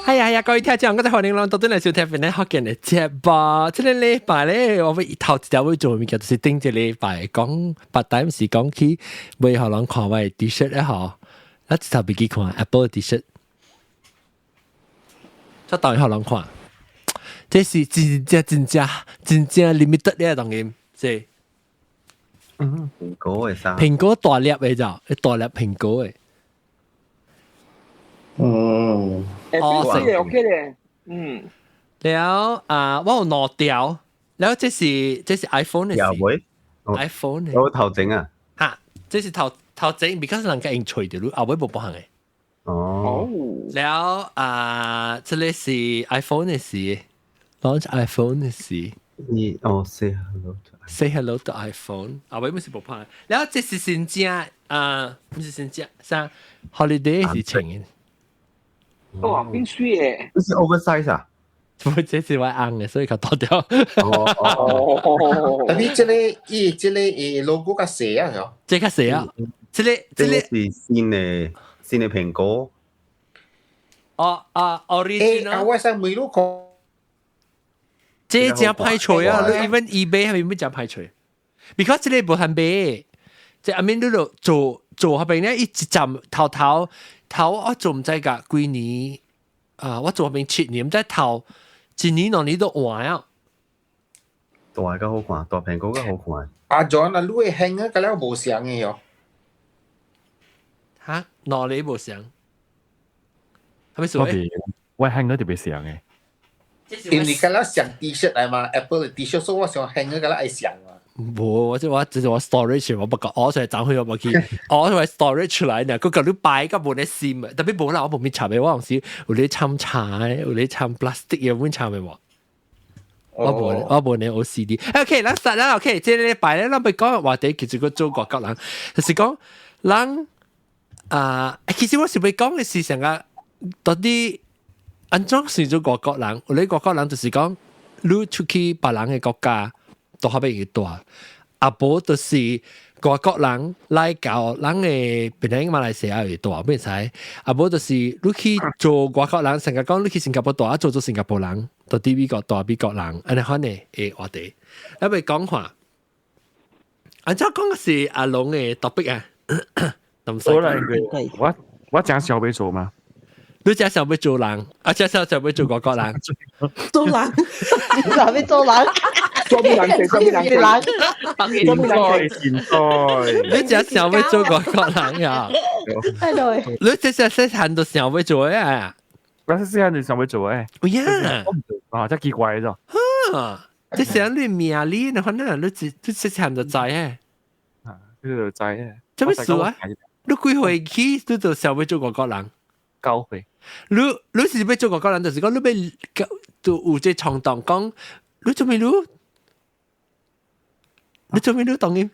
係啊係啊，各位聽眾，我哋歡迎攏到轉來收聽邊咧福建的節目。這個禮拜咧，我欲頭一條欲做的物件，就是頂一禮拜講，捌台毋是講去買予人看我的 T-shirt 咧吼，咱一頭袂記看 Apple 的 T-shirt，再當予人看，這是真正真正真正 limited 的當然，是。蘋果的衫。蘋果大粒的咋，大粒蘋果的。哦，是 OK 咧，嗯。了啊，我有兩條，了這是 iPhone 的。有會？iPhone 的。有頭前啊？哈，這是頭頭前，because 人家用揣著，你後尾無別項的。哦。了啊，這個是 iPhone 的時，launch iPhone 的時。你哦，say hello to say hello to iPhone，後尾毋是無拍。了這是新正啊，毋是新正，啥 holiday 是穿的。哇，變水的。這是 oversize 啊？不，這是我紅的，所以較大條。哦。但係這個伊這個伊 logo 較細啊，嗬。這較細啊？這個這個是新的蘋果。哦啊，original。欸，我想問你講。這真歹揣啊！你 even eBay 係咪要真歹揣？because 這個無限買，這阿面你就做做下邊咧，一站頭頭頭我做毋知㗎幾年啊！我做下邊7年，毋知頭一年兩年都換啊！大較好看，大蘋果較好看。阿 John 啊，你會興啊，佮了無相的喲。哈，哪裡無相？係咪數？我興嗰特別相的。因為佮了上 T-shirt 來嘛，Apple 的 T-shirt，所以我想興啊，佮了愛上嘛。無，我這我這是我 storage 我不過，我就走去我冇去，我就 storage 出來呢，佢舊你擺個無咧線，特別無啦，我無咪插的，我有時有咧摻茶的，有咧摻 plastic 的，阮插的無。我無呢 OCD。OK，咱實啦，OK，這個禮拜咧，咱欲講話題其實個做外國人，就是講人啊，其實我是欲講的是成個到底按怎算做外國人？有咧外國人就是講，你出去別人的國家，都較欲住，啊無就是外國人來到咱的檳城馬來西亞會住，變使，啊無就是你去做外國人，成日講你去新加坡住，啊做做新加坡人，到佇美國住美國人，按呢款的話題，咱欲講話，按怎講是阿龍的 topic 啊？我來，我真想欲做嘛？你真想欲做人，啊真想想欲做外國人？做人，想欲做人。做咩人？做咩人？做咩人？現在你真想欲做外國人呀？係你這細細漢就想欲做啊？我細細漢就想欲做誒。哎呀，啊，真奇怪咗。哈，這是你命裡，你可能你這這細漢就知誒。啊，這就知誒。做咩事啊？你幾歲起你就想欲做外國人？ 9歲。你你是欲做外國人，就是講你欲就有這衝動講，你做咩你？你做咩你當然？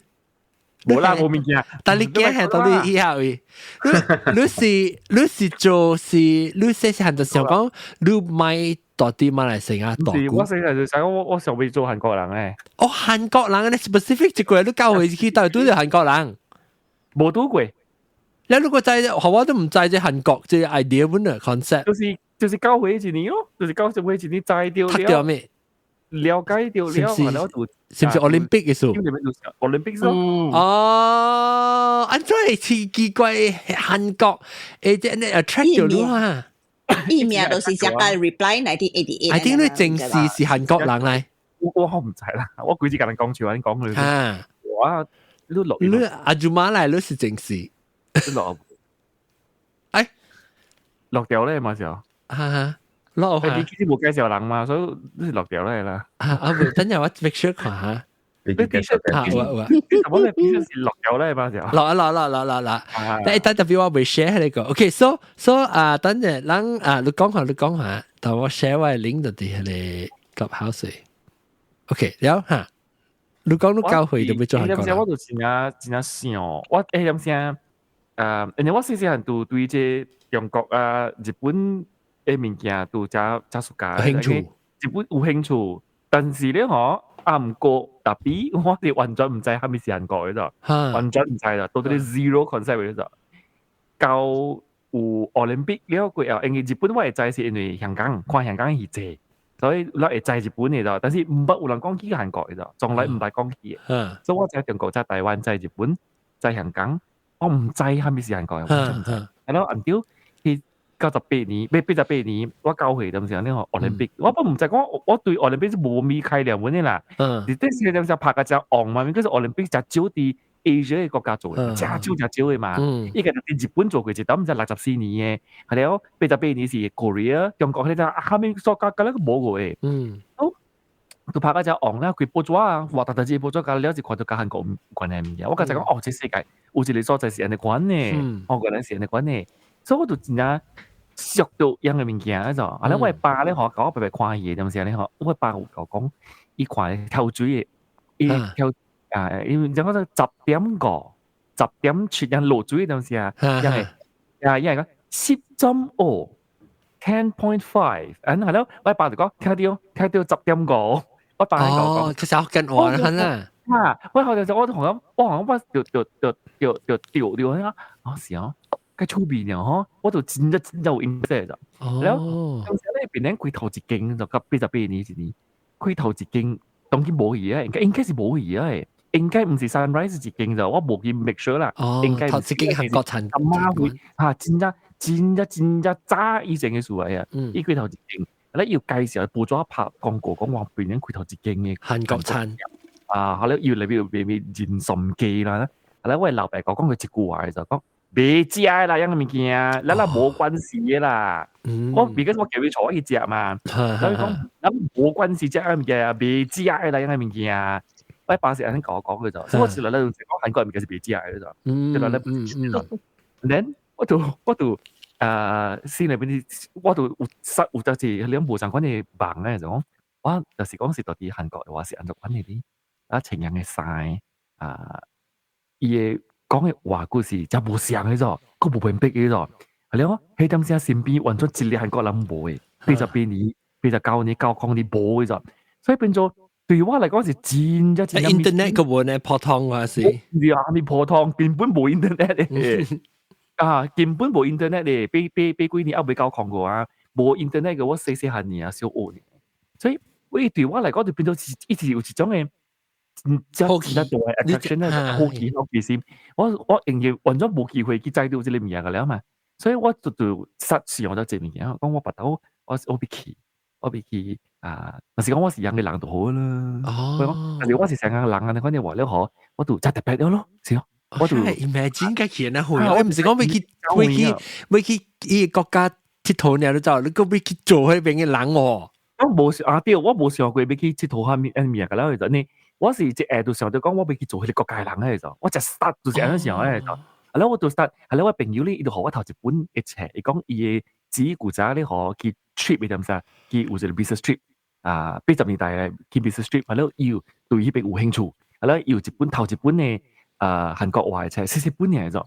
無啦，無物件。但你驚係到你以後位，你你是你是做是你細細漢就想講，你欲住佇馬來西亞住。我細細就想講，我想欲做韓國人誒。哦，韓國人，你 specific 一個，你九歲去到拄著韓國人？無拄過。你如果知，我都毋知這韓國這 idea 本來 concept。就是九歲一年咯，就是九歲一年知著讀著咩？了解著了，然後是毋是 Olympic 的事？ Olympic 咯。哦，按怎會奇奇怪韓國誒，這呢 attract 著你啊？伊名就是只個 reply 1988。 I think 你正式是韓國人嚟。我我毋知啦，我幾時共人講笑，你講佢。啊，我你落你阿祖媽來，你是正式。你落。哎，落掉咧嘛時候。哈哈。落你其實無介紹人嘛，所以你是落掉咧啦。啊啊！等陣我 make sure 看下。你介紹啊，有有。我你必須是落掉咧嘛時候。落啊落落落落落。但係特別我未 share 呢個。OK，so so 啊，等陣咱啊，你講下你講下，等我 share 我 link 就佇彼個 Clubhouse。OK，了哈。你講你九歲就欲做韓國人。我就真正真正想，我誒點聲？因為我細細漢就對這中國啊、日本的物件都誠誠 suka。興趣。日本有興趣，但是咧吼，啊毋過 tapi 我是完全毋知啥物是韓國的咋，完全毋知啦，totally zero concept 的咋。到有奧林匹了過後，因為日本我會知是因為香港看香港戲濟，所以我會知日本的就，但是毋捌有人講起韓國的就，從來毋捌講起的。所以我知中國、知台灣、知日本、知香港，我毋知啥物是韓國的，我真毋知。係咯，until 去98年，欲88年，我9歲當時呢個奧林匹，我都毋知講，我對奧林匹是無咪概念的啦。是這時陣時拍個真戇嘛，因為奧林匹誠少佇 Asia 的國家做的，誠少誠少的嘛。伊個佇日本做過一擺，毋知64年的，係了88年是 Korea，中國彼陣啊，啥物國家敢若無過的。都拍個真戇啦，規報紙啊，活達達這報紙，甲了是看著佮韓國有關係物件。我剛才講哦，這世界有一個所在是按呢款的，哦，原來是按呢款的，所以我就真正熟著樣的物件嗰種。啊，咧我的爸咧吼，共我白白看戲的陣時咧吼，我爸有共我講，伊看跳水的，伊跳啊，因為怎講10.5、10.7樣落水的陣時啊，樣個啊，伊會講10.5，10.5，啊，係咯，我爸就講聽著聽著10.5。我爸喺度講，其實跟我啦，啊，我後就我同講，我同我就就就就就掉掉啊，哦是哦，較趣味呢吼，我就真正真正有印象就，然後當時咧變成開頭一間就佮88年一年，開頭一間當然無去啊，應該應該是無去啊，應該毋是 Sunrise 一間就，我無去 make sure 啦，應該頭一間韓國餐阿媽會嚇真正真正真正早以前的事來啊，伊開頭一間。咧要介紹報紙拍廣告講話變成開頭一間嘅韓國餐啊，後來要嚟邊邊邊人參雞啦，後來我老爸講講佢一句話就講袂食啦，樣個物件，咱啦無關係的啦。我 because 我叫伊帶我去食嘛，所以講咱無關係食個物件，袂食的啦，樣個物件。我爸是按呢共我講嘅就，所以我是來咧講韓國物件是袂食的就，就來咧。then 我就先嚟邊啲，我就有實有就是兩無相款的夢咧，就講我就是講是到佇韓國的話是按怎款的哩，啊穿樣的衫啊，伊的講的話句是誠無相的咗，閣無分別的咗。係了，彼當時身邊完全一個韓國人無的，88年、89年、90年無的咗，所以變做對我來講是真正真正。 internet 個無呢普通話是？是啊，啥物普通，根本無 internet 的。啊，根本無 internet 的，八八八幾年猶未九空過啊，無 internet 嘅我細細漢爾啊，小學呢，所以我對我來講就變做是一直有一種的，真好奇真大的 attraction 啊，好奇好奇心，我永遠完全無機會去知著這個物件個了嘛，所以我就實想著這個物件，講我腹肚我欲去，我欲去啊，若是講我是樣个人就好啦，我講，但是我是啥樣人啊？你看你話了嗬，我就真特別了咯，是哦。我就 imagine 個去那會，我毋是講欲去欲去欲去伊個國家𨑨迌爾，你走，你閣欲去做彼邊的人哦。我無想啊對，我無想過欲去𨑨迌啥物按物件了，就呢，我是一下就想著講我欲去做彼個國家的人個就，我一 start 就是按呢想的就，後來我就 start，後來我朋友咧，伊就予我頭一本的冊，伊講伊的姊古早咧予去 trip 的點啥，去有一個 business trip，啊，80年代的去 business trip，後來伊有對彼邊有興趣，後來伊有一本頭一本的啊韓國話的冊，細細本爾就，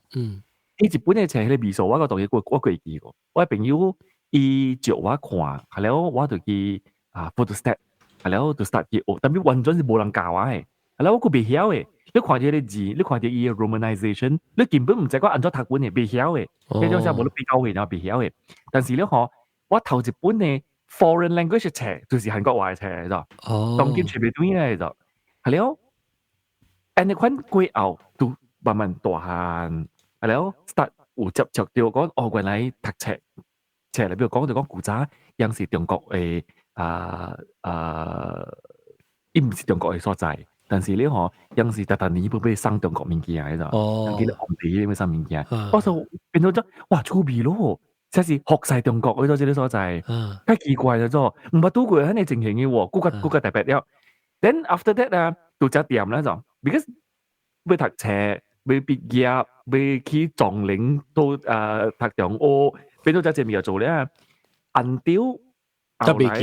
彼一本的冊彼個味素我閣當然我會記過，我朋友伊借我看，後來我就去啊 photostat，後來我就 start 去學，但是完全是無人教我的，後來我閣袂曉的，你看著彼個字，你看著伊的 romanization，你根本毋知講按怎讀本的，袂曉的，彼種啥無你比較會，然後袂曉的。但是咧吼，我頭一本的 foreign language 冊就是韓國話的冊來咗，當今揣袂轉來咗，後來，按呢款過後就慢慢大漢，後來 start 有接觸著講，哦，原來讀冊冊內比如講就講古早樣是中國的啊啊，伊毋是中國的所在，但是咧吼，樣是逐逐年欲欲送中國物件的就，記得皇帝欲送物件，我說變做咗，哇，趣味咯，這是服侍中國的咗這個所在，較奇怪了咗，毋捌拄過按呢情形的喎，閣較閣較特別了。Then after that 啊，就誠掂啦就，because 欲讀冊，欲畢業，欲去壯陵都啊讀中學，變做這濟物件做了，until 後來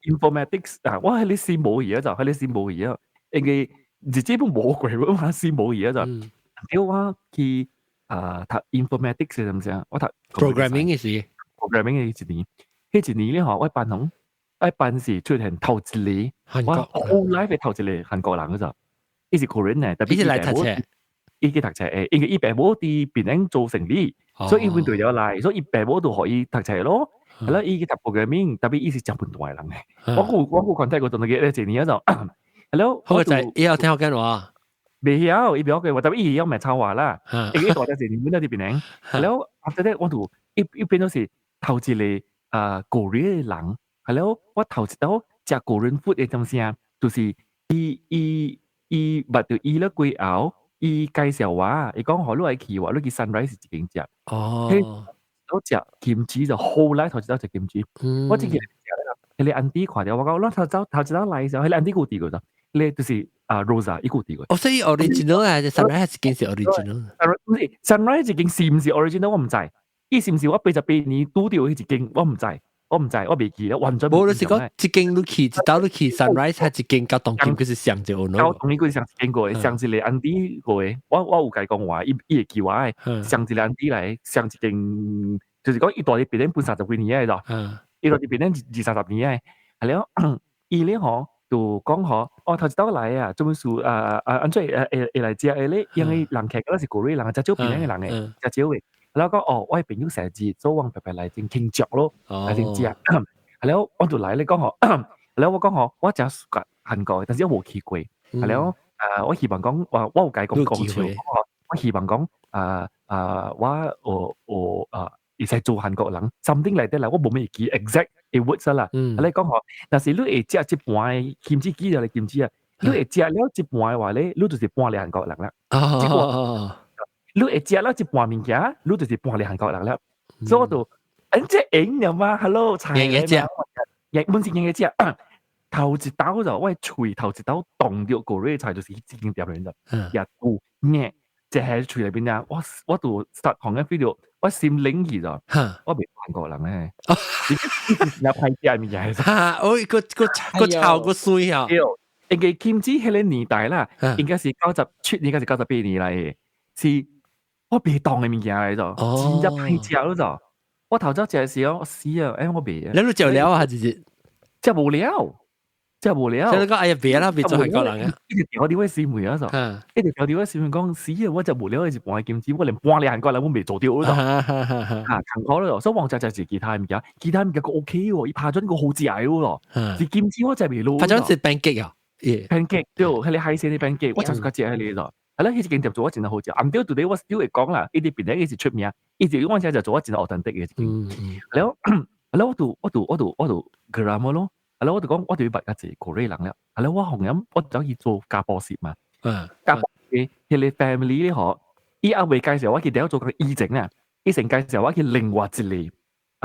informatics 啊，我彼個時無去啊就，彼個時無去啊，因為日子攏無過，我嘛時無去啊就。until 我去啊讀 informatics 是毋是啊？我讀 programming 的時，programming 的一年，彼一年咧吼，我班同我班是出現頭一個，我 whole life 的頭一個韓國人嗰就，伊是 Korean 呢，特別伊是來讀冊，伊去讀冊嘅，因為伊爸母佇檳城做生理，所以伊阮對了來，所以伊爸母就予伊讀冊咯。係啦，伊去讀 programming，特別伊是真笨大人嘅。我有 contact 過同佢咧一年就，係咯。好個仔，伊有聽福建話？未曉，伊袂曉講話，特別伊會曉馬來話啦。伊大隻一年阮佇檳城，係咯。after that 我就伊變做是頭一個啊 Korea 的人，係咯。我頭一道食 Korean food 的東西，就是伊伊伊捌著伊了過後，伊介紹我，伊講予你愛去話，你去 Sunrise 一間食。我食 kimchi 就好來頭一道食 kimchi。我這個食啦，彼個 auntie 看著我講，我頭走頭一道來的時候，彼個 auntie 有佇過就，彼個就是啊 Rosa 伊有佇過。哦，所以 original 啊，Sunrise 一間是 original。唔是 Sunrise 一間是毋是 original 我毋知，伊是毋是我88年拄著彼一間我毋知，我毋知，我袂記得，完全。無，就是講一間你去，一道你去 Sunrise 係一間佮當今佢是上一個咯。當今佢是上一間過的，上一個 auntie 過的。我有共伊講話，伊伊會記我的，上一個 auntie 來，上一間就是講伊住佇檳城本三十幾年的咯，伊住佇檳城二三十年的，係了，伊咧吼就講吼，哦頭一道來啊，做乜事啊啊按怎會會會來食的咧？因為人客嗰是 Korea 人，誠少檳城的人的，誠少的。然後講哦，我的朋友生日，所以我白白來真慶祝咯，來真食。係了，我就來咧講吼，係了我講吼，我誠熟韓國的，但是我無去過。係了，啊，我希望講，我我有共伊講講笑，我希望講，啊啊，我我我啊，會使做韓國人，something like that 啦，我無咩記 exact 的 words 啦。你講吼，若是你會食一半的 kimchi 記著咧 kimchi 啊，你會食了一半的話咧，你就是半個韓國人啦。哦。你會食了一半物件，你就是半個韓國人啦。所以我就，這用了嗎？Hello，菜硬嘅食，硬本是硬嘅食。頭一刀就我喙頭一刀動著 Korea 菜，就是這間店裏就，也有硬，就喺喙內邊啊！我我就實行緊 feel 我心冷去咗，我袂韓國人咧，你歹食物件。哈，哦，個個個臭個水啊！對，應該 kimchi 彼個年代啦，應該是97年，應該是98年來的，是我袂當的物件來咗，真正歹食了就。我頭早食的時候，我死啊！欸，我袂。你都食了啊？直接食無了。食無了。所以講哎呀，別啦，別做韓國人啊！一直調佇我心裡啊，就一直調佇我心裡講死啊！我食無了一半 kimchi，我連半個韓國人我袂做著咯。嚇，艱苦咯，所以我食食是其他物件，其他物件閣 OK 喎，伊拍準閣好食的咯。是 kimchi 我食袂落。拍準是 pancake 啊，pancake 對，彼個海鮮的 pancake，我誠喜歡食彼個咯。係啦，彼一間店做我真係好食。毋對，到底我 still 會講啦，伊佇檳城伊是出名，伊是我現在就做我真 authentic 的一間。了，了我就我就我就我就 grammar 咯。係咯，我就講我就要捌較濟 Korea 人了。係咯，我紅咁我走去做家婆攝嘛。家婆嘅彼個 family 咧嗬，伊猶未介紹我去了做個以前啊，伊先介紹我去另外一個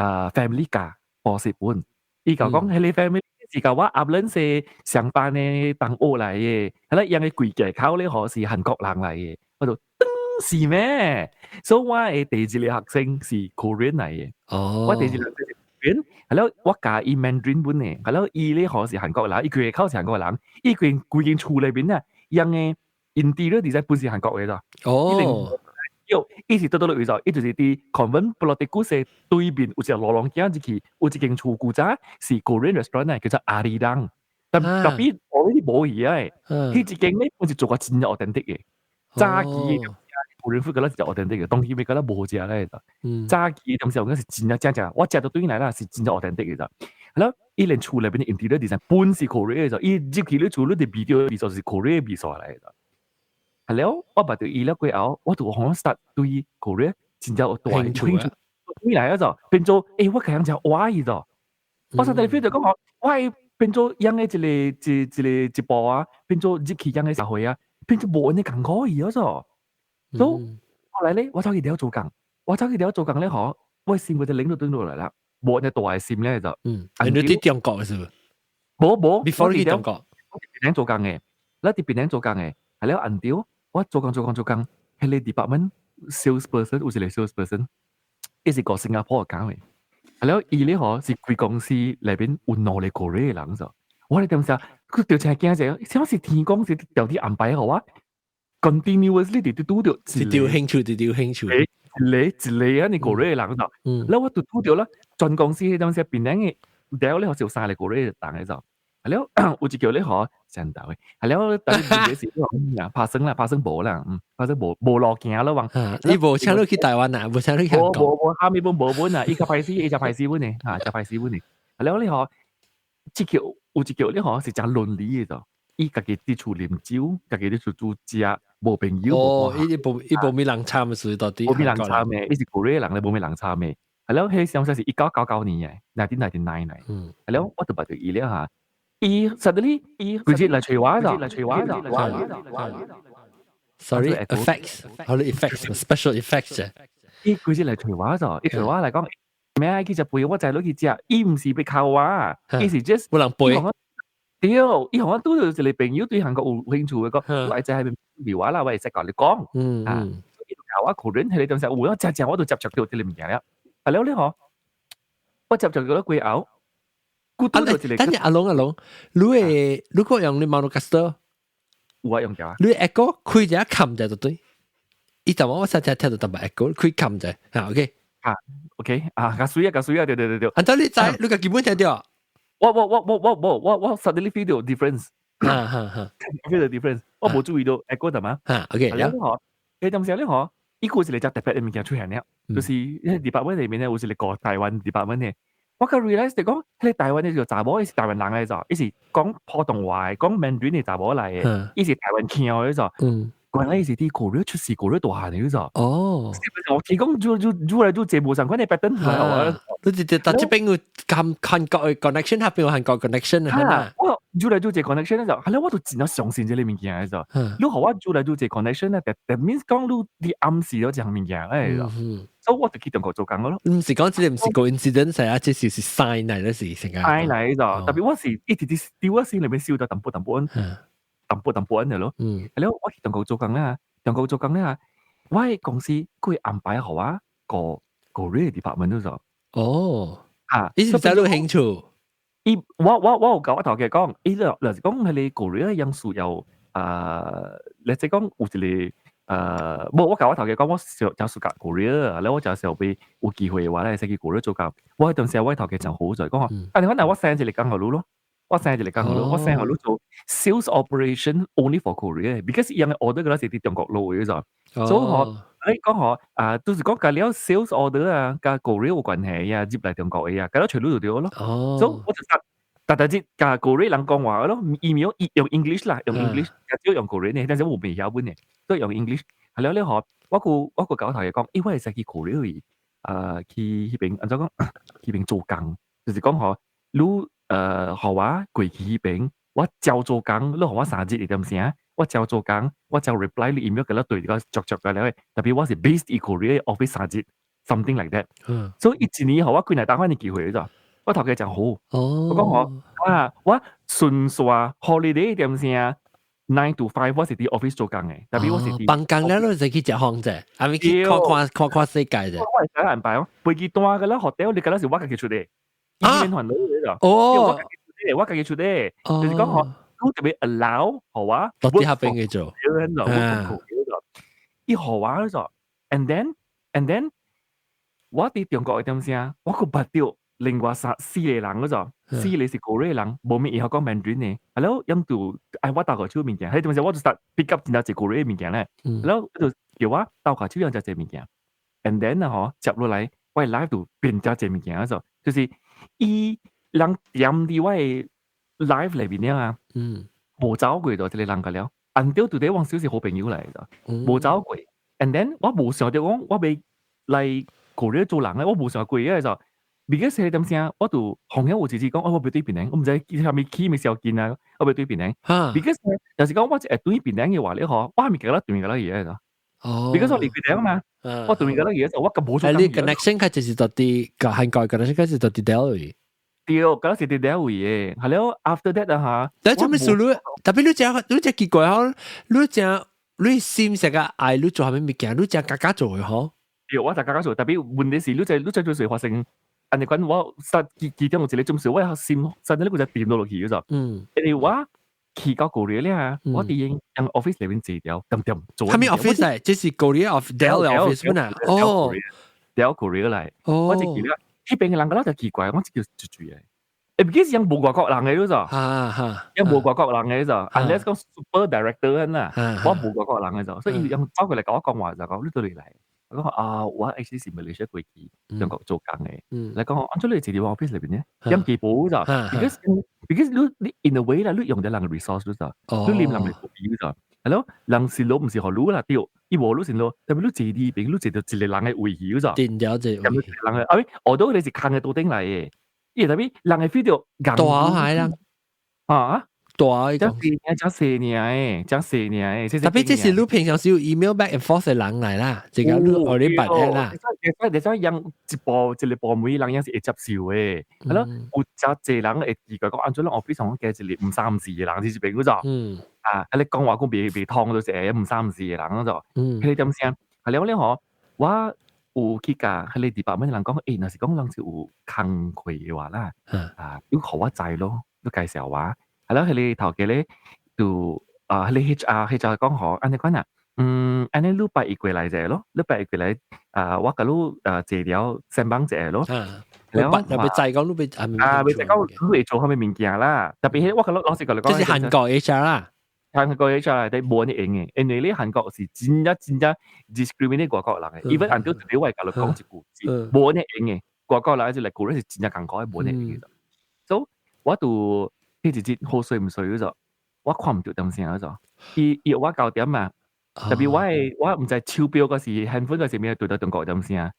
啊 family 教補習本。伊就講彼個 family 是共我阿倫是上班的同學來的，係啦，𪜶的規家口咧嗬是韓國人來的。我就是咩？所以我的第一個學生是 Korean 來的。我第一個學生是 Korean，係咯，我教伊 Mandarin 本的，係咯，伊咧嗬是韓國人，伊規個口是韓國人，伊規規間厝內面啊，𪜶的 interior design 本是韓國的咋。喲，伊是倒倒落去咗，伊就是佇 convent Pulau Tikus 對面有一個路廊行入去，有一間厝古早是 Korean restaurant 叫做阿里當，但特別我呢啲無去啊，彼一間咧本是做個真正 authentic 的，早期的 Korean food 覺得是 authentic 的，當時咪覺得無好食咧，早期的東西我講是真正正正，我食到轉來啦是真正 authentic 的咋。係咯，伊連厝內面的 interior design 本是 Korean 的，伊入去你厝你就味著味素是 Korean 味素來的。係了，我捌著伊了過後，我就好 start 對 Korea 真正有大興趣。轉來啊就變做，欸，我個人誠活伊就，我實在 feel 著講吼，我會變做養的一個一一個一步啊，變做入去養的社會啊，變做無按呢艱苦去啊就。所以後來咧，我走去了做工，我走去了做工咧吼，我的心就冷就轉落來啦，無按呢大的心咧就。你佇中國是無？無無，before 去中國，我佇檳城做工的，我佇檳城做工的，係了按著。我做工做工做工，彼個 department sales person 有一個 sales person，伊是過新加坡講的，係了伊咧吼是規公司內面有兩個 Korea 的人就，我咧當時佢著真驚者，啥是天公是著佇安排予我，continuously 直直拄著一丟興趣，一丟興趣，一個一個按呢 Korea 的人就，了我就拄著啦，全公司彼當時檳城的了咧，是有三個 Korea 的人的就，係係了，有一叫你學上頭嘅，係了，但係問題是啊，拍生啦，拍生無啦，拍生無無路行咯，話。你無請你去台灣啊？無請你去韓國？無無無，下面本無本啊，伊較歹勢，伊較歹勢本呢，嚇，較歹勢本呢。係了，你學，這叫有一叫你學是誠倫理嘅，伊家己佇厝啉酒，家己佇厝煮食，無朋友。哦，伊無伊無咩人參嘅，到底。無咩人參嘅，伊是古瑞人咧，無咩人參嘅。係了，彼時是1999年嘅，1999嚟。係了，我就捌著伊了嚇。伊 suddenly 伊直接來揣我，來揣我。 Sorry, effects，好啦，effects, special effects 啫。伊直接來揣我咗，伊揣我來講，咩去食飯，我載你去食。伊毋是欲敲我，伊是 just 有人陪。對，伊予我拄著一個朋友對韓國有興趣嘅講，我會知喺邊邊我啦，我會使共你講。啊，伊就教我可能彼個當時有我食食我就接觸著這个物件了。啊了你嗬，我接觸著咗幾後，拄著一個。等陣阿龍阿龍，你會如果用你 Maonocaster，有啊用著啊。你 echo 開一下冚者就對。伊就我實在聽到淡薄 echo 開冚者，嚇 OK。啊 OK 啊，較水啊較水啊，對對對對。按照你知，你個基本聽著。我我我我我我我我 suddenly feel the difference，哈哈哈，feel the difference，我無注意到 echo 係嘛？嚇 OK，了嗬，你當時咧嗬，伊個有一個特別的物件出現了，就是 department 裏面咧有一個台灣 department 嘅，我個 realize 就講，彼個台灣的個查某，伊是台灣人來咗，伊是講普通話的，講 Mandarin 的查某來的，伊是台灣腔的咗。原來伊是佇 Korea 出世，Korea 大漢的咗。哦，我提講就就愈來愈濟無相款的 pattern 出來啊！你直接但這邊有韓韓國的 connection，那邊有韓國 connection 啊。我愈來愈濟 connection 就，後來我就真正相信這个物件的就。你予我愈來愈濟 connection 咧，that means 講你佇暗示咗這項物件誒，所以我就去中國做工咯。毋是講這个毋是 coincidence 啊，這是是 sign 來的是成個。 sign 來就，特別我是一直佇佇我心裏面燒到淡薄淡薄，淡薄淡薄的咯。係了，我去中國做工啦，中國做工啦，我的公司佢安排予我個 Korea department 做。哦，啊，你是毋是有興趣？伊我我我有共我頭家講，伊就就是講彼个 Korea 樣需要啊，你即講有一個無我共我頭家講，我想誠 suka Korea，了我誠想欲有機會的話咧，會使去 Korea 做工。我彼當時我頭家誠好在講，啊，你可能我 send 一個工予你咯，我 send 一個工予你，我 send 予你做 sales operation only for Korea，because 伊人的 order 嗰時佇中國落的咋，所以嗬，你講嗬，啊，就是講共了 sales order 啊，佮 Korea 有關係啊，入來中國的啊，共了揣你就對咯。所以我就逐逐日共 Korea 人講話咯，email 用 English 啦，用 English，較少用 Korean 的，但是我袂曉本的，都用 English。係了了嗬，我閣我閣共我頭家講，欸，我會使去 Korea 去，啊，去彼邊按怎講，去彼邊做工，就是講嗬，你予我過去彼邊，我照做工，你予我3日一點聲，我照做工，我照 reply 你 email 共你對個足足個了，特別我是 based in Korea office 三日，something like that。所以一年予我幾若當番的機會咗，我頭家誠好，我講嗬，啊，我順紲 holiday 點聲 9 to 5，我是佇 office 做工的，特別我是佇放工了，你就去食風者，還沒去看看看看世界者。我會使安排哦，飛機單個啦，hotel 你敢若是我家己出的，啊，哦，我家己出的，我家己出的，就是講嗬，你特別 allow 予我，到底下邊去做，伊予我咗，and then 我佇中國的點聲，我閣捌著另外三四個人嗰種，四個是 Korea 人，無物會曉講 Mandarin 的，係咯，用就愛我鬥下手物件，彼陣時我就 start pick up 真濟 Korea 物件咧，然後就叫我鬥下手用真濟物件，and then 啊嗬，接落來我的 life 就變真濟物件嗰種，就是伊人踮佇我的 life 裏面啊，無走過就這个人個了，until today 我少是好朋友來的，無走過，and then 我無想著講我欲來 Korea 做人咧，我無想過嘅就。because 彼點聲，我就紅曉有一次講，哦，我欲轉檳城，我毋知啥物起物小金啊，我欲轉檳城。because 就是講我一會轉檳城的話咧嗬，我還咪記得轉個了嘢個。哦。 because 我離檳城嘛，我轉個了嘢，我個無做。你 connection 開始是到佇韓國 connection 開始到佇底位。對，嗰時佇底位的，係了 after that 啊嚇。但做咩事你？特別你誠你誠奇怪嗬，你誠你心成個愛你做啥物物件，你誠家家做的嗬。對，我就家家做，特別問題是你這你這做事發生。按呢款我實其其中有一個種事，我心實在你個就掂落去咗。因為我去到 Korea 咧，我佇𪜶 office 裏面坐掉，點點做。啥物 office 嚟？這是 Korea office Dell office 咩啊？哦，Dell Korea 嚟。我就記得彼邊的人覺得就奇怪，我就叫住住嘅。，because 樣無外國人嘅嗰咋，哈哈，樣無外國人嘅咋，unless 講 super director 啦，我無外國人嘅咋，所以樣走過嚟共我講話就講你佗裡來，我講啊，我 actually 是馬來西亞過去中國做工嘅，你講按怎你坐佇我 office 裏邊咧，樣基本咋，because 你 in a way 啦，你用著人嘅 resource 咋，你啉人嘅股票咋，係咯，人是路毋是予你啦，對，伊無你是路，特別你坐佇邊，你坐著一個人嘅位去咋，定了這咁一個人嘅，啊，學到你是空嘅桌頂來嘅。伊特別人會 feel 著大係啦，啊，大真細爾，真細爾誒，真細爾誒。特別這是你平常時有 email back and forth 嘅人來啦，這個你學你辦啦。你知樣一部一個部門人樣是會接受嘅，係咯，有真濟人會奇怪講，按怎咱 office 上加一個毋三毋四嘅人，佇這邊嗰咋？啊，你講話講袂通，就是會毋三毋四嘅人嗰咋？彼個點聲？係了了嗬，我有去共彼個 department 人講，欸，若是講人是有工課嘅話啦，啊，你予我知咯，你介紹我，係咯，彼個頭家咧就啊，彼個 HR 講吼，按呢款啊，按呢你拜一過來者咯，你拜一過來，啊，我共你啊坐了先幫者咯。了，特別知講你欲啊，欲知講你會做啥物物件啦，特別我共你老實共你講，這是韓國 HR 啦。韓國 HR 內底無呢用嘅，因為你韓國是真正真正 discriminate 外國人嘅，even until today 我會共你講一句，是無呢用嘅，外國人就來過是真正艱苦的，無呢用嘅。所以我就彼一日好衰毋衰嗰我看毋著點聲嗰伊約我九點嘛，特別我的我毋知手錶嗰時 handphone 嗰時咩對到中國點聲，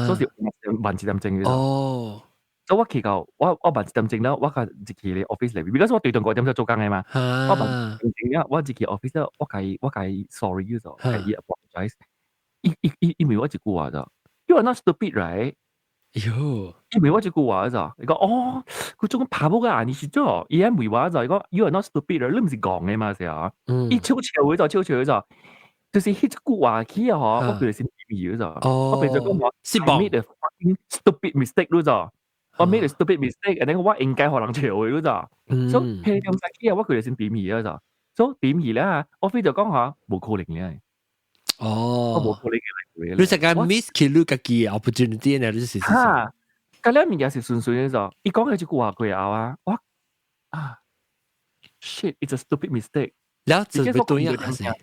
所以是慢一點鐘嘅。哦。所以我去到我慢一點鐘了，我較入去咧 office 裏邊，because 我對中國點鐘做工嘅嘛，我慢一點鐘了，我入去 office 了，我共伊 sorry 咗，共伊 apologize，伊伊伊伊問我一句話咋，You are not stupid, right？喲，伊問我一句話咋，伊講哦，佢種拍某個아니시죠？伊還問我咋，伊講 You are not stupid，你毋是戇的嘛是啊？伊笑笑嘅咋，笑笑嘅咋，就是彼一句話起啊嗬，我叫你先語咋，我變做講我 I made a fucking stupid mistake 咯咋。我 made a stupid mistake，and then 我應該予人笑的咯咋，所以彼點起啊，我叫你先點伊啊咋，所以點伊咧，我非就講下無可能咧。哦，我無可能嘅。你成個 miss 去你家己 opportunity 呢？你是哈，嗰兩物件是純粹嘅咋，伊講嘅一句話過後啊，我啊，shit，it's a stupid mistake。了就欲對啊？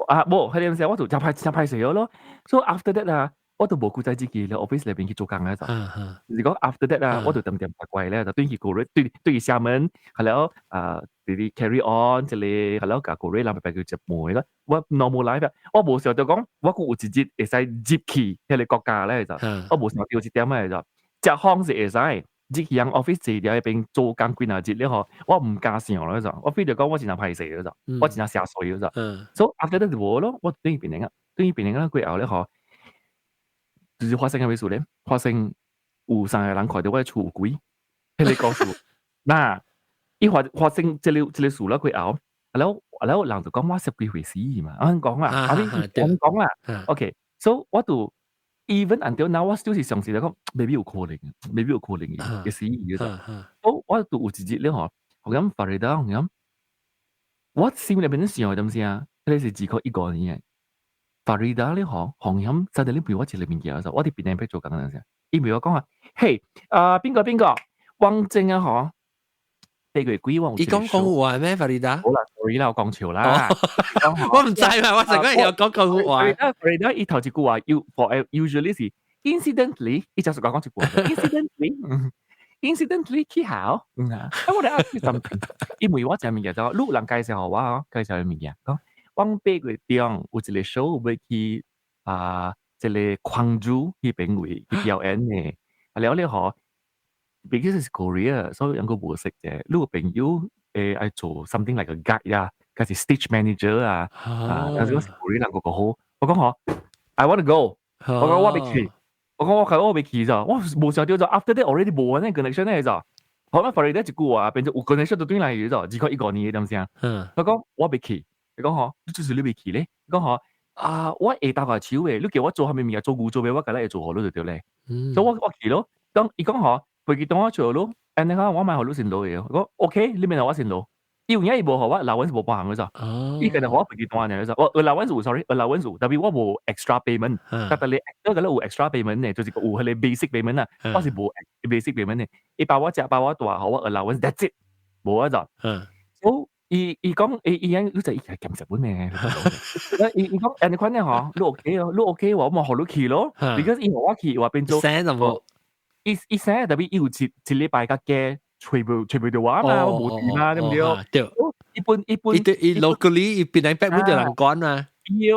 啊，無，彼點時我就真歹真歹勢咯。So after that 啊，我就無顧在自己咧 office 裏邊去做工咧就，就是講 after that 啊，我就點點怪怪咧，就對去過對對去廈門，係了啊，直直 carry on 一個，係了共過人白白去接門咯。我 normal life 啊，我無想著講，我閣有一日會使入去彼個國家咧就，我無想著這點仔就，食風是會使，入去人 office 坐佇彼邊做工幾若日咧吼，我毋敢想咧就，我 feel 著講我真正歹勢咧就，我真正寫衰咧就。So after that 就無咯，我轉去檳城啊，轉去檳城啊過後咧吼。就是發生啥物事咧？發生有三個人看著我的厝有鬼，彼個故事。那伊發發生這个這个事了過後，然後然後人就講我十幾歲死嘛，按講啦，啊你按講啦，OK，so 我就 even until now 我 still 是相信講，maybe 有可能，maybe 有可能嘅死嘅。我我就有一日咧吼，我講法瑞達，我講我心裏面想的點聲，彼個是2015年的。法瑞達咧吼，紅險實在你陪我一個物件時，我佇檳城做工陣時，伊問我講話，嘿，啊邊個邊個，王晶啊吼，八月幾我伊講講話咩？法瑞達？好啦，sorry 啦，我講笑啦。我毋知嘛，我成個有講講話。法瑞達伊頭一句話，you for usually 是 incidentally，伊就是講講一句話，incidentally，incidentally 起好，嗯啊，我哋 ask you something，伊問我一個物件就，你有人介紹予我吼，介紹物件講。往八月中有一個 show 欲去啊，這个광州彼邊位去表演的，啊了了吼，because 是 Korea，所以應該無識者。你有朋友會愛做 something like a guide 啊，抑是 stage manager 啊，啊，但是我是 Korea 人個個好，我講吼，I want to go，我講我欲去，我講我講我欲去咋，我無想著就 after that already 無那 connection 咧咋，好啦，發現一句話變做有 connection 就轉來去咋，2015年的點聲，我講我欲去。伊講吼，你就是你欲去咧？伊講吼，啊，我會搭個手的，你叫我做啥物物件，做牛做馬，我共你會做予你就對咧。所以我我去咯。當伊講吼，飛機當我做咯，按呢講我莫予你先落的，我講 OK，你免予我先落。伊有影伊無予我 allowance 無包含嗰咋，伊個就予我自己單嘅咋，我 allowance 有，sorry allowance 有，但係我無 extra payment，但係你 actor 個咧有 extra payment 嘅，就是有彼個 basic payment 啦，我是無 basic payment 嘅，伊包我食包我住，予我 allowance，that's it，無啊咋。所以伊伊講伊伊樣，你就伊係鹹濕本嘅，伊伊講按呢款咧嗬，你 OK 哦，你 OK 我咪予你去咯，because 伊予我去話變做聲就無，伊伊聲特別伊有一一禮拜較加。揣無揣無著我嘛，我無錢嘛，對毋對？對。一般一般，伊伊 locally 伊邊來北本就人管嘛。對，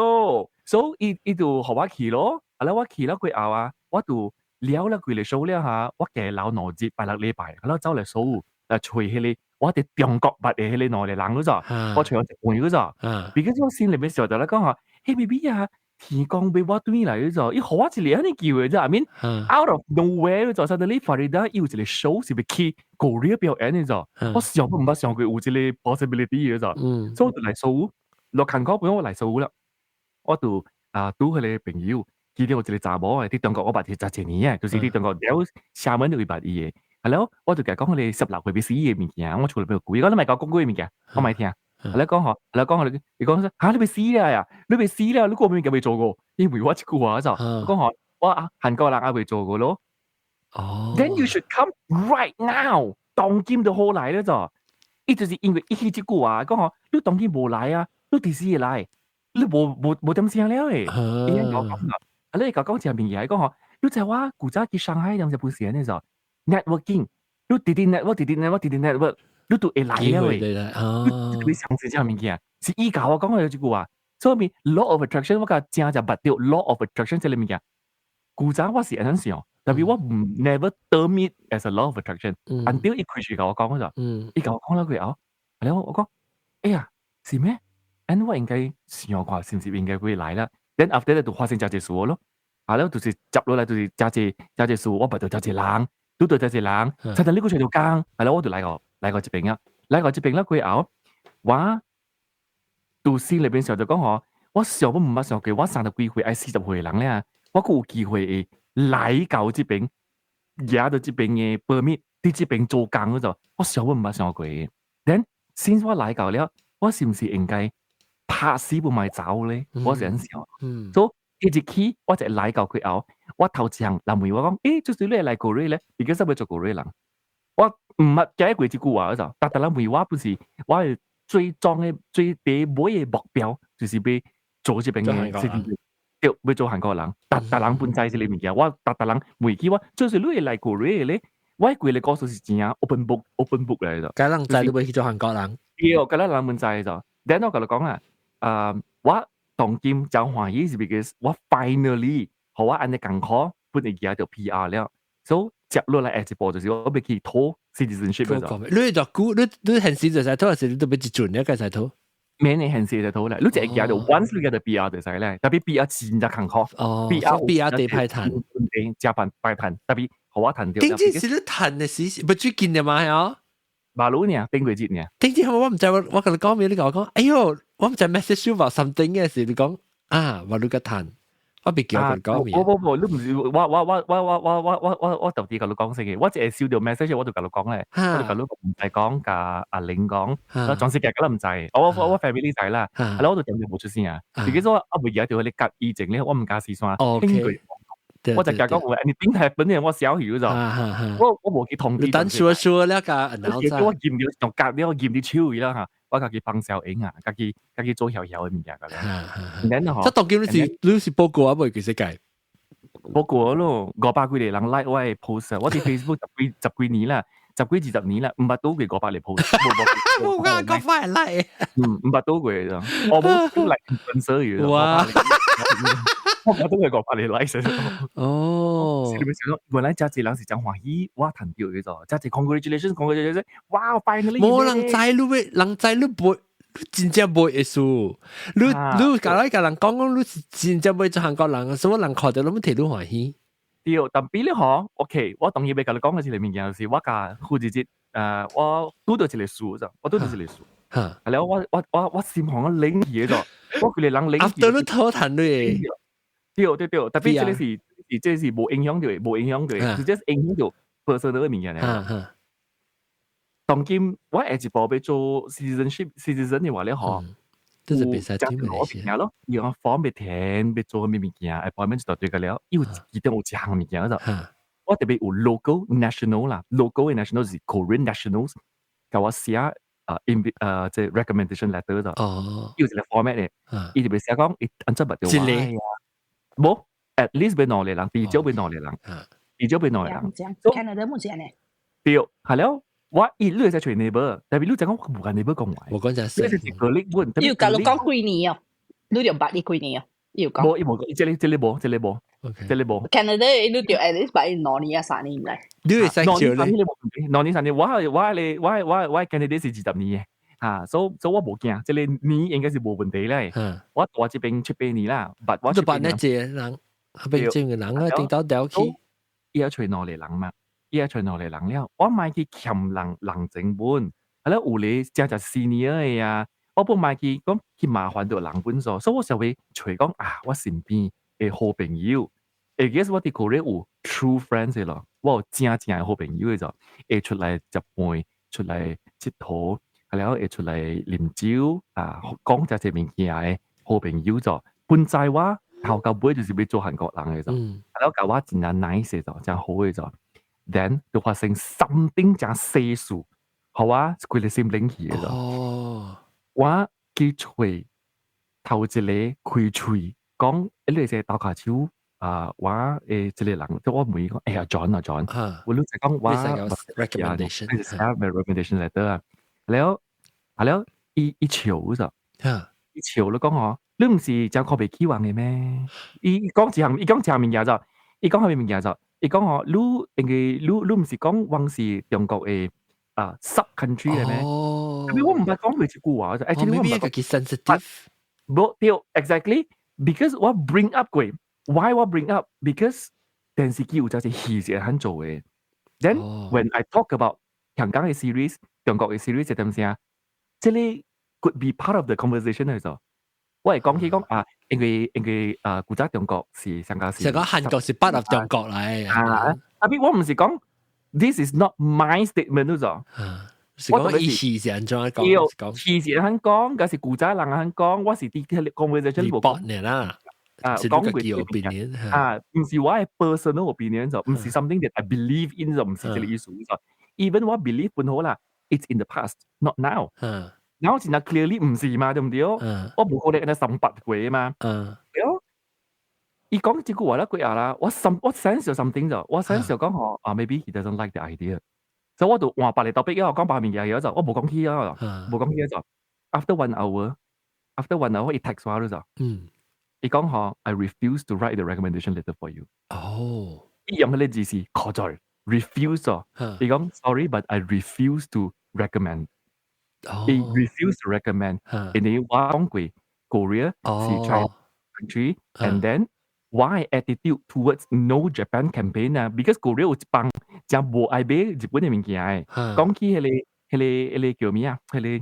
所以伊伊就予我去咯。後來我去了過後啊，我就了了幾個數了嚇，我加留兩日拜六禮拜，後來走來首爾來揣彼個我佇中國捌的彼個兩個人嗰咋，我揣我一半嗰咋。because 我心裡面想就來講嚇，hey baby 啊，天公欲我轉來嗰咋，伊予我一個按呢機會咋，I mean out of nowhere 就 suddenly Farida 伊有一個 show 是欲去 Korea 表演的咋，我想都毋捌想過有這個 possibility 的咋，所以我就來首爾，落韓國本我來首爾啦，我就啊拄彼個朋友，其中有一個查某的佇中國我捌伊十一年的，就是佇中國了廈門就會捌伊的，係了我就共伊講彼個16歲欲死的物件，我厝內面有鬼，伊講你莫共我講鬼物件，我莫聽。後來講吼，後來講吼，伊講說嚇你欲死了呀？你欲死了？你個物件未做過？因為我這句話就講吼，我啊韓國人猶未做過咯。哦。 Then you should come right now，當今就好來了咋？伊就是因為伊彼這句話講吼，你當今無來啊，你幾時會來？你無無無點聲了誒。伊按呢講啊，啊你共我講一個物件，伊講吼，你知我古早去上海兩隻本時呢就 networking，你直直 network，直直 network，直直 network。你都會來了誒，你相信這物件，是伊共我講的這句話，所以 law of attraction 我共真正捌著 law of attraction 這個物件。古早我是按呢想，但是我毋 never term it as a law of attraction。until 伊開始共我講嗰陣，伊共我講了過後，然後我講，哎呀，是咩？按我應該想看是毋是應該會來啦？Then after that 就發生誠濟事咯，啊了就是接落來就是誠濟誠濟事，我捌著誠濟人，拄著誠濟人，才等你閣揣著工，啊了我就來個。來過這邊啊，來過這邊了過後，我拄心裡邊想就講吼，我想都毋捌想過，我30幾歲愛40歲的人咧，我閣有機會會來到這邊，拿著這邊的 permit，佇這邊做工嗰陣，我想都毋捌想過。Then since 我來到了，我是毋是應該拍死不賣走咧？我是按呢想。所以一去，我就來到過後，我頭一項人問我講，欸，就是你來過咧，because 我欲做 Korea 人。我毋捌講過這句話嗰陣，逐逐人問我，不是我的最終的最第尾的目標，就是欲做這邊的 citizen，對，欲做韓國人。逐逐人本知這个物件，我逐逐人問起我，就是你會來 Korea 咧，我規个故事是真正 open book open book 來的。該人知你欲去做韓國人。對，共咱人本知就，then 我共你講啊，啊，我當今真歡喜是 because 我 finally 予我按呢艱苦，本會舉著 PR 了，所以接落來下一步就是我欲去討 citizenship 你就估你你現時就使討，還是你都欲一陣了才使討？免你現時就討咧，你一舉著 once 你舉著 PR 就使咧，特別 PR 真正艱苦。哦，PR PR 得歹趁，加班歹趁，特別予我趁著。頂次是你趁的時，不最近的嘛？係馬路呢？頂過節呢？頂次我毋知我我共你講咩？你共我講，哎喲，我毋知 message you about something 嘅時，你講啊，我你個趁。我別叫佢講咩？無無無，你毋是我我我我我我我我我我特別共你講先嘅，我一會收著 message 我就共你講咧，我就共你毋知講，共阿玲講，我全世界個都毋知，我我我 family 知啦，啊我就點點無出聲啊，自己說我未記得彼個夾以前咧，我毋敢試山，我就講講有 anything happen 咧，我小去咗，我我無去通知。你等說說了個，我驗著用夾了，驗佇手去啦嚇。我家己放小影啊，家己家己做曉曉的物件咁樣。然後這當今你是你是報告啊？未其實計報告咯，500幾個人 like 我的 post，我佇 Facebook 十幾十幾年啦，十幾二十年啦，毋捌拄過500個 post。冇啊，500 like。嗯，毋捌拄過咋，我無 like influencer 嘅。哇！我毋捌拄過500個 like。哦。你想原來遮濟人是真歡喜，我趁著嘅咋，遮濟 congratulations，congratulations，哇，finally！無人知你欲，人知你袂，你真正袂會輸。你你共來共人講講，你是真正欲做韓國人，所以人看著攏替你歡喜。對，但比咧嗬，OK，我當然欲共你講的這个物件，就是我共負責節，我拄著一个事咋，我拄著一個事。哈，係了，我我我我心寒冷去咗，我規个人冷去。 After 你討趁你。對對對，特別這个是是這是無影響著的，無影響著的，直接影響著 personal 的物件咧。當今我下一步欲做 citizenship citizen 嘅話咧，嗬，都是袂使點攞物件咯，用 form 欲填，欲做咩物件，appointment 就對個了，伊有其中有一項物件就，我特別有 local national 啦，local 嘅 national 是 Korean nationals，共我寫啊 in 即係 recommendation letter 就，有一個 format 嘅，伊特別寫講，伊按怎捌著我，無 at least 欲兩個人，至少欲兩個人，至少欲兩個人。 Canada 冇這呢？對，係了。我伊你會使揣 neighbor，但係你就講我無共 neighbor 講話。無講就係，你是個力本。要共你講幾年哦？你就捌你幾年哦？要講。無，伊無講，這個這個無，這個無，這個無。 Canada 你就 at least 捌伊兩年啊三年來。你會使叫咧？兩年三年，我我我我我 candidate 是20年嘅，嚇，所以我無驚，這個年應該是無問題咧。我蹛這邊七八年啦，but 我就捌那一個人，邊種嘅人啊，頂到掉去。伊要揣兩個人嘛。伊愛揣兩個人了，我莫去欠人人情本，啊了有咧誠誠 senior 的啊，我不莫去講去麻煩著人本數，所以我就會揣講啊，我身邊的好朋友，會記我佇 Korea 有 true friends 的咯，我有正正的好朋友的就會出來食飯，出來𨑨迌，啊了會出來啉酒啊，講這濟物件的好朋友就本在我頭到尾就是欲做韓國人的就，啊了共我真正 nice 的就，真好的就。then 就發生 something 誠細事，予我規个心冷去的咯。我去揣頭一個開喙講，你會使鬥跤手啊，我的這個人，即我問伊講，哎呀 John 啊 John，我你就講我 recommendation，寫 recommendation letter 啊，了啊了，伊伊笑咗，伊笑你講吼，你毋是誠看袂起人的咩？伊講一項，伊講一項物件就，伊講啥物物件就。伊講吼，你因為你你毋是講阮是中國的啊 sub country 的咩？特別我毋捌講過這句話，就 actually 我毋捌講。sensitive。無對，exactly，because 我 bring up 過，why 我 bring up？Because 電視機有這隻戲是會做的。Then when I talk about 香港的 series、中國的 series 這點聲，這個 could be part of the conversation 嚟做。我會講起講啊，因為因為啊，古早中國是上家是，就講韓國是 part of 中國嚟。啊，特別我毋是講，this is not my statement 咯，是講意思是按怎講？講戲是按講，抑是古早人按講，我是佇 conversation 無講啦。啊，講過 opinion 啊，毋是我的 personal opinion 就，毋是 something that I believe in 就，毋是這個意思就。Even 我 believe 本好啦，it's in the past，not now。然後真係 clearly 毋是嘛，對毋對？我無可能按呢三八過嘛。對。伊講這句話啦，過後啦，我心我 sense 到 something 就，我 sense 到講吼啊，maybe he doesn't like the idea。所以我就換別個 topic 我講別物件就，我無講起啊，無講起就。After one hour，after one hour，伊 text 我就，伊講吼，I refuse to write the recommendation letter for you。伊用彼個字是拒絕，refuse 咗。伊講 sorry，but I refuse to recommend。伊 refuse to recommend，因為我講過 Korea 是 China country，and then why attitude towards no Japan campaign 啊？Because Korea 有一幫誠無愛買日本的物件的，講起彼個彼個彼個叫咩啊？彼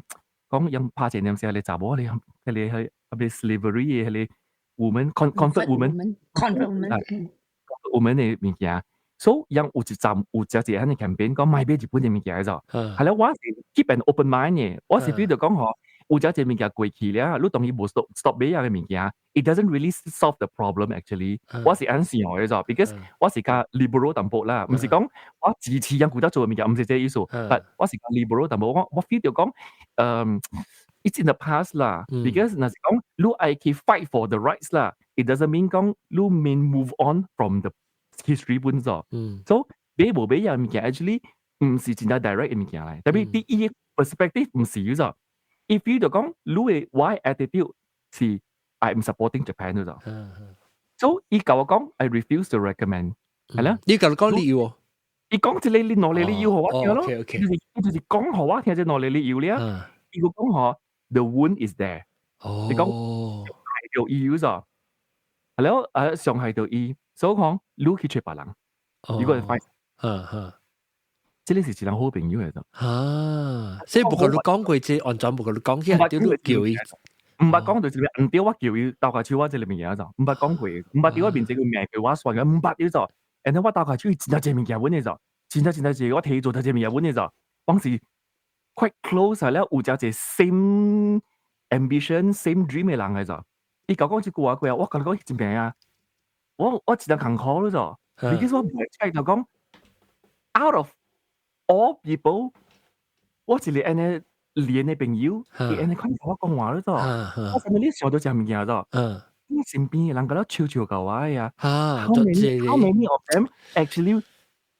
個講用拍一念是彼個查某咧，彼個彼個 slavery 的彼個 woman comfort woman comfort woman woman 的物件。所以有一站有誠濟按呢 campaign 講莫買日本的物件就，係啦，我是 keep an open mind 的，我是對著講吼，有誠濟物件過去了，你當伊無 stop stop 買遐个物件，it doesn't really solve the problem actually。我是按想的就，because 我是較 liberal 淡薄啦，毋是講我支持人古早做的物件，毋是這個意思，but 我是較 liberal 淡薄，我我 feel 著講，it's in the past 啦，because 若是講你愛去 fight for the rights 啦，it doesn't mean 講你免 move on from the history 本咗，所以買無買樣物件 actually 毋是真正 direct 的物件來，特別佇伊 perspective 毋是咗。伊 feel 就講你的我的 attitude 是 I'm supporting Japan 咗。所以伊共我講 I refuse to recommend，係啦。你共你講理由喎？伊講一個你兩個理由予我聽咯，就是伊就是講予我聽這兩個理由了。伊閣講吼，the wound is there。伊講傷害著伊咗，係了，啊傷害著伊，所以講你去揣別人，you go and find。這個是一人好朋友來的。啊，所以無共你講過這完全無共你講起來，對你叫伊。毋捌講到這個，毋對我叫伊鬥跤手我這個物件就，毋捌講過，毋捌佇我面前佢罵過我算嘅，毋捌伊就，然後我鬥跤手伊真正濟物件阮的就，真正真正濟，我提做這濟物件阮的就，講是 quite close 啊，了有隻一 same ambition same dream 嘅人嚟咗。伊講講這句話過，我感覺講真病啊！我一陣艱苦咯咗，because 我唔 expect 就講 out of all people，我一個按呢連嘅朋友，伊按呢款同我講話咯咗。我甚至你想到這物件咗。我身邊嘅人覺得笑笑舊話呀。How many of them actually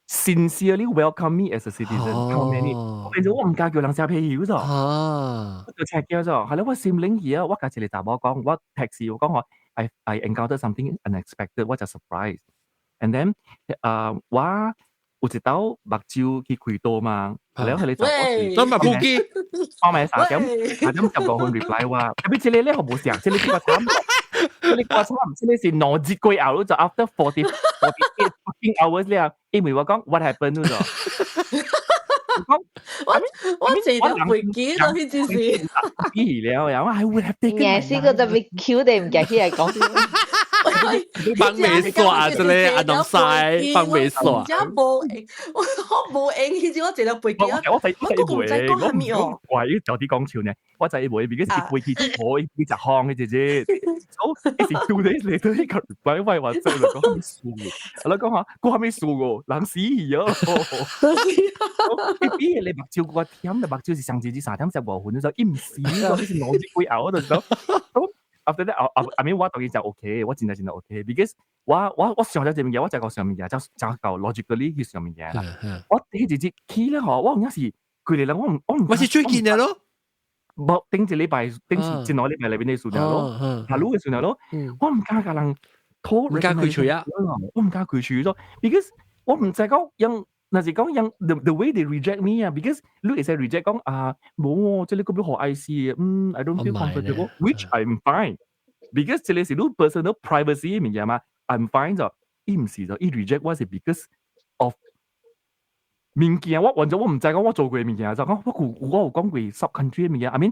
sincerely welcome me as a citizen? How many？我變咗我唔敢叫人寫批評咗。我就赤叫咗，係啦，我心靈去啊，我共一個查某講，我 text 我講我 I encountered something unexpected，我就 surprise。And then 啊，我有一道目睭去開刀嘛，係啦，佢哋就都咪普機，我咪3點3點15分 reply 我，特別這個咧好無相，這個比較慘，這個較慘，這個是2日過後就 after 48 fucking hours 了，因為我講 what happened 咗。我坐到飛機咯，彼陣時。咦了呀！我 I would have taken。硬是個特別 Q 地唔記起來講。放未煞之類，阿東西放未煞。真無閒，我無閒，彼陣我坐到飛機，我我我唔知講啥物哦。喂，就啲講笑呢，我就係會，because 伊飛機真好，伊幾十項嘅姐姐。所以是 2 days later，伊個禮拜話做就講啥物事，我講下，講啥物事喎，人死去哦。伊你目睭我忝，目睭是上次至3點15分，就伊毋死，伊是2日過後就講。After that，I mean 我當然就 OK，我真係真係 OK，because 我想咗這物件，我就講上物件，就就夠 logically 去上物件啦。我彼一日起咧吼，我有影是規個人，我唔我是最近嘅咯，無頂一禮拜，頂一兩禮拜內面的事咯，下滷嘅事咯，我唔敢共人討，唔敢開喙啊，我唔敢開喙咗，because 我唔知講用。若是講用 the way they reject me 啊，because 你會使 reject 講啊，無哦，這個閣欲予 IC，嗯，I don't feel comfortable，which I'm fine，because 這個是你 personal privacy 嘅物件嘛，I'm fine 就，伊毋是就，伊 reject 我是 because of 物件，我完全我毋知講我做過物件，就講我有講過 sub country 嘅物件，I mean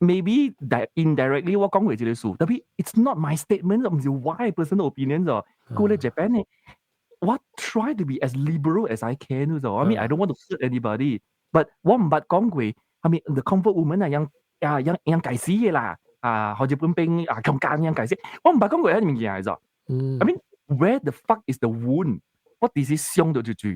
maybe that indirectly 我講過這個事，tapi it's not my statement，毋是我嘅 personal opinion 就，過咧 Japan 呢。我 try to be as liberal as I can 就，I mean I don't want to hurt anybody，but 我毋捌講過，I mean the comfort woman 啊，樣啊樣樣解釋嘅啦，啊好似本兵啊強姦樣解釋，我毋捌講過遐物件就，I mean where the fuck is the wound？我直是傷到就住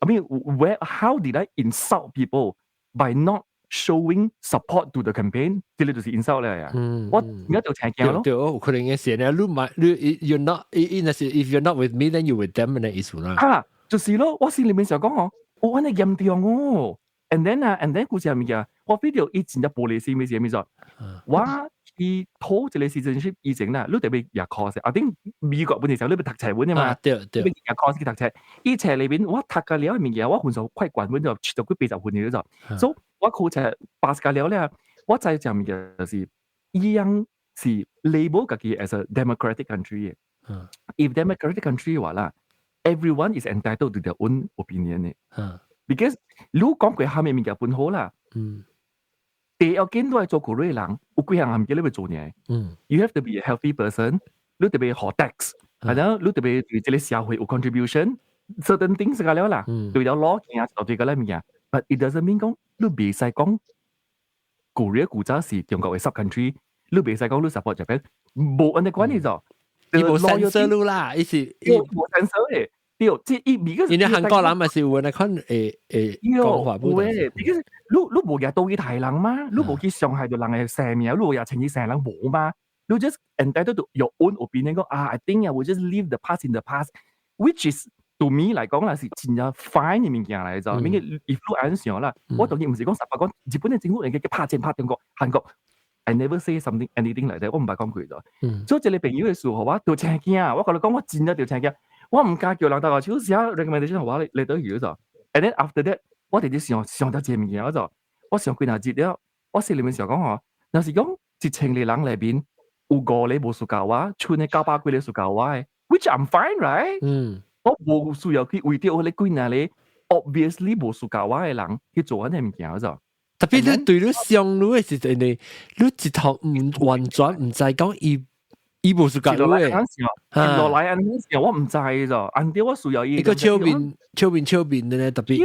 ，I mean where how did I insult people by not showing support to the campaign？這個就是 insult 咧呀，我而家就聽驚咯。對，有可能嘅事咧，你唔你 you're not 伊若是 if you're not with me then you with them 嘅意思啦。啊，就是咯，我心裡面想講哦，我按呢嚴重哦，and then 啊，and then 故事係物件，我 feel 到伊真正玻璃心嘅是啥物做？我去討一個 citizenship 以前啦，你特別入 course，啊頂美國本地時候你欲讀冊本嘅嘛，對對，入 course 去讀冊，伊冊裏邊我讀個了嘅物件，我分數快懸本就70幾80分嘅咗，所以我考冊 pass 個了咧，我知隻物件就是伊樣是 label 家己 as a democratic country 嘅。If democratic country 話啦，everyone is entitled to their own opinion 嘅。Because 你講過蝦米物件本好啦。第要緊都係做古瑞人，有幾項物件你欲做呢？You have to be a healthy person，你特別學 tax，係啦，你特別對這個社會有 contribution，certain things 個了啦，對了 law 件就對個咧物件，but it doesn't mean 講你袂使講 Korea 古早是中國嘅 sub country，你袂使講你 support Japan，無按呢關係咗。伊無 censor 你啦，伊是伊無 censor 嘅。對，這伊每個因為韓國人嘛是有那款會會講話有誒，because 你無舉刀去刣人嘛，你無去傷害到人嘅生命，你無也清去生人無嘛，你 just entitled to your own opinion 講啊，I think I will just leave the past in the past，which is to me 來講啦是真正 fine 嘅物件來就，因為 if 你按想啦，我當然毋是講十八講日本嘅政府應該拍戰拍中國、韓國。I never say something anything like that，我毋捌講過咗。所以這個朋友嘅事候，我就青驚，我共你講，我真正就青驚。我毋敢叫人搭手寫 recommendation 我嚟倒去咗。And then after that，我直直想想到這個物件，我就我想幾若日了，我心裡面想講吼，若是講1000個人內面有五個無 suka 我，賰個900幾個 suka 我的，which I'm fine right？我無需要去為著彼個幾若個 obviously 無 suka 我的人去做按呢物件就。特別你對你上你的時陣，你一頭毋完全毋知講伊伊無 suka 你的。落來按呢時我毋知咋，按掉我需要伊。一個笑面笑面笑面的咧，特別。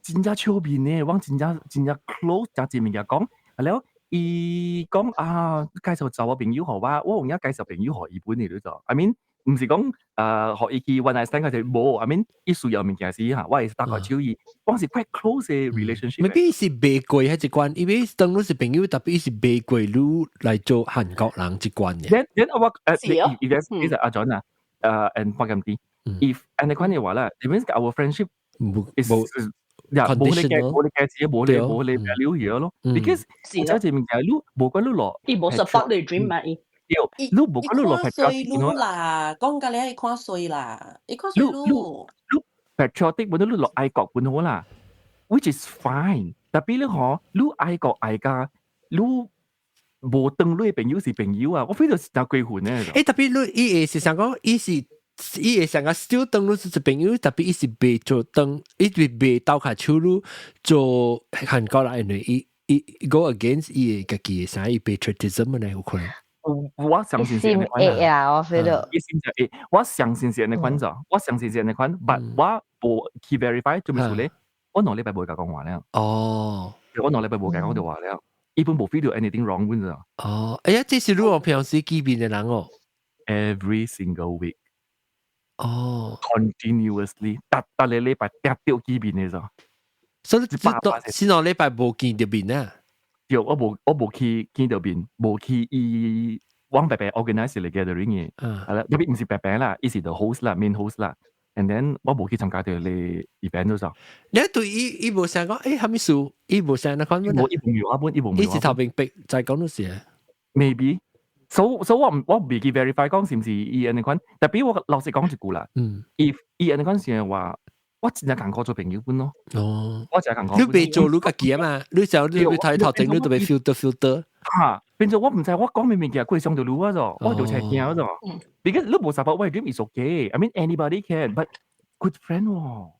真正笑面呢，我真正真正 close，真濟物件講，係了，伊講啊，介紹查某朋友予我，我有影介紹朋友予伊本嚟就，I mean 毋是講予伊去 one night stand 佢就無，I mean 伊需要物件時嚇，我會搭個手伊，我是 quite close 嘅 relationship。 maybe 是袂過彼一關，因為當你是朋友，特別是袂過你來做韓國人這關嘅。 Then 我if 其實阿 John 啊，and 潘金啲，if 按呢款嘅話啦，it means our friendship is 呀，無你嘅無你價值，無你無你 value 嘢咯。Because 我這物件，你無管你落，伊無 support 你 dream 嘛伊。對，你無管你落看衰你啦，講甲你愛看衰啦，伊看衰你。你 patriotic 本你落愛國本好啦，which is fine。Tapi 你嗬，你愛國愛家，你無當你朋友是朋友啊，我 feel 到是真過分咧。欸，特別你伊會是想講，伊是伊會想講 still 當你是朋友，特別伊是袂做當，伊是袂鬥跤手你做韓國人，因為伊伊 go against 伊的家己的啥，伊 patriotism 呢有可能。我相信是按呢款啊，我 feel 到。伊心就會，我相信是按呢款咋，我相信是按呢款，but 我無去 verify 做咩事咧？我兩禮拜無共講話了。哦，我兩禮拜無共講電話了，伊本無 feel 到 anything wrong 本咋。哦，哎呀，這是你平常時見面的人哦。 Every single week。哦，continuously，逐逐個禮拜定著見面的咋。所以你先兩禮拜無見著面啊？對，我無去見著面，無去伊阮伯伯 organize 一個 gathering 嘅，係啦，特別毋是伯伯啦，伊是 the host 啦，main host 啦，and then 我無去參加著個 event 都咋。你對伊伊無想講，欸，啥物事？伊無想那款。無，伊無描我本，伊無伊是頭邊逼再講都是。 Maybe。所以我唔我未去 verify 講是毋是伊按呢款，特別我老實講一句啦，if 伊按呢款想的話，我真正艱苦做朋友本咯。我真艱苦。你袂做你家己啊嘛？你就你睇頭前，你都袂 filter filter。嚇，變做我毋知我講咩物件，佢會傷著你啊咋，我就才驚咋。Because 你無 support 我的 dream is okay. I mean anybody can, but good friend 喎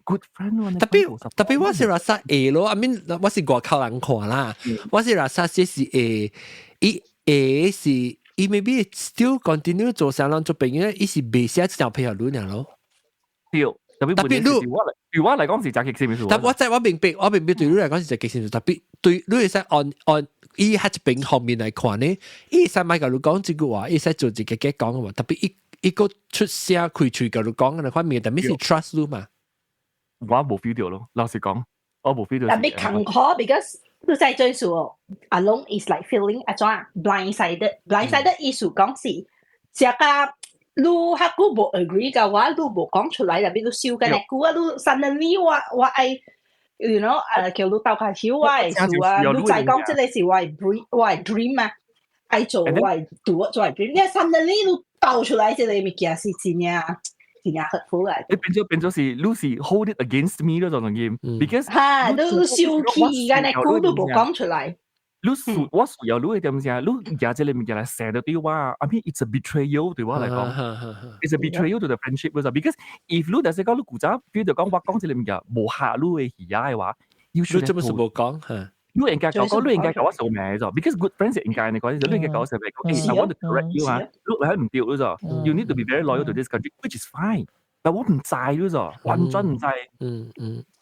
，good friend 喎。特別特別我是 rasa 會咯，I mean 我是外口人看啦，我是 rasa 這是會，伊會是伊 maybe still continue 做啥人做朋友，伊是袂寫這條配合你咯。對。特別特別你對我嚟講是真激心事。但我知我明白，我明白對你嚟講是真激心事。特別對你會使按按伊喺一邊方面來看呢，伊會使莫共你講這句話，伊會使做一個講嘅話。特別伊伊閣出聲開喙共你講嘅方面，特別是 trust 你嘛。我無 feel 到咯，老實講，我無 feel 到。特別艱苦，because 你在追數，阿龍 is like feeling 啊怎 blindsided，blindsided 意思講是，這個。你較久無 agree 嘅話，你無講出來，特別你笑緊久啊，你 suddenly 我我愛，you know 叫你鬥跤手我會事啊，你再講這個是我 dream 我 dream 啊，愛做我做做 dream，你 suddenly 你鬥出來這個物件是真正真正 hurtful 來。你變咗變咗是你是 hold it against me 咯，這種 game，because 哈，你你生氣，按呢久你無講出來。你需我需要你的點聲，你舉這個物件來射著對我，I mean it's a betrayal 對我來講，it's a betrayal to the friendship，because if 你就是講你古早 feel 到講我講這個物件無合你的耳的話，you should 你做乜事無講嚇？你應該講，你應該共我相罵咗，because good friends 應該你講，你應該共我相罵，講，欸，I want to correct you 啊，你係毋對咗，you need to be very loyal to this country，which is fine。但我毋知咗，完全毋知。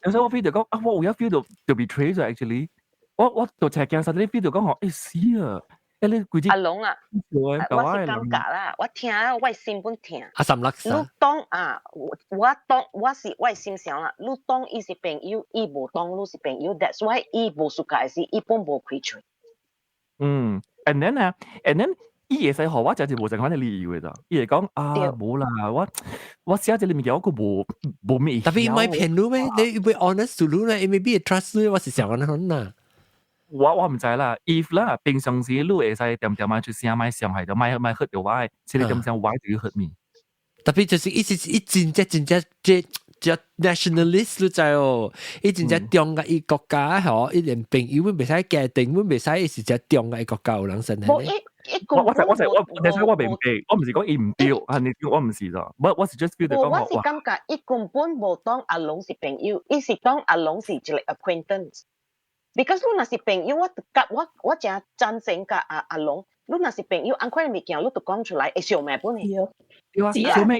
有時我 feel 到講啊，我有 feel 到就 betray 咗，actually。我我就赤驚實你 feel 到講吼，欸死啊！欸你規隻阿龍啊，我是感覺啦，我聽我的心本疼。啊，三六你當啊，我當我是我的心想啦，你當伊是朋友，伊無當你是朋友，that's why 伊無 suka 時，伊本無開喙。嗯，and then 啊，and then 伊會使予我真是無相仝的理由的咋，伊會講啊無啦，我我寫這個物件我閣無無咩。特別伊莫騙你咩？你會 honest to 你咧，伊 maybe trust 你，我是想按呢款啦。我我毋知啦，if 啦，平常時你會使恬恬莫出聲，莫傷害著，莫莫 hurt 著我的，這個點聲 why do you hurt me？特別就是伊是伊真正真正這這 nationalist 你知哦，伊真正中國伊國家吼，伊連朋友阮袂使家庭，阮袂使伊是只中國國家有人生無伊伊我我我我我我我明白，我毋是講伊毋對，啊你我毋是咋，我我是 just feel 著講我是感覺伊根本無當阿龍是朋友，伊是當阿龍是一個 acquaintance。Because 你若是朋友，我佮我我誠贊成佮阿阿龍。你若是朋友，按款物件你都講出來，會相罵本的。對啊，相罵。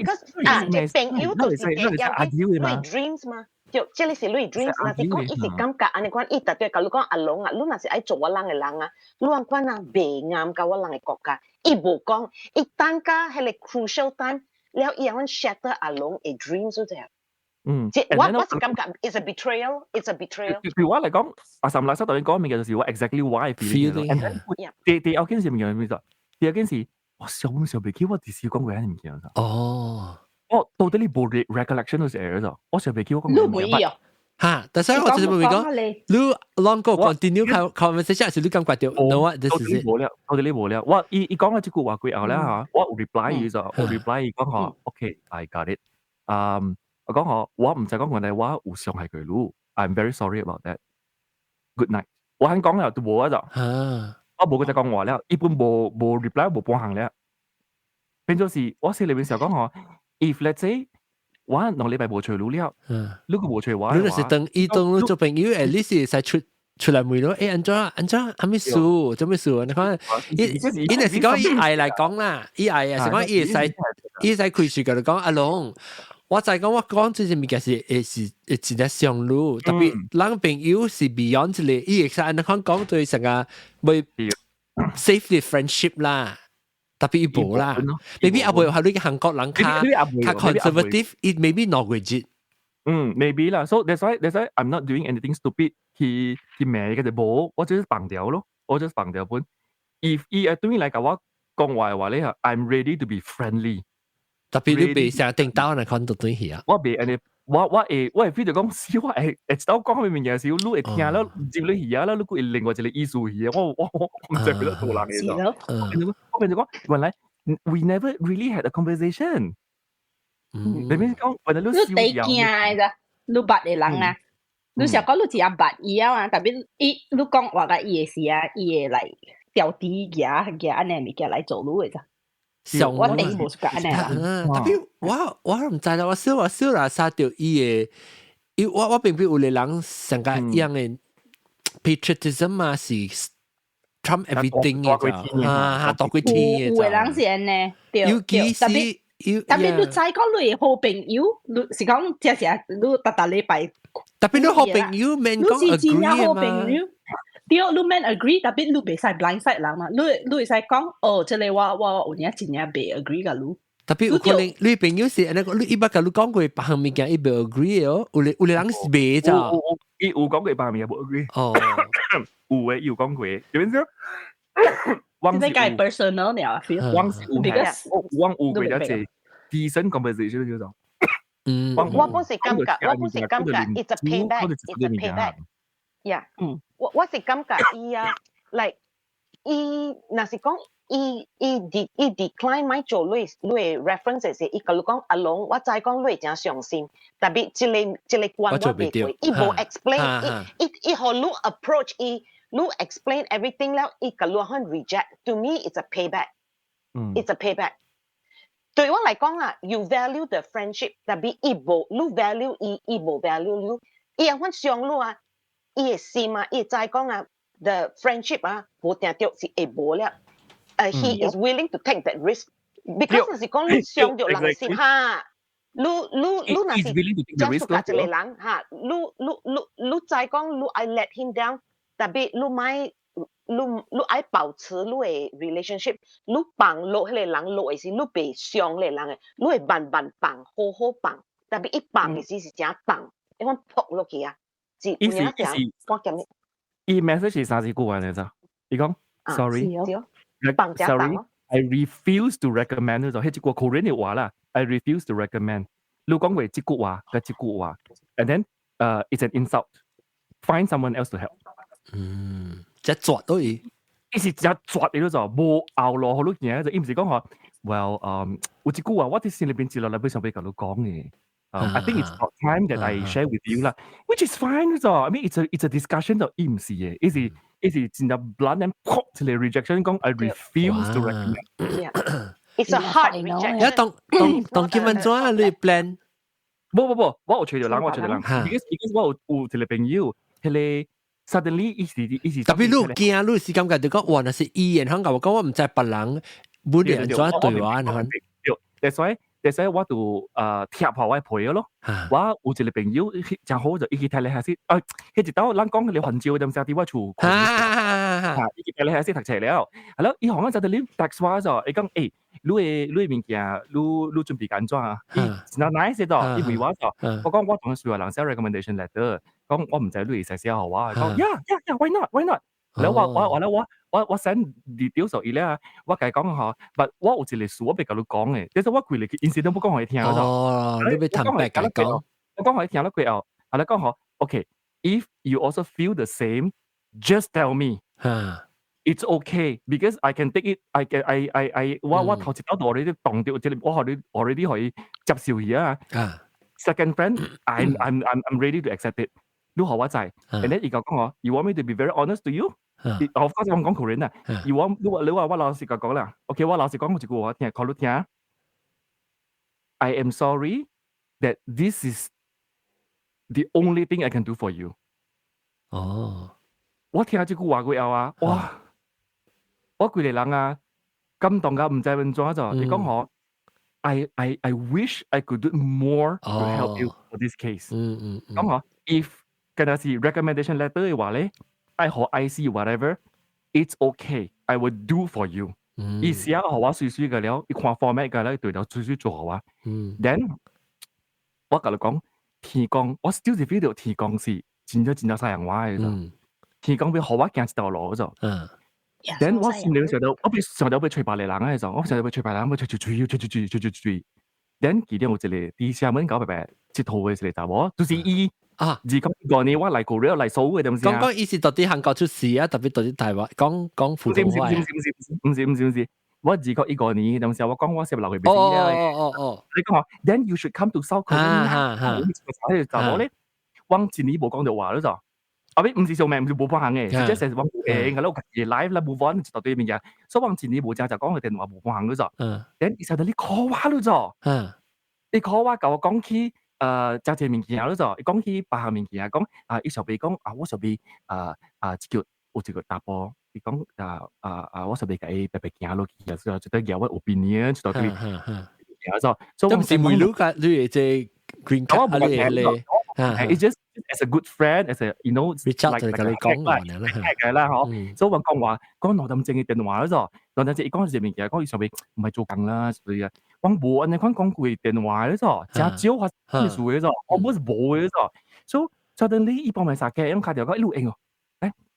啊，這朋友就是會要去 dreams 嘛。對，這個是你 dreams，若是講伊是感覺按呢款，伊特別共你講阿龍啊，你若是愛做我人的人啊，你按款啊袂啱佮我人的國家，伊無講，伊等甲彼個 crucial time 了，伊按款 shatter 阿龍的 dreams 就這樣。我是感覺 it's a betrayal，it's a betrayal。對我嚟講，阿岑垃圾頭先講嘅就是我 exactly what I feeling。第二件事物件咩事？第二件事，我想都想袂起，我直接講過遐物件。我到底你無 recollection 都是會咗，我想袂起我講過。你無意哦？嚇！但是我就是會講，你啷個 continue conversation 是你感覺著？No 啊，this is it。無了，到底你無了。我伊伊講咗這句話過後咧嚇，我有 reply 伊就，我 reply 伊講嗬，OK，I got it。嗯，我講嗬，我毋知講原來我有傷害過你，I'm very sorry about that。Good night。我肯講了就無啊就，我無閣再講話了，伊本無 reply 無半項了。變做是，我心裏面想講嗬，if let's say 我2禮拜無揣你了，你閣無揣我，你就是當伊當你做朋友，at least 會使出來問咯，欸，按怎按怎，啥物事，做咩事？你看，伊伊若是講伊愛來講啦，伊愛啊是講伊會使伊會使開始共你講阿龍，我知講我講這些物件是會是會真正傷你，特別人朋友是 beyond 這個，伊會使按呢款講對成個會 save the friendship 啦。特別伊無啦，maybe 阿妹係你韓國人較較 conservative，伊 maybe 兩個節。嗯，maybe 啦，so that's why I'm not doing anything stupid 去去罵佢就無，我就是放掉咯，我就是放掉本。if 伊會對來共我講話嘅話咧，I'm ready to be friendly。特別你袂成定刀來看到對去啊。我袂按呢，我會 feel 到講，死我會會知道講啥物件時，你會聽了入你耳啊，你閣會另外一個意思去啊，我毋知變做做人嘅。我變做講，原來 we never really had a conversation。你變講，原來你你地驚的咋？你捌的人啊？你想講你真捌伊啊嘛？特別伊你講話共伊的時啊，伊會來調低舉舉按呢物件來做你的咋？我頂無是按呢啦。特別我毋知啦，我小啦殺著伊的，伊我並非有個人上個樣的 patriotism 啊，是 trump everything 嘅啊，大過天嘅。有的人是按呢，對，尤其是。特別你知講你的好朋友，你是講這是你逐逐禮拜。特別你好朋友免講 agree 好朋友，對，你免 agree，特別你袂使 blindside 人嘛，你會使講哦，這個我有影真正袂 agree 共你。特別有可能你朋友是按呢個，你伊捌共你講過別項物件，伊袂 agree 哦，有的人是袂咋。伊有講過別項物件無 agree。哦，有的有講過，點樣？這個 personal 了，feel。我是有，我有過一個 decent conversation 叫做。我本是感覺，it's a payback，it's a payback。Yeah，我是感覺伊啊，like 伊若是講伊 decline 莫做你 reference 時，伊共你講阿龍，我知講你真傷心，特別這個關我袂過，伊無 explain，伊予你 approach 伊，你 explain everything 了，伊共你款 reject。To me, it's a payback. It's a payback. 對我來講啊，you value the friendship，特別伊無你 value 伊，伊無 value 你，伊按款傷你啊，伊的心啊，伊會知講啊，the friendship 啊，無定著是會無了。He is willing to take that risk because 若是講你傷著人的心哈，你若是真屬一個人哈，你知講你愛 let him down，特別你莫你愛保持你的 relationship，你放落彼個人落的時，你袂傷彼個人的，你會慢慢放，好好放，特別伊放的時是誠放，伊講撲落去啊，是有影誠我感覺。伊 message 是三字句話嚟咋？伊講 sorry。Sorry，I refuse to recommend 就彼一句 Korean 的話啦。I refuse to recommend。你講過這句話，佮這句話，and then it's an insult。Find someone else to help。嗯，這絕對。伊是真絕的就無後路予你行，就伊毋是講話，well，有一句話我佇心裏邊一路來欲想欲共你講的。I think it's about time that I share with you 啦，which is fine 就，I mean it's a discussion 就伊毋是的，伊是真正 blunt and 撲一個 rejection 講 I refuse to recommend。 It's a hard rejection。一當當當今晚怎你 plan？無無無，我有揣著人，我揣著人，because 我有一個朋友，彼個 suddenly 伊是特別你有驚，你是感覺就講，哇，若是伊然後我講我毋知別人本來按怎對我，對，that's why 但係我就貼下我陪咯。我有一個朋友真好就一起睇你下先，啊，彼一道咱講你環招點時佇我厝，啊，伊去睇你下先讀冊了，係咯，伊行就佇你 text 我就，伊講欸，你的物件，你準備按怎啊？伊真 nice 就，伊問我就，我講我當需要人寫 recommendation letter，講我毋知你會使寫予我，講 yeah，why not，why not？然後我 send details 予伊咧，我共伊講吼，but 我有一個事我袂共你講嘅，但是我規個 incident 不講予伊聽。哦，你欲坦白共伊講。我講予伊聽了過後，啊你講吼，OK，if you also feel the same，just tell me。It's okay because I can take it. I can I I I 我頭一道就 already 當著這個，我予你 already 可以接受伊啊。Second friend, I'm ready to accept it。你予我知，and then 伊就講我，You want me to be very honest to you？Of course 我講 Korean 啊。You want 你話我老實講啦，OK，我老實講一句話聽，予你聽。I am sorry that this is the only thing I can do for you。哦，我聽這句話過後啊，哇！我規個人啊，感動到毋知按怎做。伊講吼，I wish I could do more to help you for this case。講吼，if 敢若是 recommendation letter 的話咧，愛予 IC whatever，it's okay，I will do for you。伊寫予我媠媠個了，伊看 format 個了，對了媠媠做予我。Then 我共你講，天公，我 still 是 feel 到天公是真正真正相我的。天公欲予我行一條路就。Then 我心裡想到，我欲想到欲揣別個人的時候，我想到欲揣別人，欲揣揣揣揣揣揣揣揣。Then 其中有一個佇廈門九伯伯佚佗的一個查某，就是伊啊。2015年我來過了來首爾的東西。講講伊是到佇韓國出世啊，特別到佇台灣講講普通話。毋是毋是毋是毋是毋是，我2015年當時我講我是留去。哦哦哦哦，你講，Then you should come to South Korea。彼個查某咧，我一年無講著話了就。後尾毋是相命，毋是無半項嘅，直接是講誒，我家己 life 啦，move on 一大堆物件，所以我一年無正就講個電話無半項了就。Then 伊 suddenly call 我了就。伊 call 我，共我講起誠濟物件了就，伊講起別項物件，講啊，伊想欲講啊，我想欲啊啊，這個有一個查埔，伊講啊啊啊，我想欲共伊白白行落去，啊，就得舉我 opinion 一大堆物件就，所以我毋是為你個你這 green card 啊，你咧。 It's just as a good friend, as a reach out 就共你講話啦，係啦，嗬。所以我講話講2點鐘嘅電話了就，2點鐘伊講一個物件，講伊想欲毋愛做工啦，所以啊，我無按呢款講過電話了就，誠少發生事的就，我本是無的就，所以 suddenly 伊幫忙殺嘅，用卡條講一路應哦，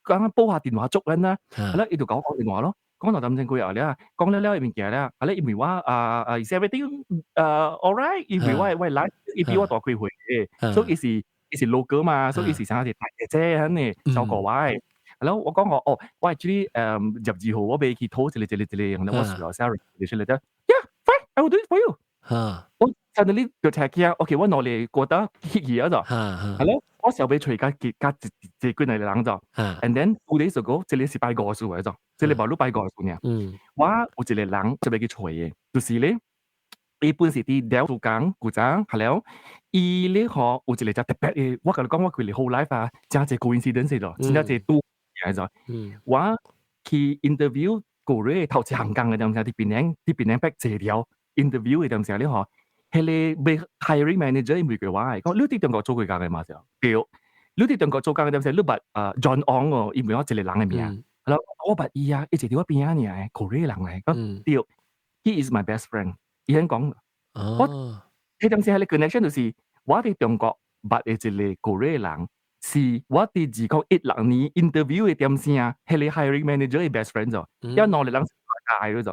剛剛報下電話祝咱啦，係啦，伊就共我講電話咯，講2點鐘過後了，講了了物件了，啊咧因為我啊啊 is everything alright，因為我來，伊比我大幾歲嘅，所以伊是 local 嘛，所以伊是啥是大姐姐按呢，照顧我的。然後我講我哦，我 actually 22號我欲去討一個一個一個，我需要寫 recommendation letter。Yeah, fine, I will do it for you。我 suddenly 就聽起啊，OK，我努力覺得去去啊就，係咯，我想欲揣較較一一幾個人就，and then 2 days ago，這個是拜五數來就，這個無禮拜五數爾。我有一個人就欲去揣的，就是咧，伊本是佇了做工古早，係了，伊咧吼有一個誠特別的，我共你講，我規個 whole life 啊，誠濟 coincidence 咯，真正濟拄來就，我去 interview 過咧頭一項工的當時，佇檳城，佇檳城北坐了 interview 的當時咧吼，彼個欲 hiring manager 伊問過我的，講你佇中國做過工的嘛？就對，你佇中國做工的當時，你捌John Ong 哦，伊問我一個人的名，然後我捌伊啊，伊坐佇我邊仔爾，Korea 人來，講對，He is my best friend。伊按講，我彼當時彼個 connection 就是我佇中國捌的一個 Korea 人，是我佇2016年 interview 的點聲，彼個 hiring manager 的 best friend 就，遐兩個人是拉界就。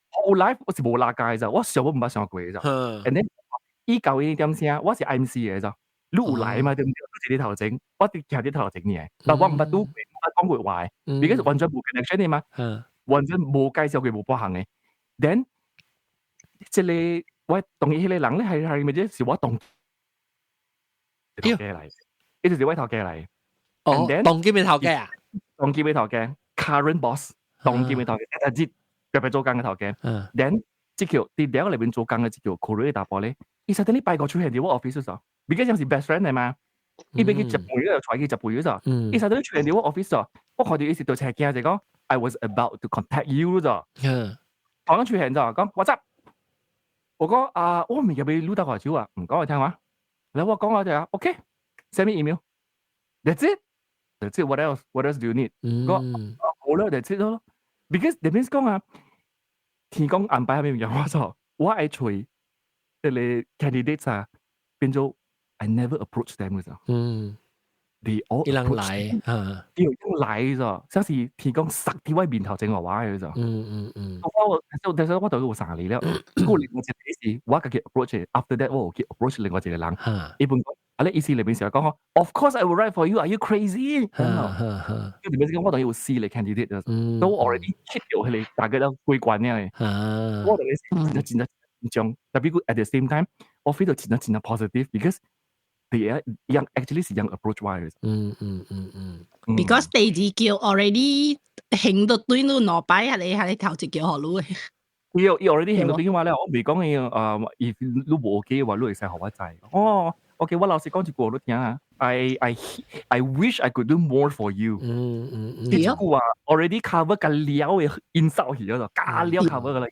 後來我是無拉界就，我想都毋捌想過就。And then 伊舊伊點聲，我是 MC 的就，你有來嘛對毋對？你坐佇頭前，我佇徛佇頭前爾，但我毋捌拄過，毋捌講過話的，because 完全無 connection 的嘛，完全無介紹過無半項的。Then 這個我同伊彼個人咧係 hiring manager 是我同頭家來，伊就是我頭家來。哦，當今的頭家啊？當今的頭家，current boss，當今的頭家，一日特別做工的頭家。Then 這叫佇了內面做工的這叫 Korea 查埔咧，伊 suddenly 拜五出現佇我 office 時，because 是 best friend 來嘛，伊欲去食飯就帶去食飯時，伊 suddenly 出現佇我 office 時，我看著伊是就車驚就講，I was about to contact you 咗，講出現咗，講 what's up？我講啊，我唔入去擼到個手啊，唔講我聽話。然後我講我就啊，OK，send me email。That's it. That's it. What else? What else do you need？我好啦，That's it 咯。Because that means 講啊，天公安排係咪樣我錯？我愛揣一個 candidate 啊，變做 I never approach them 嘅咋。They all 伊人來啊，對，伊來咗，像是天公塞佇我面頭前話嘅咋。我但是我就有三年了，過另外一個是，我家己 approach，after that 我有去 approach 另外一個人，伊本講，啊你意思裏面是講，Of course I will write for you，are you crazy？佢裏面講我當有四個 candidate，都 already hit 到彼個大概都過關了。我當時真真真緊張，特別 at the same time，我 feel 到真真真 positive，because they are young actually 是 young approach 我嘅。Because 第二叫 already 行到對你兩擺，係你頭一叫予你嘅。伊 already 行到對我咧，我未講伊if 你無 OK 嘅話，你會使予我知。哦，OK，我老實講一句，你聽啊。I wish I could do more for you。呢句話 already cover 個了嘅 insult 去咗，加了 cover 個啦。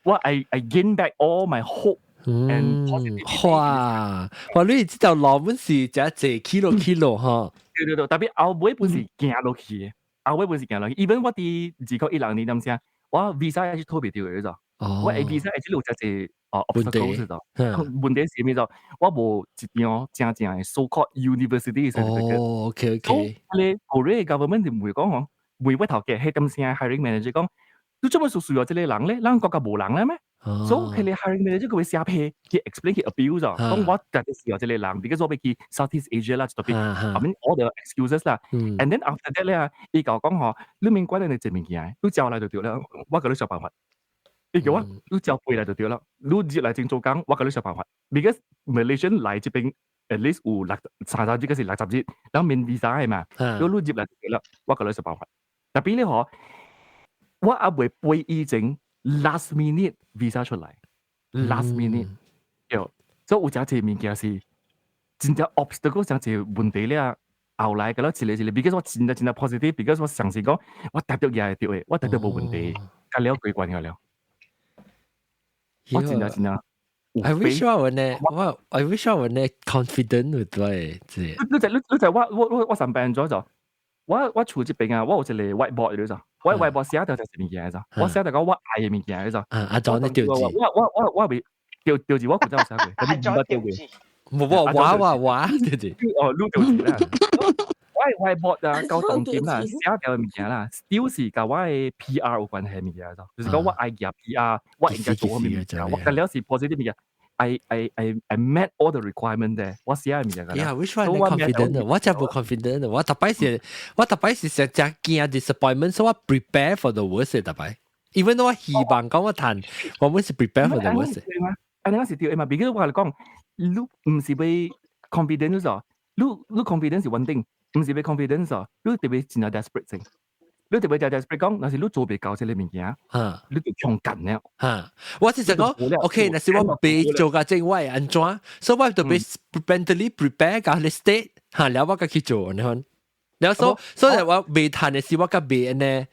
我 I gain back all my hope and positivity。哇！哇！你這條路本是真濟 kilo kilo 哈。對對對，特別後尾本是行落去嘅，後尾本是行落去。Even 我佇2016年點聲，我 visa 也是特別掉嘅咋。我 visa 也是有真濟哦 obstacle 咗。問題是咩就？我無一張正正嘅 so called university certificate。哦，OK OK。你 Korea government 就唔會講嗬，唔會頭嘅，係點聲 hiring manager 講，你做乜需要這個人咧？咱國家無人咧咩？所以佢哋 hiring manager 佢會寫批去 explain 去 abuse 咗，講我特別需要這個人，because 我欲去 Southeast Asia 啦，特別，I mean all the excuses 啦。And then after that 咧，伊共我講嗬，你免管你這物件，你招來就對了，我共你想辦法。伊叫我你招飛來就對了，你入來前做工，我共你想辦法。Because Malaysian 來這邊 at least 有60、30日，還是60日，然後免 visa 的嘛，你入來就對了，我共你想辦法。特別咧嗬，我猶未飛以前 last minute visa 出來，last minute，對，所以有真濟物件是真正 obstacle，真濟問題咧。後來個了一個一個，because 我真正真正 positive，because 我相信講我達到也會對的，我達到無問題，甲了過關了。我真正真正。 I wish 我有呢，我 I wish 我有呢 confident 對，這。你就我上班咗就，我厝這邊啊，我有一個 whiteboard 你就，我 whiteboard 寫掉就是物件就，我寫掉講我愛的物件就。啊，阿莊你掉字。我未掉掉字，我古早有寫過，但係唔捌掉過。無無我我我掉字。哦，你掉字啦。我 whiteboard 啊，到當今啦，寫掉的物件啦，still 是佮我的 PR 有關係物件就，就是講我愛夾 PR，我應該做啥物物件，我甲了是 positive 物件。I met all the requirement 的，我寫的物件。 Yeah, which one confident？我真無 confident。我逐擺是成真驚 disappointment，所以我 prepare for the worst 逐擺。Even though 我希望講我趁，我們是 prepare for the worst。按呢是對嘛？比如我講，你毋是欲 confidence 咗，你 confidence 是穩定，毋是欲 confidence 咗，你特別真正 desperate 先。你特別就 desperate 講，若是你做袂到這個物件，你就窮緊了。嚇，我是想講，OK，若是我未做個正，我會按怎？所以我特別 mentally prepare 個 state，嚇，了我才去做，你看。了所以我未趁的時，我較未呢。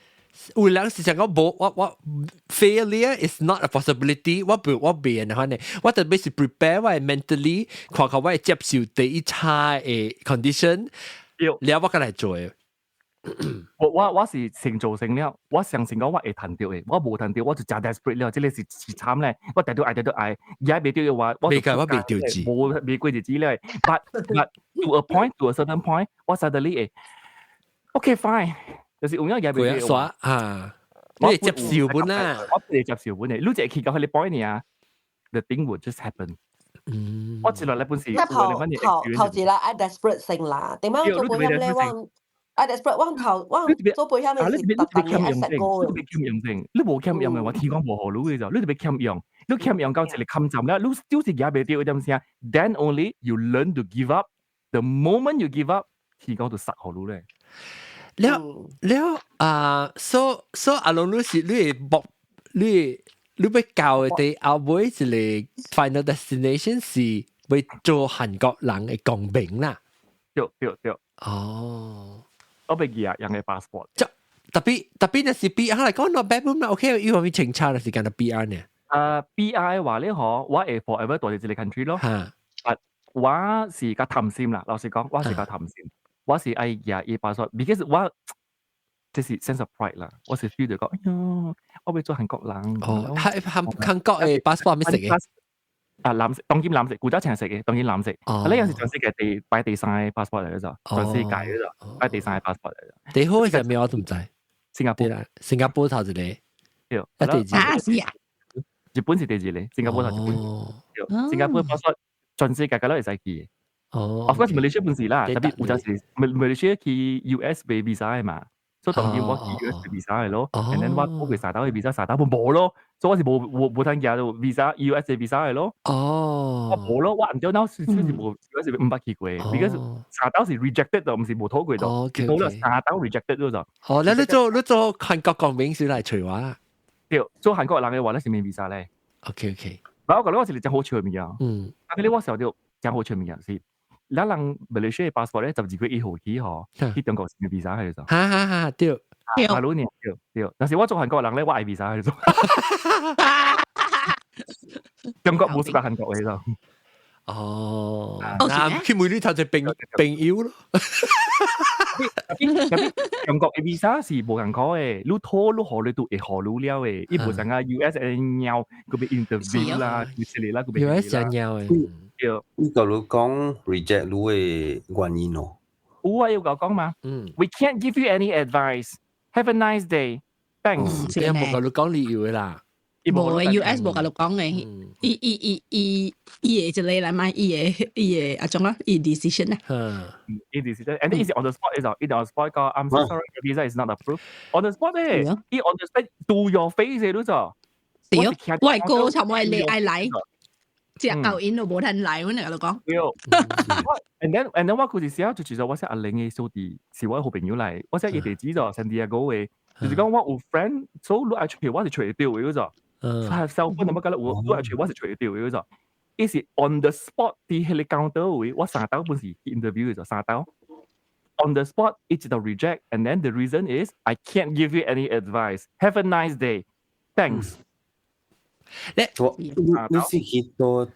有人是想講無，我 failure is not a possibility，我未按呢，我特別是 prepare 我 mentally，看看我會接受第一差的 condition，了我才來做。我是成做成了，我相信講我會趁著的，我無趁著我就誠 desperate 了，這個是慘咧。我直都愛直都愛，也袂著的話，我未我未著字，無未過日子咧。But to a point, to a certain point，我 suddenly 會，OK fine，就是有影也袂著。耍啊，你會接受本啊？我會接受本的，你就會去到彼個 point 啊，the thing would just happen。我一落來本是，頭頭頭一啦，愛 desperate 先啦，點解做保險咧？我愛 desperate，我頭我做保險的是特別愛 set goal。你別欠用性，你無欠用的話，天公無予你的就，你特別欠用，你欠用到一個坎站了，你就是夾袂著一點聲，then only you learn to give up。The moment you give up，天公就殺予你咧。了了啊，so 阿龍你是你會搏你你欲到的第後尾一個 final destination 是欲做韓國人的公民啦。對對對。哦。我欲寄人的 passport。特別特別若是 PR 來講，not bad 嘛，OK，因為清查的時間的 PR 呢。啊 PR 話咧，嗬，我會 forever 住佇這個 country 咯。啊，我是較貪心啦，老實講，我是較貪心，我是愛舉伊 passport，because 我這是 sense of pride 啦，我是 feel 到講，哎喲，我欲做韓國人。哦，係韓國嘅 passport 咩色嘅？啊，藍色，當今藍色，古早青色嘅，當今藍色。哦，呢樣是全世界第排第三個 passport 嚟嘅咋，全世界嘅咋，排第三個 passport 嚟嘅。第好係咩我都唔知。新加坡，新加坡頭一個。對，啊，第二。啊，是啊。日本是第二個，新加坡頭日本。對，新加坡 passport 全世界都會使去。哦。 Of course，馬來西亞本是啦，特別有陣時馬來西亞去 US 買 visa 嘅嘛。所以當然我去 US 買 visa 嘅咯，and then 我我佢沙島嘅 visa 沙島冇咯，所以我是無通寄到 visa US 嘅 visa 嘅咯。我無咯，我唔知嗱是是無 US 毋捌去過，because 沙島是 rejected 就毋是無討過就，見到啦沙島 rejected 咗就。哦，你做韓國國民先嚟隨話。對，做韓國人嘅話咧是免 visa 咧。 OK。我覺得我是真好笑嘅物件。但係你我時候就真好笑物件是。咱人馬來西亞 passport 咧，12月1號起吼，去中國是免 visa 嘅就。哈哈哈，對。馬魯年對對，但是我做韓國人咧，我愛 visa 嘅做。中國冇識得韓國嘅就。哦，嗱，佢每年頭就朋友咯。中國嘅 visa 是無共款嘅，你討你予你都會予你了嘅，伊無像啊 US 嘅貓，佢欲 interview 啦，佢之類啦，佢欲 US 真貓嘅。對，你假如講 reject 你嘅原因咯？有啊，有甲講嘛。We can't give you any advice. Have a nice day. Thanks。你無共你講理由嘅啦。無嘅，US 無共你講嘅，伊伊伊伊伊會一個來嘛，伊會啊種啊，伊 decision 啊。伊 decision，and then 伊是 on the spot，伊就伊 on the spot 講，I'm so sorry, your visa is not approved. On the spot 咧，伊 on the spot to your face 嘅，你就。對，我係高插我係你愛來。食夠因都無通來，阮來講。對。And then 我嗰時寫就其實我寫阿玲嘅小弟是我好朋友嚟，我寫伊地址就聖地亞哥嘅，就是講我有 friend，所以你愛出去我是揣得著嘅就。係 cell phone 乜嘅啦，我你愛揣我是揣得著嘅就。伊是 on the spot 佇彼個 counter 位，我三兜本是 interview 嘅就三兜。On the spot，一直到 reject，and then the reason is I can't give you any advice. Have a nice day. Thanks. 你我你是去佗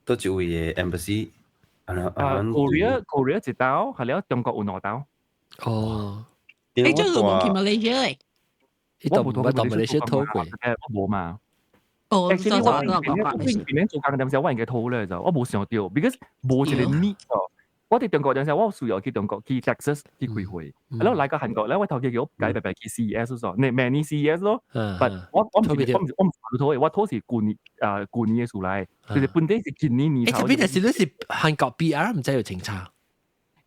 一位嘅 embassy？啊，Korea 一兜，係了中國有兩兜。哦，你做冇去 Malaysia 誒？我冇到馬來西亞討過，我無嘛。哦， Actually，我邊邊做工陣時，我應該討咧就，我無想著，because 無一個 need 哦。我佇中國陣時，我有需要去中國去 Texas 去開會，然後來到韓國咧，我頭家叫我改白白去 CES 咯，你明年 CES 咯，but 我毋是討嘅，我討是舊年啊舊年嘅事來，就是本底是今年年頭。誒，這邊就是你是韓國 PR 毋知有清查。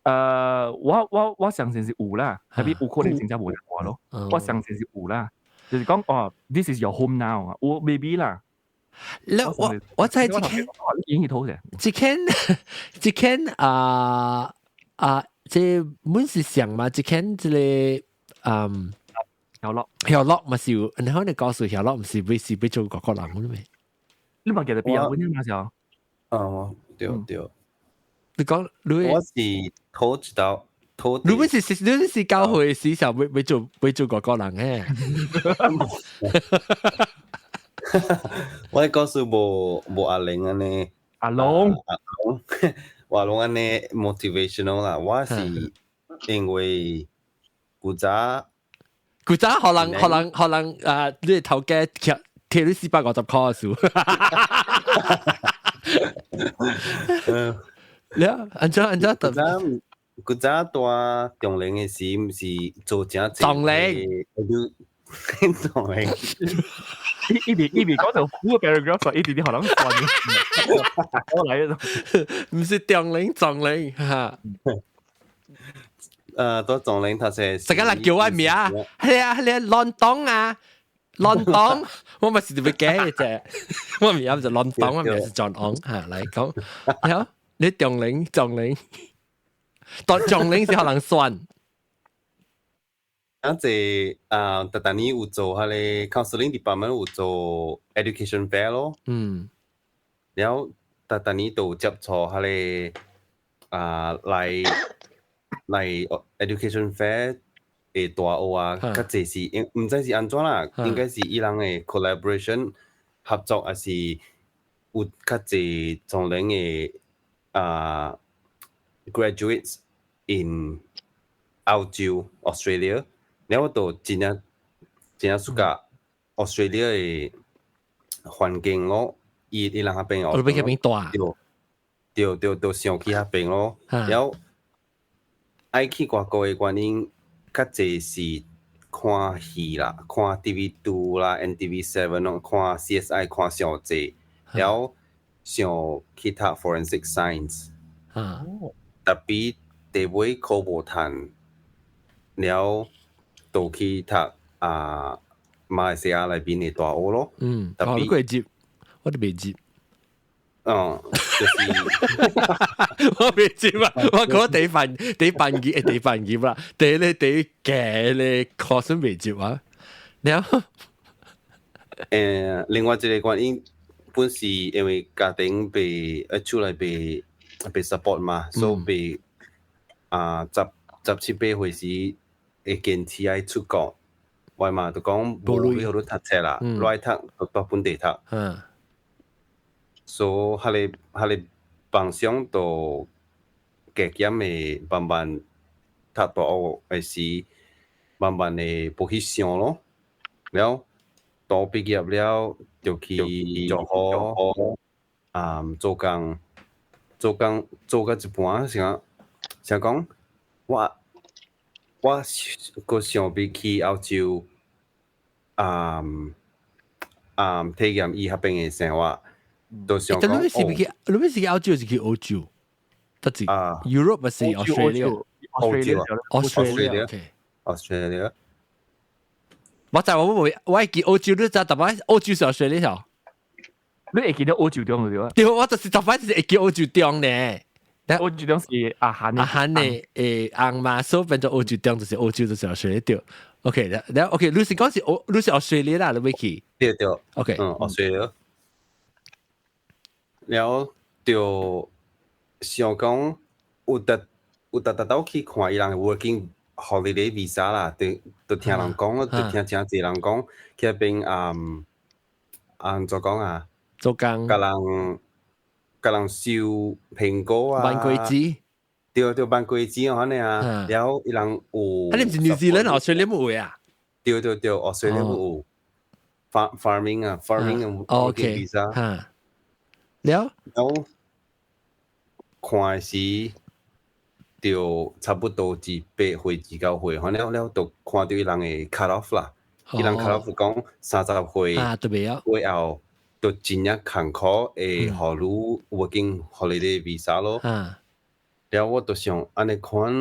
我相信是有啦，特別有可能真正無人話咯。我相信是有啦，就是講哦，this is your home now，我 maybe 啦。你我知這間，這間這間啊啊，這本是想嘛？這間這個曉樂曉樂嘛是有，然後你告訴曉樂毋是欲是欲做外國人嘅咩？你嘛記得邊啊？阮嘛是啊，對對。你講你我是討一道討。你本是教會時時候欲做外國人嘅。我講是無阿玲按呢，阿龍阿龍，阿龍按呢 motivational 啦，我是因為古早古早可能啊，你頭家貼貼你450塊數。你啊，按怎按怎？古早古早蹛中玲嘅時，毋是做誠濟中玲，中玲。伊邊講就好個 paragraph，伊直直可能算我來咗。毋是中玲，中玲哈。蹛中玲頭先，成個人叫我名，係啊係啊，亂黨啊，亂黨，我咪是特別驚嘅啫。我名就亂黨，我名是 John Ong 嚇來講。好，你中玲中玲，蹛中玲是可能算。啊，這啊，逐逐年有做彼個 counseling department 有做 education fair 咯。了，逐逐年都有接觸彼個啊，來 education fair 的大學啊，較濟是，毋知是按怎啦，應該是伊人的 collaboration。合作，還是有較濟種人嘅啊 graduates in 澳洲 Australia，了我就真正真正 suka Australia 嘅環境咯，伊伊人彼邊我欲去彼邊蹛。對對對，就想去彼邊咯。了愛去外國嘅原因，較濟是看戲啦，看 TV 2 啦，NTV 7 咯，看 CSI 看上濟，了想去讀 forensic science。特別第尾考無趁，了就去讀啊馬來西亞內邊嘅大學咯。特別我會接，我都未接。哦，就是我未接啊！我講第份第半業第半業啦，第咧第嘅咧 course 未接啊。了後另外一個原因，本是因為家庭被厝內被被 support 嘛，所以被啊十十七八歲時會堅持愛出國，我嘛就講無鐳予你讀冊啦，你愛讀就蹛本地讀。所以彼個彼個夢想就加減會慢慢讀大學的時，慢慢會無去想咯。了，大學畢業了，就去做好啊做工，做工做到一半，想想講，我我閣想欲去澳洲啊啊體驗伊彼邊的生活。就想講，你是去，你是去澳洲，是去歐洲？得字啊，Europe 還是 Australia？澳洲，Australia， Australia。我就我會，我會記澳洲，你知特擺澳洲是 Australia。你會記得澳洲中對啊？對，我就是特擺就是會記澳洲中呢。澳洲中是阿韓阿韓的誒紅嘛，所以變做澳洲中就是澳洲就是 Australia 對。OK，了 OK，你是講是澳，你是 Australia 啦，你欲去？對對。 OK，嗯，Australia。了就想講有得有得得到去看伊人 working holiday visa 啦，就就聽人講，就聽誠濟人講，去彼邊啊啊怎講啊？做工，共人共人收蘋果啊，挽果子，對對，挽果子哦，按呢啊，了伊人有，啊，你毋是 New Zealand、 Australia 無啊？對對對，Australia 有 farming 啊，farming working visa。了，了看時就差不多是8歲至9歲，反正了就看著伊人的 cut off 啦。伊人 cut off 講30歲，啊，特別啊，過後就真正艱苦會予你 working holiday visa 咯。了我就想按呢款，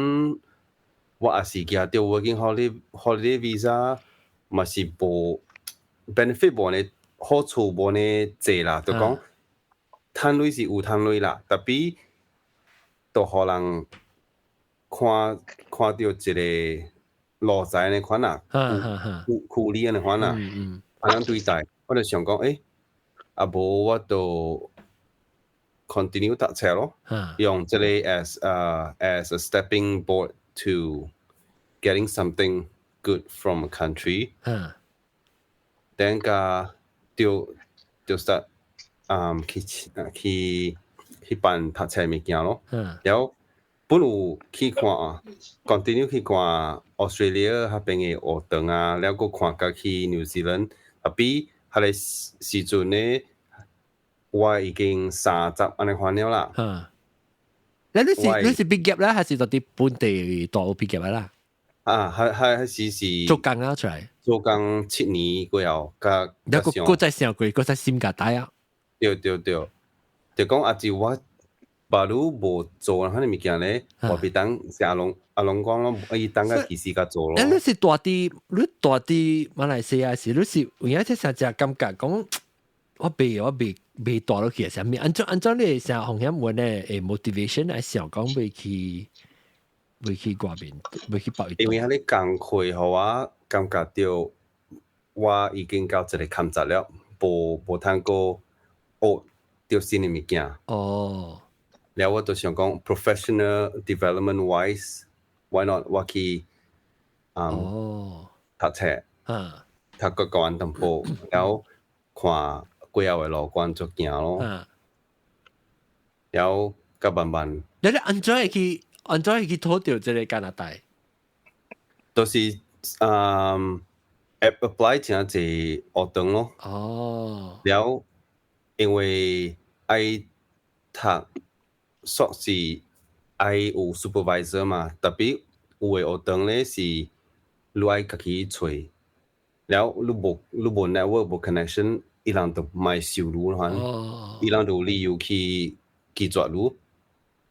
我也是舉著 working holiday visa，嘛是無 benefit 無呢，好處無呢濟啦，就講。趁鐳是有趁鐳啦，特別就予人看看著一個路仔按呢款啊，苦苦力按呢款啊，按呢對待，我就想講，欸，啊無我就 continue 讀冊咯，用這個 as a stepping board to getting something good from a country。then 個就就 start 去去去辦讀冊物件咯。了本有去看，continue 去看 Australia 彼邊的學堂啊，了閣看甲去 New Zealand，特別彼個時陣呢，我已經30按呢款了啦。你你是你是畢業啦，還是佇本地大學畢業啦？啊，還還還是是做工啊出來。做工7年過後，佮了閣閣再想過，閣再心共大啊。對對對，就講啊，是我假如無做彼個物件咧，我袂當是阿龍阿龍講咯，伊等甲其實較做咯。欸，你是蹛佇你蹛佇馬來西亞時，你是有影這啥只感覺講，我袂我袂袂蹛落去啥物？按怎按怎你會啥風險問咧？會 motivation 來想講欲去欲去外面，欲去別因為彼個工課予我感覺著我已經到一個坎節了，無無通閣學著新的物件。了我就想講，professional development wise，why not 我去讀冊，讀閣懸淡薄，了看過後的路關就行咯。然後甲慢慢。你按怎會去按怎會去討著這个加拿大？就是apply 誠濟學堂咯。了，因為愛讀碩士愛有 supervisor 嘛，特別有的學堂咧是你愛家己揣，了你無 network 無 connection，伊人就莫收你款，伊人就有理由去拒絕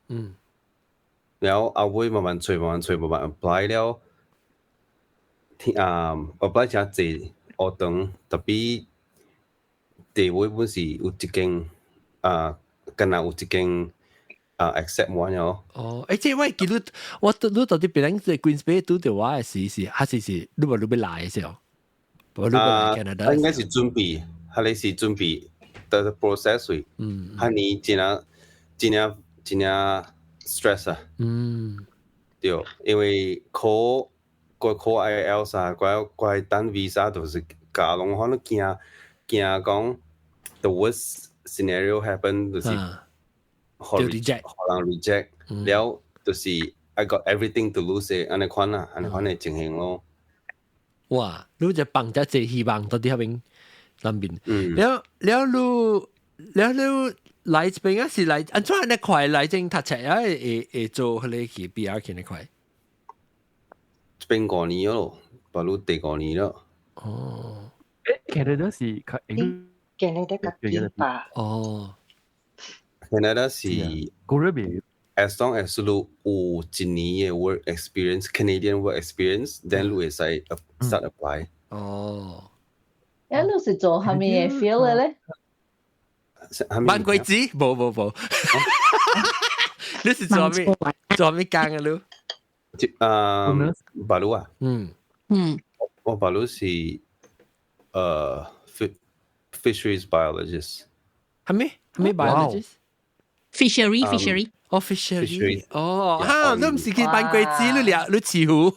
你。了後尾慢慢揣，慢慢揣，慢慢 apply 了，聽啊 apply 誠濟學堂，特別第尾本是有一間啊，敢若有一間啊 accept 我了。哦，欸，這我記得我你到底別人在 Queens Bay 拄著我的時是，還是是你無你欲來的時候？無你欲來加拿大？應該是準備，彼个是準備的 process。彼年真正真正真正 stress 啊。對，因為考過考 IELTS 啊，過過等 visa 就是教攏可能驚驚講 the worst scenario happen 就是予 reject，予人 reject，了就是 I got everything to lose 按呢款啊，按呢款的情形咯。哇！你就放遮濟希望到佇彼邊南邊。了了你了你來這邊啊是來按怎按呢快來這讀冊啊會會做彼个去 PR 去呢快？這邊5年咯，巴魯第五年咯。哦。 Canada 是較 Canada 較緊吧？哦。 Canada 是 Korea as long as 你有一年的 work experience，Canadian work experience，then 你會使 start apply。哦。欸，你是做啥物的 field 的咧？扮鬼子？無無無。你是做咩做咩工的你？啊，巴魯啊。我巴魯是fisheries biologist。係咩？係咩 biologist？ Fishery fishery。哦，fishery。哦，哈，你毋是去扮鬼子，你掠你似乎。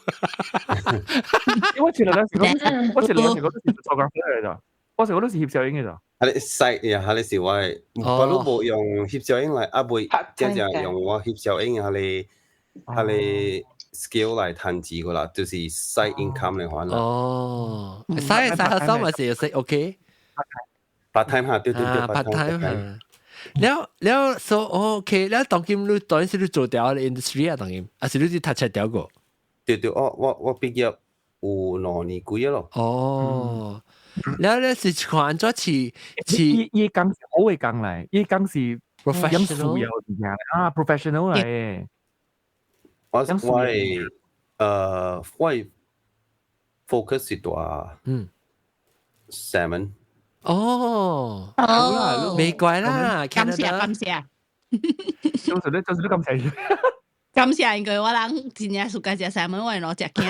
我前兩時講，我前兩時講都是 photographer 嚟咋，我時我都是翕相影嘅咋。彼个 side 呀，彼个是我的，我都無用翕相影來，啊未真正用我翕相影彼个彼个 skill 來趁錢個啦，就是 side income 嚟款啦。哦，side side 學生咪是識 OK。 part time 哈，對對對，part time 哈。了了，so OK，了當今你當時你做著 industry 啊，當今，還是你是讀冊著過？對對，我畢業有2年幾咯。哦，了咧是看按怎似似伊工是好的工來，伊工是 professional 啊，professional 來。我我 focus 是大salmon。哦，沒怪啦，感謝感謝。就是你就是你感謝。感謝，因為我人真正暑假食 salmon，我會攞食驚。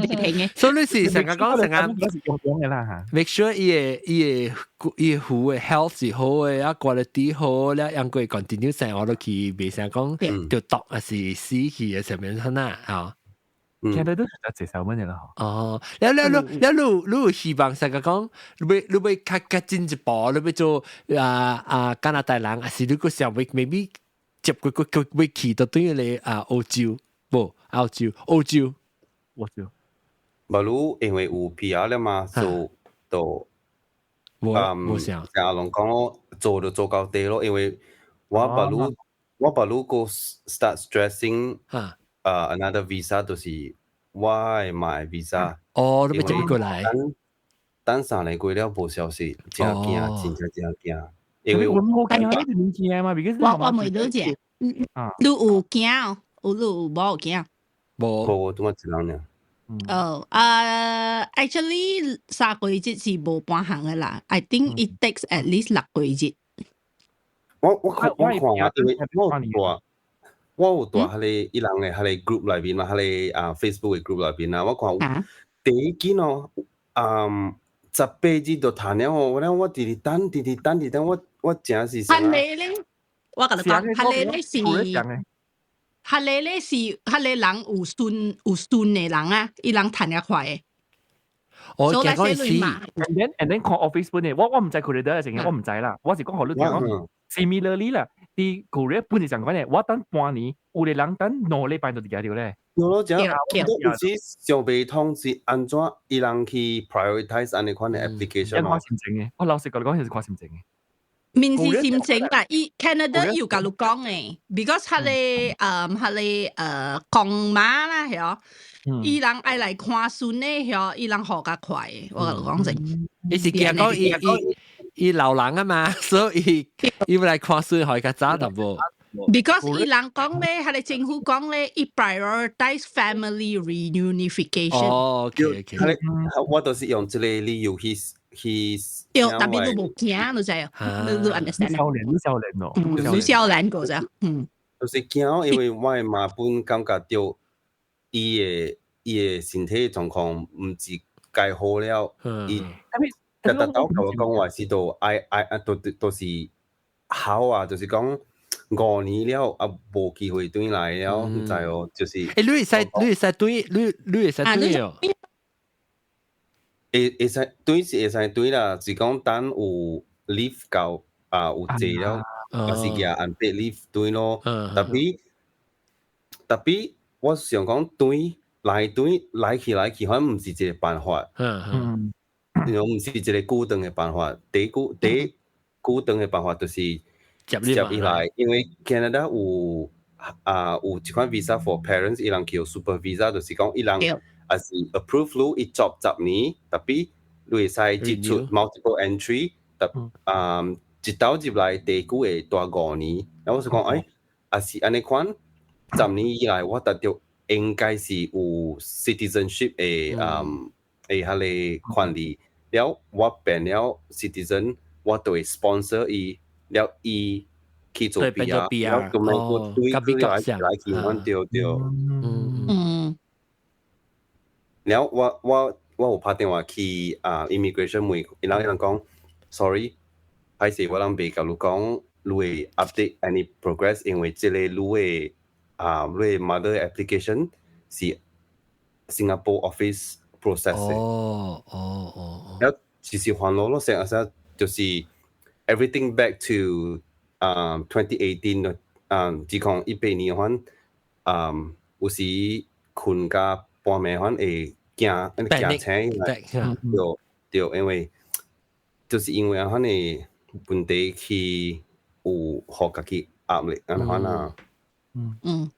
停嘅。所以你是成日講成日嘅啦嚇，make sure 伊个伊个伊個魚的 health 是好的，啊 quality 好，了養過 continue 生活落去，袂成講就毒還是死去的上面看啊，嚇。其實都係食 salmon 嘅啦。哦，了了了了，你你有希望成日講，你欲你欲較較進一步，你欲做啊啊加拿大人，還是你閣想欲 maybe 接過過過欲去到對咧啊歐洲，無澳洲，歐洲，歐洲。無如因為有 PR 了嘛，so 就無無想。像阿龍講咯，做就做到底咯，因為我把如我把如個 start stressing 啊 another visa 就是我會買 visa。哦，你欲接過來。等3年過了無消息，真驚，真正真驚。因為我冇驚呢啲物件嘛，because 我問你者，你有驚？有你有無驚？無。無，拄仔一人爾。哦，啊，actually 3個月是無半項的啦。I think it takes at least 6個月。我看啊，因為我有蹛彼个伊人的彼个 group 內面嘛，彼个啊 Facebook 的 group 內面啊，我看第一間哦，嗯，18日就談了哦，我咧我直直等，直直等，直等，我真是。彼个咧，我共你講，彼个咧是，彼个咧是，彼个人有孫有孫的人啊，伊人趁較快的。我驚講是，and then 看 office 本嘅，我唔知佢哋得成日，我唔知啦。我是講學你講，similarly 啦，啲 Korea 本是上講嘅，我等半年，有個人等2禮拜就寄到咧。有咯，這樣有時上袂通是按怎伊人去 prioritize 按呢款嘅 application 看心情嘅，我老實講你講是看心情嘅。面是心情啦，伊 Canada 有共你講嘅，because 彼個公媽啦，係哦，伊人愛來看孫咧，係伊人學較快，我共你講真。伊是驚講伊伊伊老人啊嘛，所以伊來看孫會較早淡薄。 Because 伊人講咧，彼個政府講咧，伊 prioritize family reunification。哦，OK OK。我都是用這個理由去去。對，特別你無驚，你知啊？你 understand？少年，你少年咯。你少年個咋？嗯。就是驚，因為我的媽本感覺到伊的身體狀況毋是介好了，伊特特頭共我講話是都愛愛啊，都都是好啊，就是講5年了啊，無機會轉來了，毋知哦，就是。欸，你會使轉，你會使轉哦？會使轉是會使轉啦，是講等有 leave 夠啊，有濟了，還是寄 unpaid leave 轉咯。特別我想講轉來轉來去來去，反正毋是一個辦法。因為毋是一個固定的辦法。第一固定的辦法就是接接伊來，因為 Canada 有啊有一款 visa for parents，伊人叫 super visa，就是講伊人也是 approve 你伊做10年，特別你會使接觸 multiple entry，特啊一兜入來第久會蹛5年。然後我是講，欸，也是按呢款，十年以來我達到應該是有 citizenship 的的彼個權利，了我變了 citizen，我就會 sponsor 伊，了伊去做 PR，了咁樣我對佢來來去，阮對對。了我有拍電話去啊 immigration 問，伊人講，sorry，歹勢我人袂共你講，你會 update any progress，因為這個你的 mother application 是 Singapore office process 的。了其實還落咯，成日就是 everything back to 2018 2018年款，有時睏甲半暝款會驚驚醒來，對對，因為就是因為按款的問題去有予家己壓力按款啊。嗯，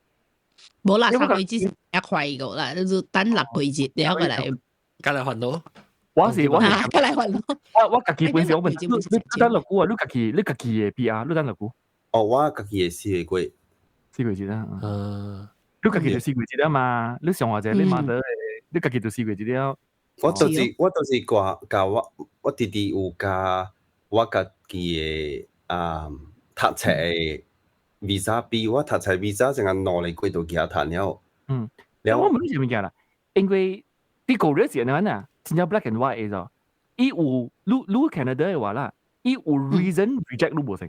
無啦，3個月是較快個啦，就是等6個月了過來。過來煩惱。我是過來煩惱。我家己本身我問你等偌久啊？你家己的 PR 你等偌久？哦，我家己的4個月。4個月啊。你家己就四個月啊嘛？你上話者你媽得，你家己就四個月了。我就是掛教我弟弟有共我家己的啊讀冊的 visa 比我讀冊 visa 成個2個月就寄讀了。了我問你啥物件啦？因為啲個月是按怎啊？真正 black and white 的，伊有你 Canada 的話啦，伊有 reason reject 你無成，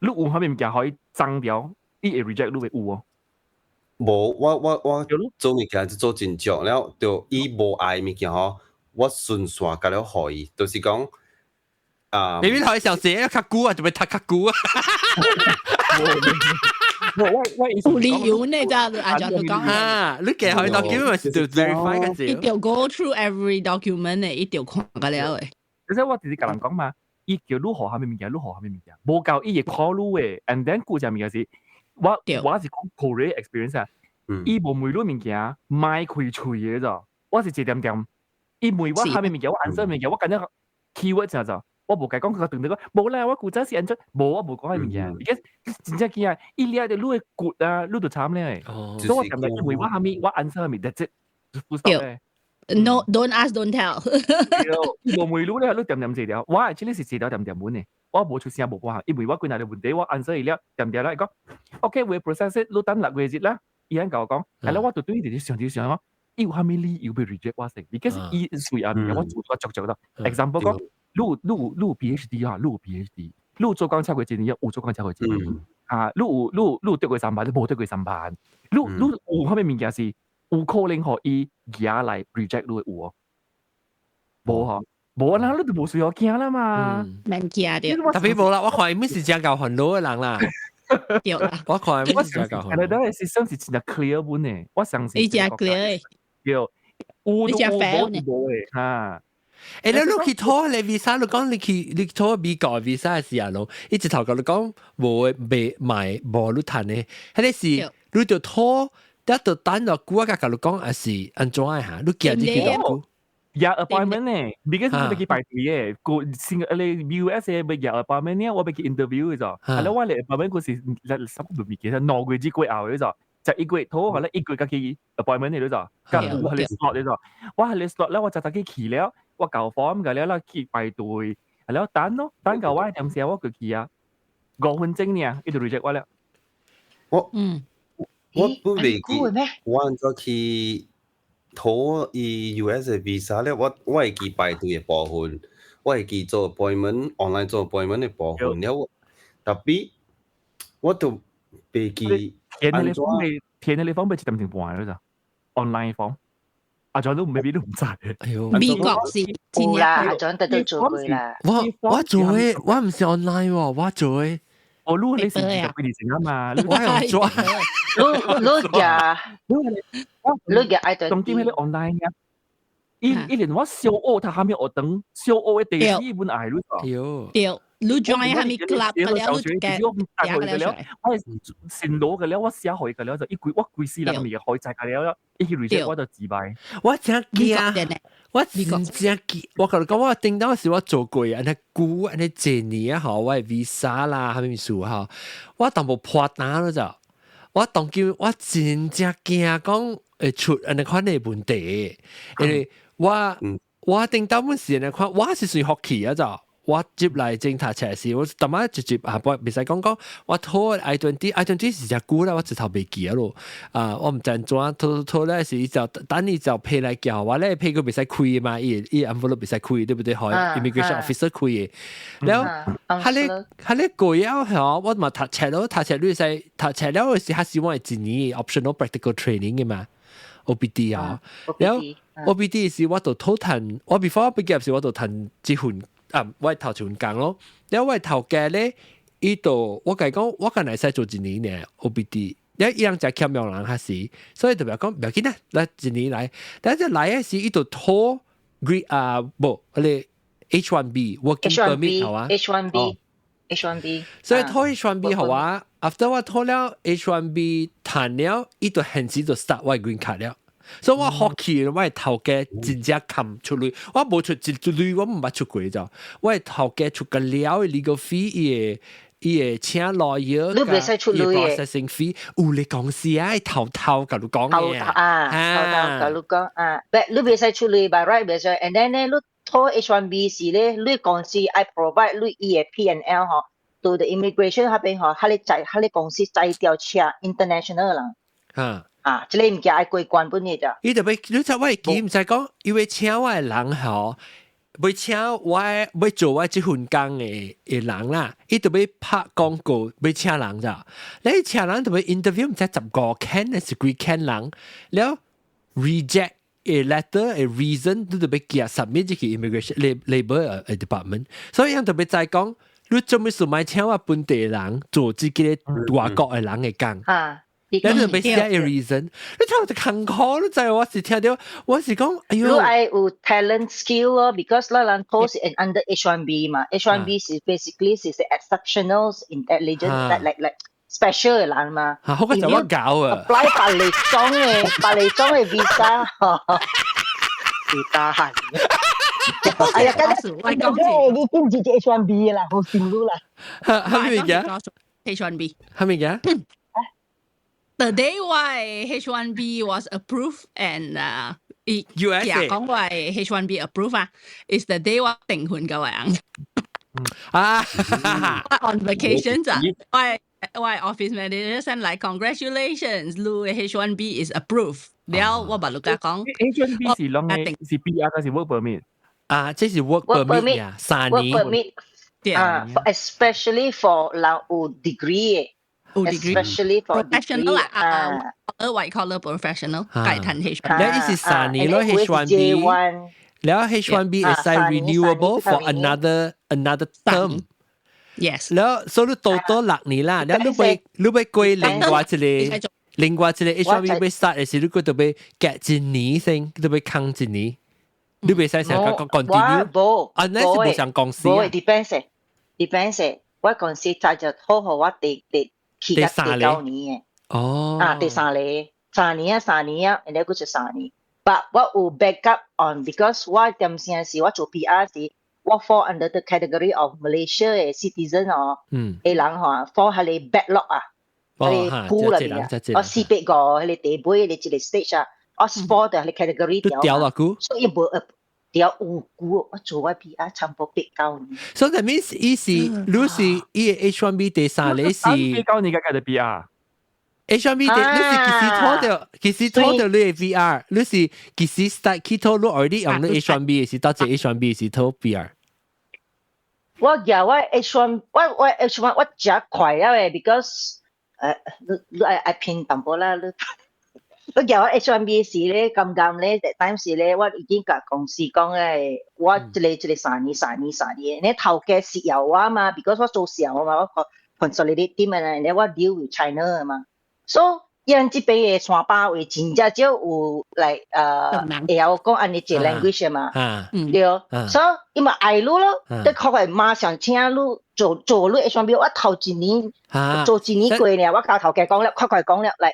你有啥物物件可以爭掉，伊會 reject 你的有哦。無，我做物件就做真足了，就伊無愛物件吼，我順紲共了予伊，就是講啊。你邊頭小寫較久啊，就欲讀較久啊。我有理由呢，就阿就講啊，你寄去 document 是就 verify 個字。一定 go through every document 的，一定看個了的。其實我直接共人講嘛，伊叫你予啥物物件，你予啥物物件，無夠伊會考慮的，and then 顧隻物件是，我是講 Korea experience 啊，伊無問你物件，莫開喙的咋，我是一點點，伊問我啥物物件，我 answer 物件，我感覺 keyword 就就。我無共伊講佢斷對講，無啦，我古早是按怎，無我無講彼物件，而家真正驚，伊掠著你的骨啊，你就慘咧。所以我尋日伊問我啥物，我 answer 啥物，that's it，full stop 咧。 No, don't ask, don't tell。伊無問你咧，你恬恬坐著，我 actually 是坐著恬恬問的，我無出聲無半項，伊問我幾若個問題，我 answer 伊了，恬恬啦，伊講，OK，we process it，你等6個月啦。伊按共我講，係啦，我就對伊直想直想講，伊有啥物理由欲 reject 我先？because 伊隨後物件我做我足足啦。example 講。你有 PhD 啊？你有 PhD，你有做工超過一年，有做工超過一年。啊，你有得過三萬，你無得過三萬。你有啥物物件是有可能予伊舉來 reject 你的有哦？無嗬，無啦，你都無需要驚啦嘛。免驚著。 Tapi 無啦，我看伊們是真𠢕煩惱的人啦。對啦。我看伊們是真𠢕煩惱。加拿大的 system 是真正 clear 本的，我相信。伊真 clear 的。對，有都有，無就無的，哈。欸，你去討你 visa，你講你去討美國 visa 時啊，咯，伊一頭共你講無未買無你趁的，彼個是你就討，得就等落久啊，共你講還是按怎的哈？你行入去偌久？約 appointment 呢？because 欲去排隊的，個先你 US 欲約 appointment 呢，我欲去 interview 的咋？啊，我嚟 appointment 嗰時，三個月其實2個月過後的咋？就一個月討，後來一個月才去 appointment 的咋？佮有彼個 slot 的咋？我彼個 slot 咧，我就早去去了，我交 form 個了，去排隊，了等咯，等到我點時我就去啊，5分鐘爾，伊就 reject 我了。我我不袂記，我按怎去討伊 US 的 visa 咧？我會記排隊的部分，我會記做 appointment online 做 appointment 的部分了。Tapi 我都袂記。填彼個 form 填彼個 form 欲一點鐘半了咋？online form。阿 John 都 maybe 都毋知。哎喲，美國是有啦，阿 John 特都做過啦。我做的，我毋是 online 喎，我做的。哦，你是20幾年前啊嘛？我用做。你呀，你呀愛重點彼個 online 啊！伊連我小學讀啥物學堂，小學的地址本愛你。哎喲。對，你 join 啥物 club 個了，你加加個了，我係線路個了，我寫予伊個了，就伊規我規世人物件予伊知個了，伊去 reject 我就自敗。我真驚，我真正驚。我共你講，我頂當時我做過按呢久按呢幾年啊，吼，我的 visa 啦，啥物事吼，我淡薄破單了就，我當今我真正驚講會出按呢款的問題，因為我頂當本時按呢款，我是算福氣啊就。我接來正讀冊時，我逐擺直接啊，不袂使講講，我討 I-20，I-20 是誠久啦，我一頭袂記啊咯。啊，我毋知按怎討討咧是伊就等伊就批來叫我咧批閣袂使開嘛，伊 envelope 袂使開，對不對？予 immigration officer 開的。了，彼個過了吼，我嘛讀冊咯，讀冊你使讀冊了時，較是我一年 optional practical training 的嘛，OPT 啊。了 OPT 時我就討趁，我 before 畢業時我就趁這份。啊，我頭一份工咯，了我頭家咧，伊就我共伊講，我敢會使做一年呢 OPT，了伊人誠欠用人較時，所以就袂講無要緊啦，來一年來，但是來的時伊就討 green 啊，無，彼個 H1B working permit 予我 H1B H1B，所以討 H1B 予我，after 我討了 H1B 趁了，伊就現時就 start 我 green card 了。所以我福氣，我的頭家真正冚出鐳，我無出一鐳，我毋捌出過咋。我的頭家出個了的 legal fee，伊會請 lawyer，你袂使出鐳的 processing fee，有你公司啊，頭頭共你講嘅啊，頭頭共你講啊，but 你袂使出鐳，by right 袂使，and then 咧，你討 H1B 時咧，你公司愛 provide 你伊的 P&L 吼，to the immigration 彼邊吼，彼个在彼个公司才調請 international 人。啊，這個物件愛過關本的咋。伊特別，你知我會記，毋知講，因為請我的人吼，欲請我欲做我這份工的人啦，伊特別拍廣告欲請人咋？你請人特別 interview 毋知15 can 還是幾 can 人，了 reject a letter a reason 你特別寄 submit 去 immigration labor department，所以𪜶特別知講，你做咩事莫請我本地人做這個外國的人的工？啊。你就欲寫 a reason，你聽就艱苦，你知我是聽著，我是講，哎喲，你愛有 talent skill 咯，because 咱人 post in under H1B 嘛，H1B 是 basically 是 exceptional intelligent like special 的人嘛。好個就我搞啊，apply 別个種的 visa，是得閒。哎呀，今日我講你經濟 H1B 啦，好辛苦啦。係咪嘅？H1B 係咪嘅？ The day 我 H1B was approved and USA 講我 H1B approved 啊，is the day 我訂婚嘅人。啊，on vacation 咋？我 office manager send 來 congratulations，你 H1B is approved。了我捌你講 H1B 是啷個是 PR 還是 work permit？啊，這是 work permit 呀，3年。 work permit 啊，especially for 人有 degree 有 degree especially for professional 啦，啊，white collar professional，解談 H1。你意思3年咯 H1B，了 H1B 會使 renewable for another term。 Yes。了，所以你多多6年啦，了你欲過另外一個 H1B 欲 start 的時，你閣著欲隔一年先，都欲空一年，你袂使成個 continue。無，啊，那是無相公司啊。depends，depends。我公司早就好好我第去到第九年的。哦。啊，第三個，三年啊，三年啊，然後閣是三年。But 我有 backup on because 我點先是我做 PR 時，我 fall under the category of Malaysia 的 citizen 哦，的人吼 fall 彼个 backlog 啊，彼个鋪裏邊啊，我400個彼个地尾的一個 stage 啊，我 fall 的彼个 category 掉落久，所以無掉有久，我做我 PR 差不多八九年。 So that means 伊是，你是伊的 H1B 第三個是八九年嘅嘅 PR。 H1B 的，你是幾時討著？幾時討著你的 PR？你是幾時 start 去討？你 already 用你 H1B 是到這 H1B 是討 PR？我舉我 H1，我 H1 我誠快啊咧，because 你愛拼淡薄啦，你舉我 H1B 時咧，剛剛咧，that time 時咧，我已經共公司講咧，我這個三年三年三年，你頭家是要我嘛，because 我做小嘛，我 consolidate team 啊，你我 deal with China 嘛。所以𪜶這邊的山巴話真正少有來會曉講按呢一個 language 嘛，對，所以伊嘛愛你咯，你確係馬上請你做做你 H1B，我頭一年做一年過爾，我共頭家講了，快快講了，來，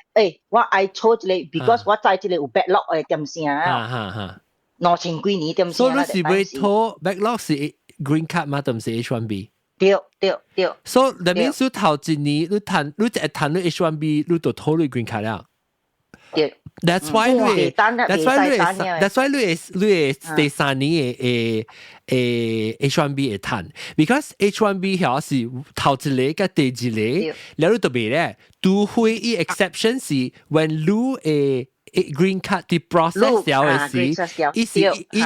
我愛做這個，because 我知這個有 backlog 的點聲啊，2000幾年點聲。所以你是欲討 backlog 是 green card 嘛，都毋是 H1B？對對對。所以 that means 你頭一年你趁你一趁你 H1B，你就討你 green card 了。對。 That's why 你第三年的H1B 會趁，because H1B 遐是頭一個佮第二個，了你就袂咧，除非伊 exception 是 when 你的 green card 的 process 了的時，伊是予你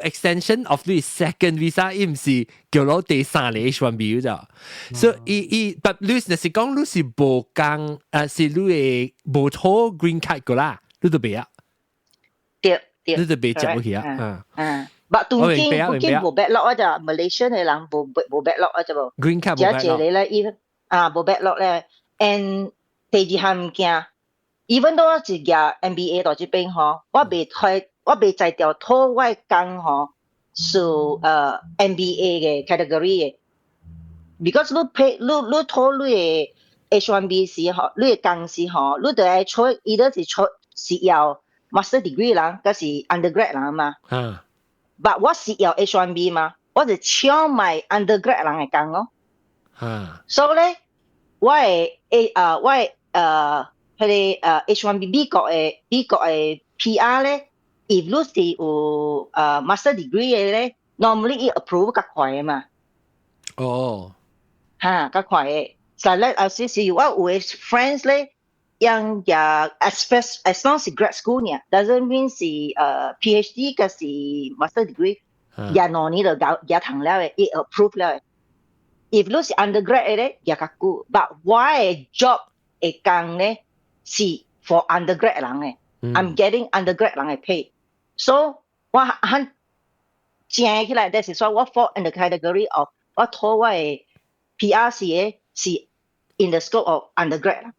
extension of 你 second visa，伊毋是叫攞第三個 H1B 咋。所以伊伊，but 你若是講你是無共，是你的無討 green card 個啦，你就袂啊。對對。你就袂接落去啊。嗯。But 當今當今無 backlog 啊，就 Malaysia 的人無 backlog 啊，就無。 Green card 無 backlog。這一個咧，伊啊無 backlog 咧，and 第二項物件。even though 我是舉 MBA 到這邊吼，我袂開，我袂在條討我的工吼，是MBA 的 category 的，because 你 pay 你討你的 H1B 時吼，你的工時吼，你就愛取，伊都是取是要 master degree 人，抑是 undergrad 人嘛。But 我是要 H1B 嘛，我是搶 my undergrad 人的工咯。所以咧，我的 A 啊，我的彼个H1B 美國的 PR 咧，if 你是有master degree 的咧，normally 伊 approve 較快的嘛。哈，較快的。所以咧，啊是是我有的 friends 咧，𪜶也 express as long 是 grad school 爾，doesn't mean 是PhD 抑是 master degree，也2年就搞也通了的，伊 approve 了的。If 你是 undergrad 的咧，也較久。But 我的 job 的工咧是 for undergrad 人的，I'm getting undergrad 人的 pay。So 我很正起來，就是說我 fall in the category of 我討我的 PR 是的是 in the scope of undergrad，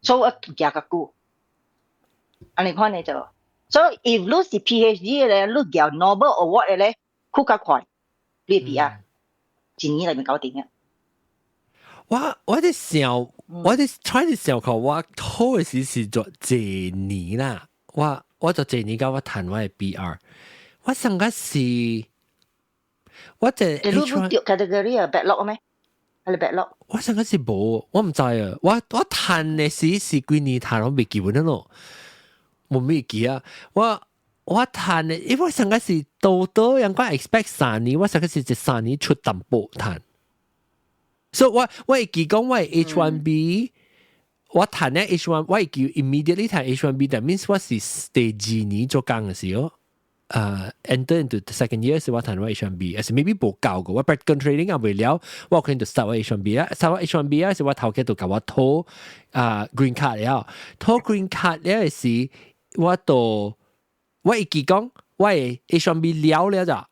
所以我行較久。按呢款的就，所以 if 你是 PhD 的咧，你舉 Nobel Award 的咧，去較快，你的 PR 一年內面搞定啊。我佇想，我佇 try 佇想看，我討的時是做一年啦，我做一年到我趁我的 PR，我上個是，我這你冇掉 category 啊 backlog 咩？係你 backlog？我上個是無，我毋知啊。我趁的時是幾年趁，我未記得咯，我未記啊。我趁的，因為我上個是多多應該 expect 三年，我上個是一三年出淡薄趁。所以我會記講我 H1B，我趁咧 H1，我會記 immediately 趁 H1B，that means 我是第二年做工的時候。Enter into the second year 是我趁我 H1B，還是 maybe 無夠個，我 practical training 也未了，我可能就 start 我 H1B 啦，start 我 H1B 啊，是我頭家就共我討啊 green card 了，討 green card 了的時，我就我會記講，我 H1B 了了咋，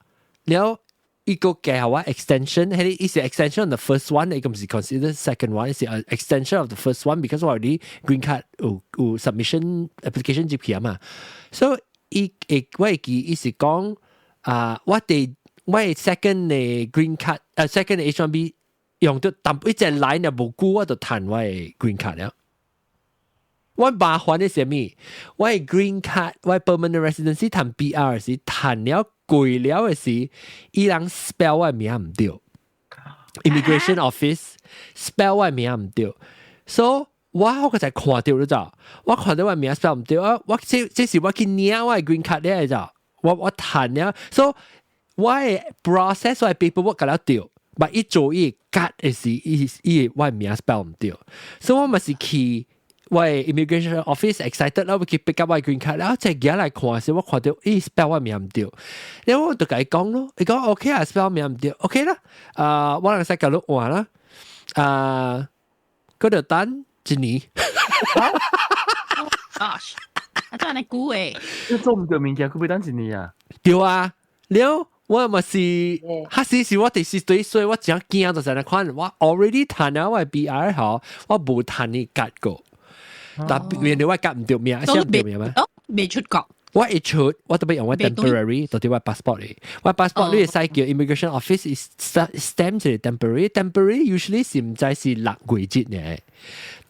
了伊個給我 extension，彼個伊是 extension of the first one，伊個毋是 consider second one，是 extension of the first one，because 我 already green card 有 submission application 入去啊嘛，所以伊會我會記伊是講啊，我第我 second 的 green card，second 的 H1B 用到淡一隻來呢無久我就趁我的 green card 了。我麻煩的是啥物？我的 green card，我 permanent residency 趁 PR 時，趁了過了的時，伊人 spell 我的名毋對，immigration office spell 我的名毋對，所以我個才看到了咋？我看到我的名 spell 毋對啊！我這是我去領我的 green card 了咋？我趁了，所以我的 process 我的 paperwork 共了對，但伊做伊 card 的時，伊我的名 spell 毋對，所以我嘛是去我 immigration office excited 啦，我去 pick up 我 green card，然後再行來看時，我看到伊 spell 我名毋對，然後我就共伊講咯，伊講 OK 啊，spell 名毋對，OK 啦，啊，我會使共你換啦，啊，閣著等一年。 Gosh，啊，這按呢久的？你做毋對物件，閣欲等一年啊？對啊，了我嘛是，彼時是我第四歲，所以我真驚就是按呢款，我 already 趁了我 PR 吼，我無趁伊夾過。但原來我夾毋對名，寫毋對名咩？哦，未出國。我一出，我都欲用我 temporary，到底我 passport 嚟。我 passport 你會使叫 immigration office is stamp 一個 temporary，temporary usually 是毋知是6個月呢。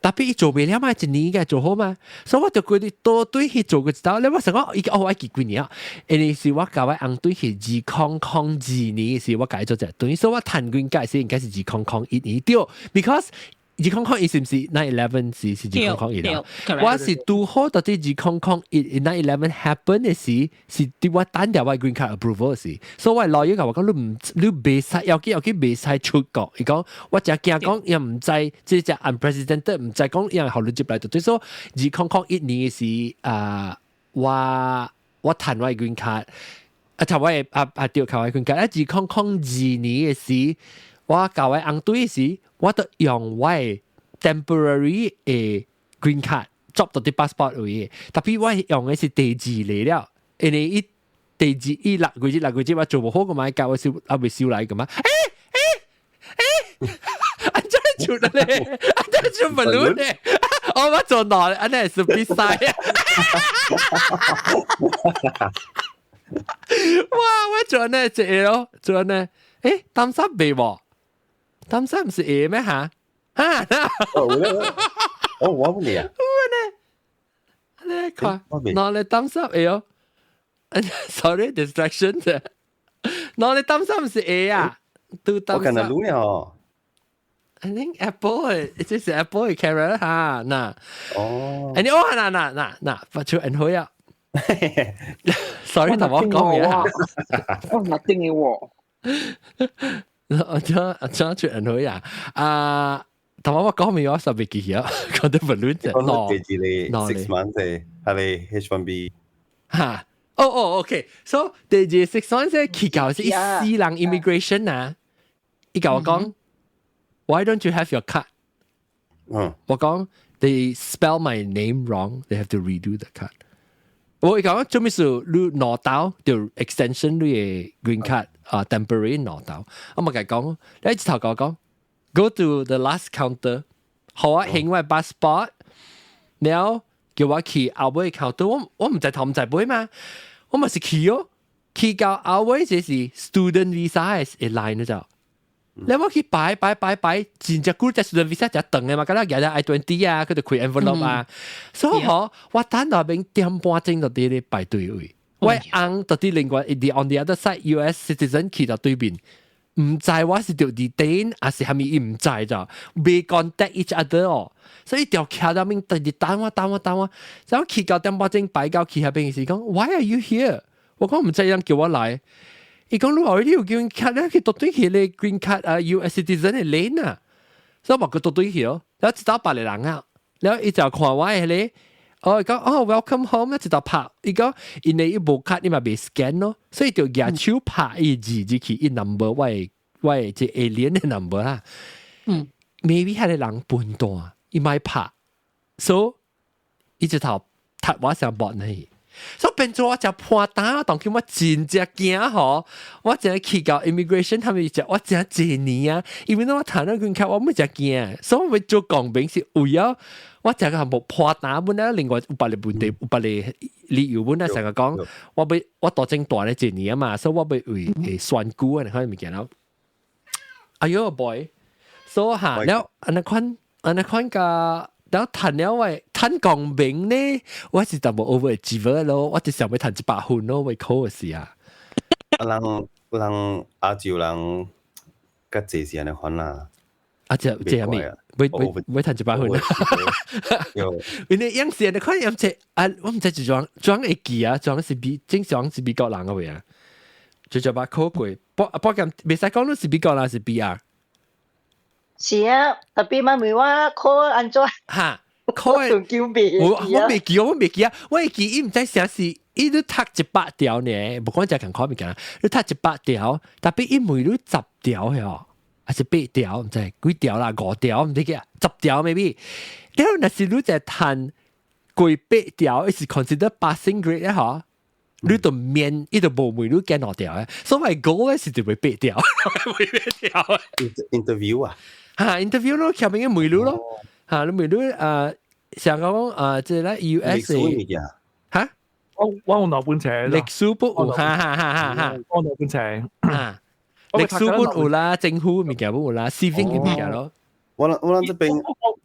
特別伊做袂了嘛，一年嘅做好嘛，所以我就決定多對去做個一道。你我想講，伊哦，我記幾年啊？因為是我共我翁對去2002年時，我共伊做這等於說我趁 green card 時應該是2001年對，because 二空空一是毋是 9/11 是2001啦？我是拄好到底2001 9/11 happen 的時，是佇我等著我 green card approval 時，所以我老友共我講，你毋你袂使要去要去袂使出國。伊講我誠驚講，伊毋知這隻 unprecedented，毋知講伊會予你入來，就所以2001年時啊，我趁我 green card，啊趁我的啊啊對，趁我 green card，啊2002年的時，我共我翁對時，我就用我的 temporary 的 green card 作到佇 passport 位，特別我用的是第二個了，因為伊第二伊6個月6個月我做無好個嘛，教我收還未收來個嘛，按怎出咧？按怎出 balloon 咧？我做喏，按呢是比賽啊！哇！我做呢一個咯，做呢，thumbs up 未喎？thumbs up 毋是會咩嚇？哈！哦，哦，我問你啊，我呢？你看，喏，你 thumbs up 會哦。Sorry, distraction 啫。喏，你 thumbs up 毋是會啊？都 thumbs up。我看到錄了。 I think Apple 這是 Apple 的 camera 哈，嗱。哦。哎你哦，嗱嗱嗱嗱，發出恩惠啊！Sorry，同我講嘢啊。我 nothing 嘅喎。我將出恩惠啊！啊，同我講咩我十別記啊，講得 balloon 啫。講第二個 6 months 係 H1B。哈。哦哦，OK。So 第二 6 months 去到是伊死人 immigration 啊，伊共我講，Why don't you have your card？我講 they spell my name wrong, they have to redo the card。我講做咩事？你拿到就 extension 你的 green card 啊，temporary 拿到。我咪共伊講，你一頭共我講，go to the last counter，予我還我 passport，然後叫我去後尾 counter，我毋知頭毋知尾嘛，我咪是去哦，去到後尾這是 student visa 的 line 就。你我去擺擺擺擺，真正久隻 student visa 真長的嘛，敢若舉 I-20 啊，佢就開 envelope 啊，所以嗬，我等那邊點半鐘就佇咧排隊位，我翁就佇另外佇 on the other side US citizen 去到對面，毋知我是著 detain 還是啥物，伊毋知咋，未 contact each other 哦，所以就徛到面，直直等我等我等我，然後去到點半鐘擺到去遐邊時講，Why are you here？我講毋知人叫我來。伊講你 already 有 green card 咧，去倒轉去咧 green card 啊，US citizen 的 lane 啊，所以我閣倒轉去哦，然後一道別個人啊，然後伊就看我的咧，哦，伊講哦 welcome home，一道拍，伊講因為伊無卡，你嘛袂 scan 咯，所以就舉手拍伊字入去，伊 number 我的這 alien 的 number 啦，maybe 彼個人笨蛋，伊莫拍，所以伊一頭踢我上膊呢，所以變做我就破膽，當叫我真正驚吼，我真去到 immigration 他們就我真一年啊，因為我談到關卡，我沒真驚，所以我做公民是為咗我這個無破膽本來另外有別個問題，有別個理由本來成日講，我欲我大正大咧一年啊嘛，所以我欲為選舉啊，你看物件咯。哎喲 boy，所以哈，了按呢款按呢款個。然後談了喂，談公民呢，我是淡薄 overachiever 咯，我就想欲談100分咯，會考嘅時啊。啊人人亞洲人較濟是按呢款啦。啊，這這係咩？會會會談100分。因為樣時你看樣這啊，我毋知是裝裝會記啊，裝是美正常是美國人嘅話啊，就就把考過，不不咁袂使講你是美國人是 PR。是啊，tapi 媽咪我考按怎？哈，考的我未記，我未記啊！我會記，伊毋知啥是，伊都讀100條呢，不管只共考物件，你讀一百條，tapi 伊問你10條嗬，還是8條，毋知幾條啦，5條毋知幾啊，十條 maybe。了若是你就趁過8條，伊是 consider passing grade 咧嗬。你就免，伊就無問你揀兩條嘅，所以 goal 咧是就會八條，會八條。 interview 啊？嚇，interview 咯，前面嘅問你咯，嚇，你問你啊，像講啊，這個 US 嚇，我有攞本冊，歷史本有，哈哈哈哈哈，我攞本冊，嚇，歷史本有啦，政府物件本有啦，civil 嘅物件咯。我咱這邊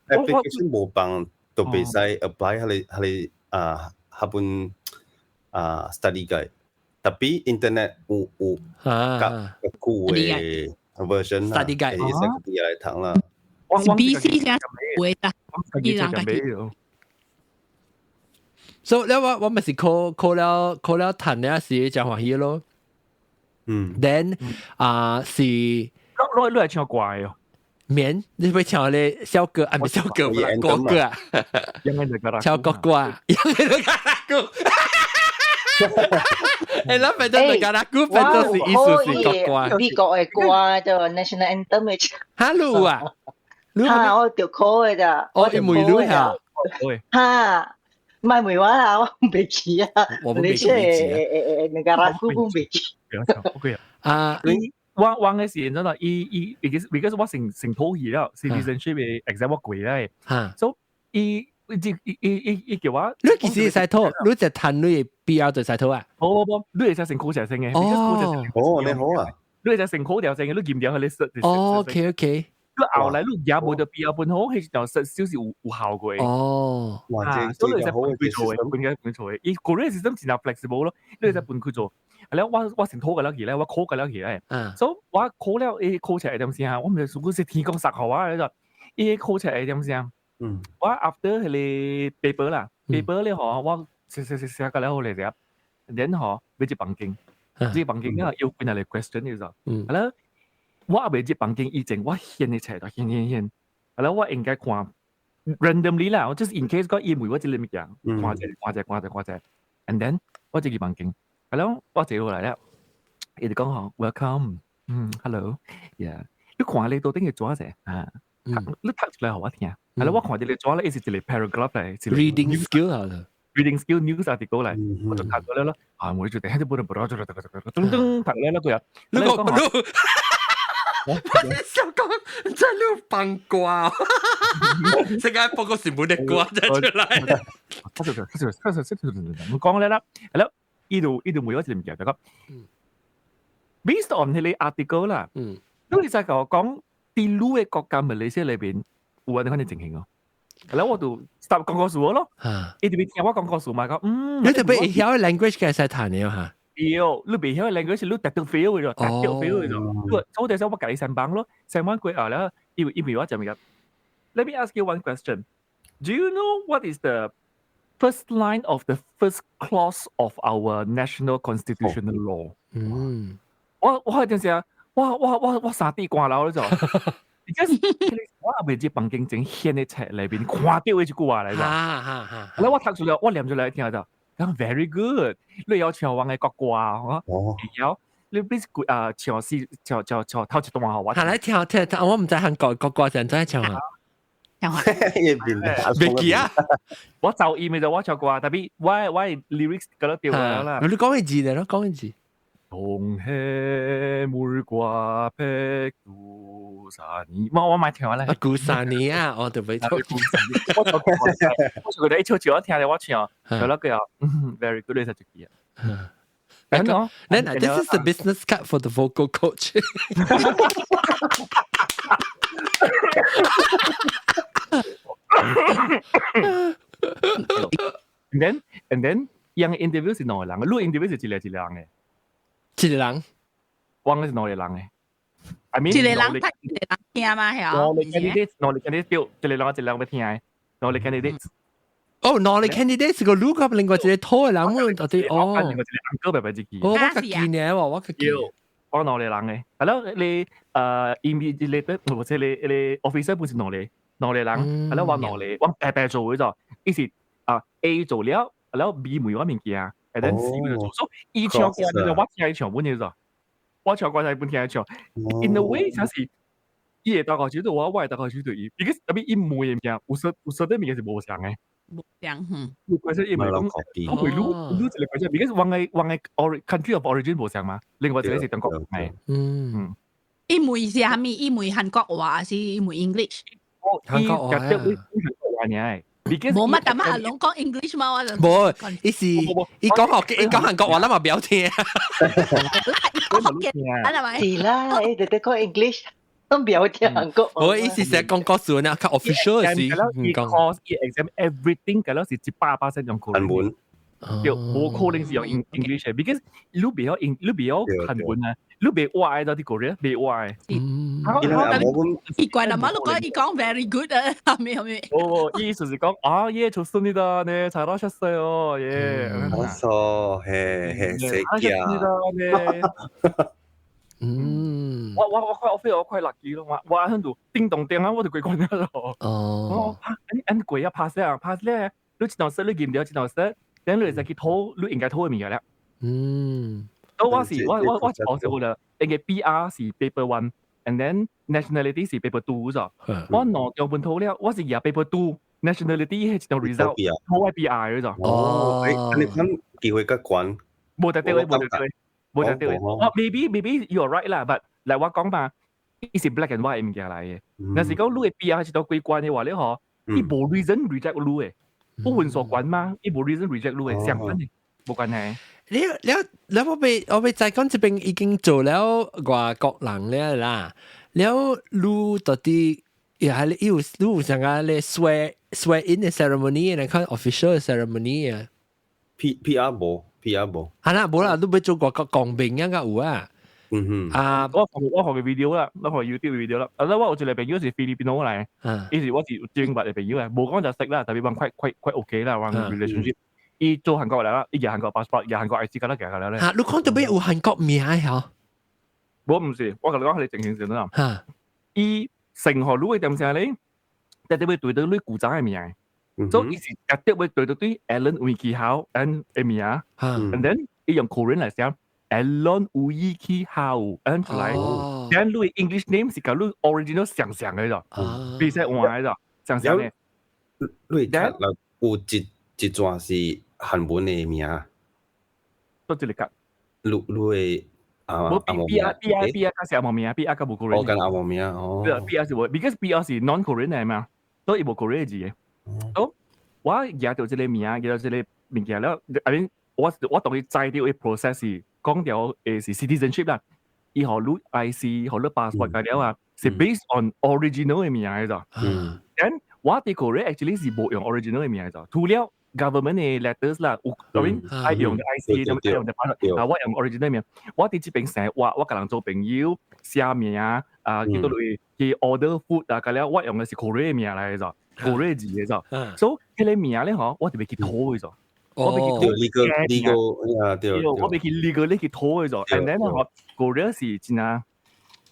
application 無放，都袂使 apply 彼個彼個啊，彼本。啊 study guide，tapi internet 有有較舊的 version 啦， study guide 會使家己來讀啦。 BC 先會啦，伊人家己。所以我我咪是考考了考了談了是真歡喜咯。Then 啊是，你你係唱歌哦？免你會唱咧小歌啊？唔係小歌，國歌啊，唱國歌啊，應該就誒，咱變做大家啦，古變做是意思是國歌。美國的歌就 National Anthem 的。哈，你有啊？哈，我著考的咋。哦，伊問你哈？哈，唔係問我啦，我袂記啊。我袂記。誒，那個拉古我袂記。啊，我嘅時陣啦，伊伊 because 我成成套戲了，citizenship 嘅 exam 我過咧，所以伊伊伊伊伊叫我，你其實會使套，你就趁你 PR 就使套啊？無無無，你會使成考條先嘅。哦，哦，你好啊，你會使成考條先嘅，你驗掉佢你實。哦，OK OK。你後來你也無得 PR 本好，佢就實少是有有效果。哦，哇，所以你使分開做嘅，分開分做嘅。伊個人是真真 flexible 咯，你會使分開做。係咧，我我成套嘅了去咧，我考嘅了去咧。所以我考了，伊考出來點先啊？我毋知如果是天公殺予我咧就，伊考出來點先？我 after 彼個 paper 啦，paper 咧嗬，我寫寫寫寫個了好嚟者，然後欲入房間，入房間啊有幾若個 question 你知？係啦，我猶未入房間以前，我現嘅冊就現現現，係啦，我應該看 randomly 啦，我就是 in case 講伊問我這個物件，看者看者看者看者，and then 我入房間，係啦，我坐落來了，伊就講吼，welcome，hello，yeah，你看你到底係做啥啊？你讀出來予我聽。係啦，我看到你做咧，是一個 paragraph 嚟，reading skill 啊，reading skill news article 嚟，我就讀咗了咯。啊，我就等下就不能不能，就就就就噔噔讀了啦，佢啊，你個你，我想講真係你放歌，世界報個新聞的歌就出來。我講咧啦，係啦，依度依度每一次唔記得講，based on 彼個 article 啦，你就係講佇你的國家馬來西亞裏邊有按呢款的情形哦。然後我就 start 講故事咯，伊就會聽我講故事嘛，講嗯，你特別會曉 language 嘅使談的哈？對，你袂曉 language 你特登 fail 咗，特登 fail 咗。所以我共伊上班咯，上班過後咧，伊伊問我就物件。Let me ask you one question. Do you know what is the first line of the first clause of our national constitutional law？我我係陣時啊，我我我我三地寒流咗。Because 我猶未入房間前掀的冊裏邊看到的一句話來㗎。哈哈哈！然後我讀出來，我念出來聽就，講 very good。你會曉唱阮的國歌啊？會曉。你 please 啊唱四唱唱唱頭一段予我。下來聽聽，我毋知韓國國歌怎怎唱啊？聽話。袂記啊！我就伊咪就我唱歌，tapi 我 lyrics 覺得掉啦。你講個字嚟咯，講個字。 동해물과 백두산이我買聽咧。 古山尼啊，我就俾錯。我唱我唱佢哋一唱唱，我聽咧我唱，唱咗佢又 very good，你實就記啊。 Then this is the business card for the vocal coach. And then 樣 interview 是兩個人，你 interview 是一個一個人嘅，一個人，我是兩個人嘅。I mean 一個人睇一個人聽嘛，係兩個 candidate，兩個 candidate 對，一個人一個人要聽嘅，兩個 candidate。哦，兩個 candidate 是個女個，另外一個土嘅人，我到底哦，另外一個 uncle 白白自己。哦，我較記呢喎，我較記。我兩個人嘅，係咯，你invigilator 或者你 officer 本是兩個兩個人，係咯，我兩個，我白白做嘅就，意思啊 A 做了，然後 B 問我物件，and then C 問做，所以伊唱歌就我聽伊唱本嘅就，我唱歌就本聽伊唱。In a way 就是伊會大概知道我，我會大概知道伊，because 特別伊問嘅物件，有時啲物件是無相嘅。無相，嗯。有關係伊咪講，我會擼擼一個關係，because 我嘅 country of origin 無相嘛，另外一個是中國嘅。嗯嗯。伊問是啥物？伊問韓國話，還是伊問 English？韓國話。韓國話爾。冇乜，但係阿龍講 English 嘛，我就冇，伊是伊講學，伊講韓國話，咱嘛不曉聽。講福建係咪？是啦，伊直直講 English，都唔曉聽韓國話。我意思是講國語呢，較 official 是唔講。course exam everything，嗰是100%用韓文。對，無可能是用 English 嘅，because 你袂曉英，你袂曉韓文啊，你袂話到啲 Korea，袂話。嗯。奇怪啦，嘛，你講伊講 very good 啊，係咪係咪？哦，意思是講啊，예 좋습니다，네 잘하셨어요，예。 알았어，嘿嘿，새끼야。 네。 嗯。我快我 feel 我快垃圾咯，我喺度叮咚叮啊，我就過關咗咯。哦。按按過啊，pass 啊，pass 咧，你一道色你驗掉一道色。等你就去討，你應該討嘅物件啦。嗯，所以我是我我學好啦，應該 PR 是 paper one，and then nationality 是 paper two 咗。我攞兩本討了，我是入 paper two，nationality 係一張 result，討 PR 咗。哦，你講機會較懸。無得對，無得對，無得對。我 maybe you are right 啦，but 嚟我講嘛，伊是 black and white 物件嚟嘅。若是講你嘅 PR 係一道幾關嘅話咧，嗬，伊無 reason reject 你嘅。不分所關嘛，伊無 reason reject 你嘅，相反嘅，無關係。你我欲再講這邊已經做了外國人了啦，了你到底也係有你有啥個咧 swear in 的 ceremony，來看 official ceremony 啊？PR 無，PR 無。係啦，無啦，你欲做外國公民應該有啊。嗯哼。啊，我學嘅 video 啦，我學 YouTube video 啦。啊，我有一個朋友是菲律賓佬嚟，伊是我是中國嘅朋友啊，無講就識啦，特別講快快快 OK 啦，話 relationship。伊做韓國嚟啦，伊入韓國 passport，入韓國 IC 㗎啦，其實咧。嚇，你講到邊有韓國名嚇？我唔是，我同你講係情形是點啊？嚇，伊成何你會點聲咧？特別會對到你古早嘅名，所以伊是特別會對到對 Alan 吳啟豪 and 嘅名，and then 伊用 Korean 嚟寫。Alan 吳啟豪，and 出來，then 你 English name 是佮你 original 相像嘅咗，比賽換嘅咗，相像嘅。你睇有一段是韓文嘅名，都一個格。你會啊？無 B R B R B R 是阿毛名，B R 佮無 Korean。哦，跟阿毛名哦。 B R 是無，because B R 是 non Korean 嚟嘛，所以無 Korean 字嘅。所我舉到這個名，舉到這個物件了，I mean 我當伊知道嘅 process 是。講掉誒是 citizenship 啦，伊予你 IC，予你 passport 個了啊，是 based on original 嘅名嘅咋。嗯。 Then 我佇 Korea actually 是無用 original 嘅名嘅咋，除了 government 嘅 letters 啦，有當然愛用的 IC，愛用的 passport，啊，我用 original 名。我佇這邊生活，我共人做朋友，寫名啊，叫做去 order food 啊，個了我用嘅是 Korea 名來嘅咋，Korea 字嘅咋。所以彼個名咧嗬，我特別去討嘅咋。我欲去 legal legal 啊，對，我欲去 legal 去討嘅咗。And then 我 Korea 是真啊，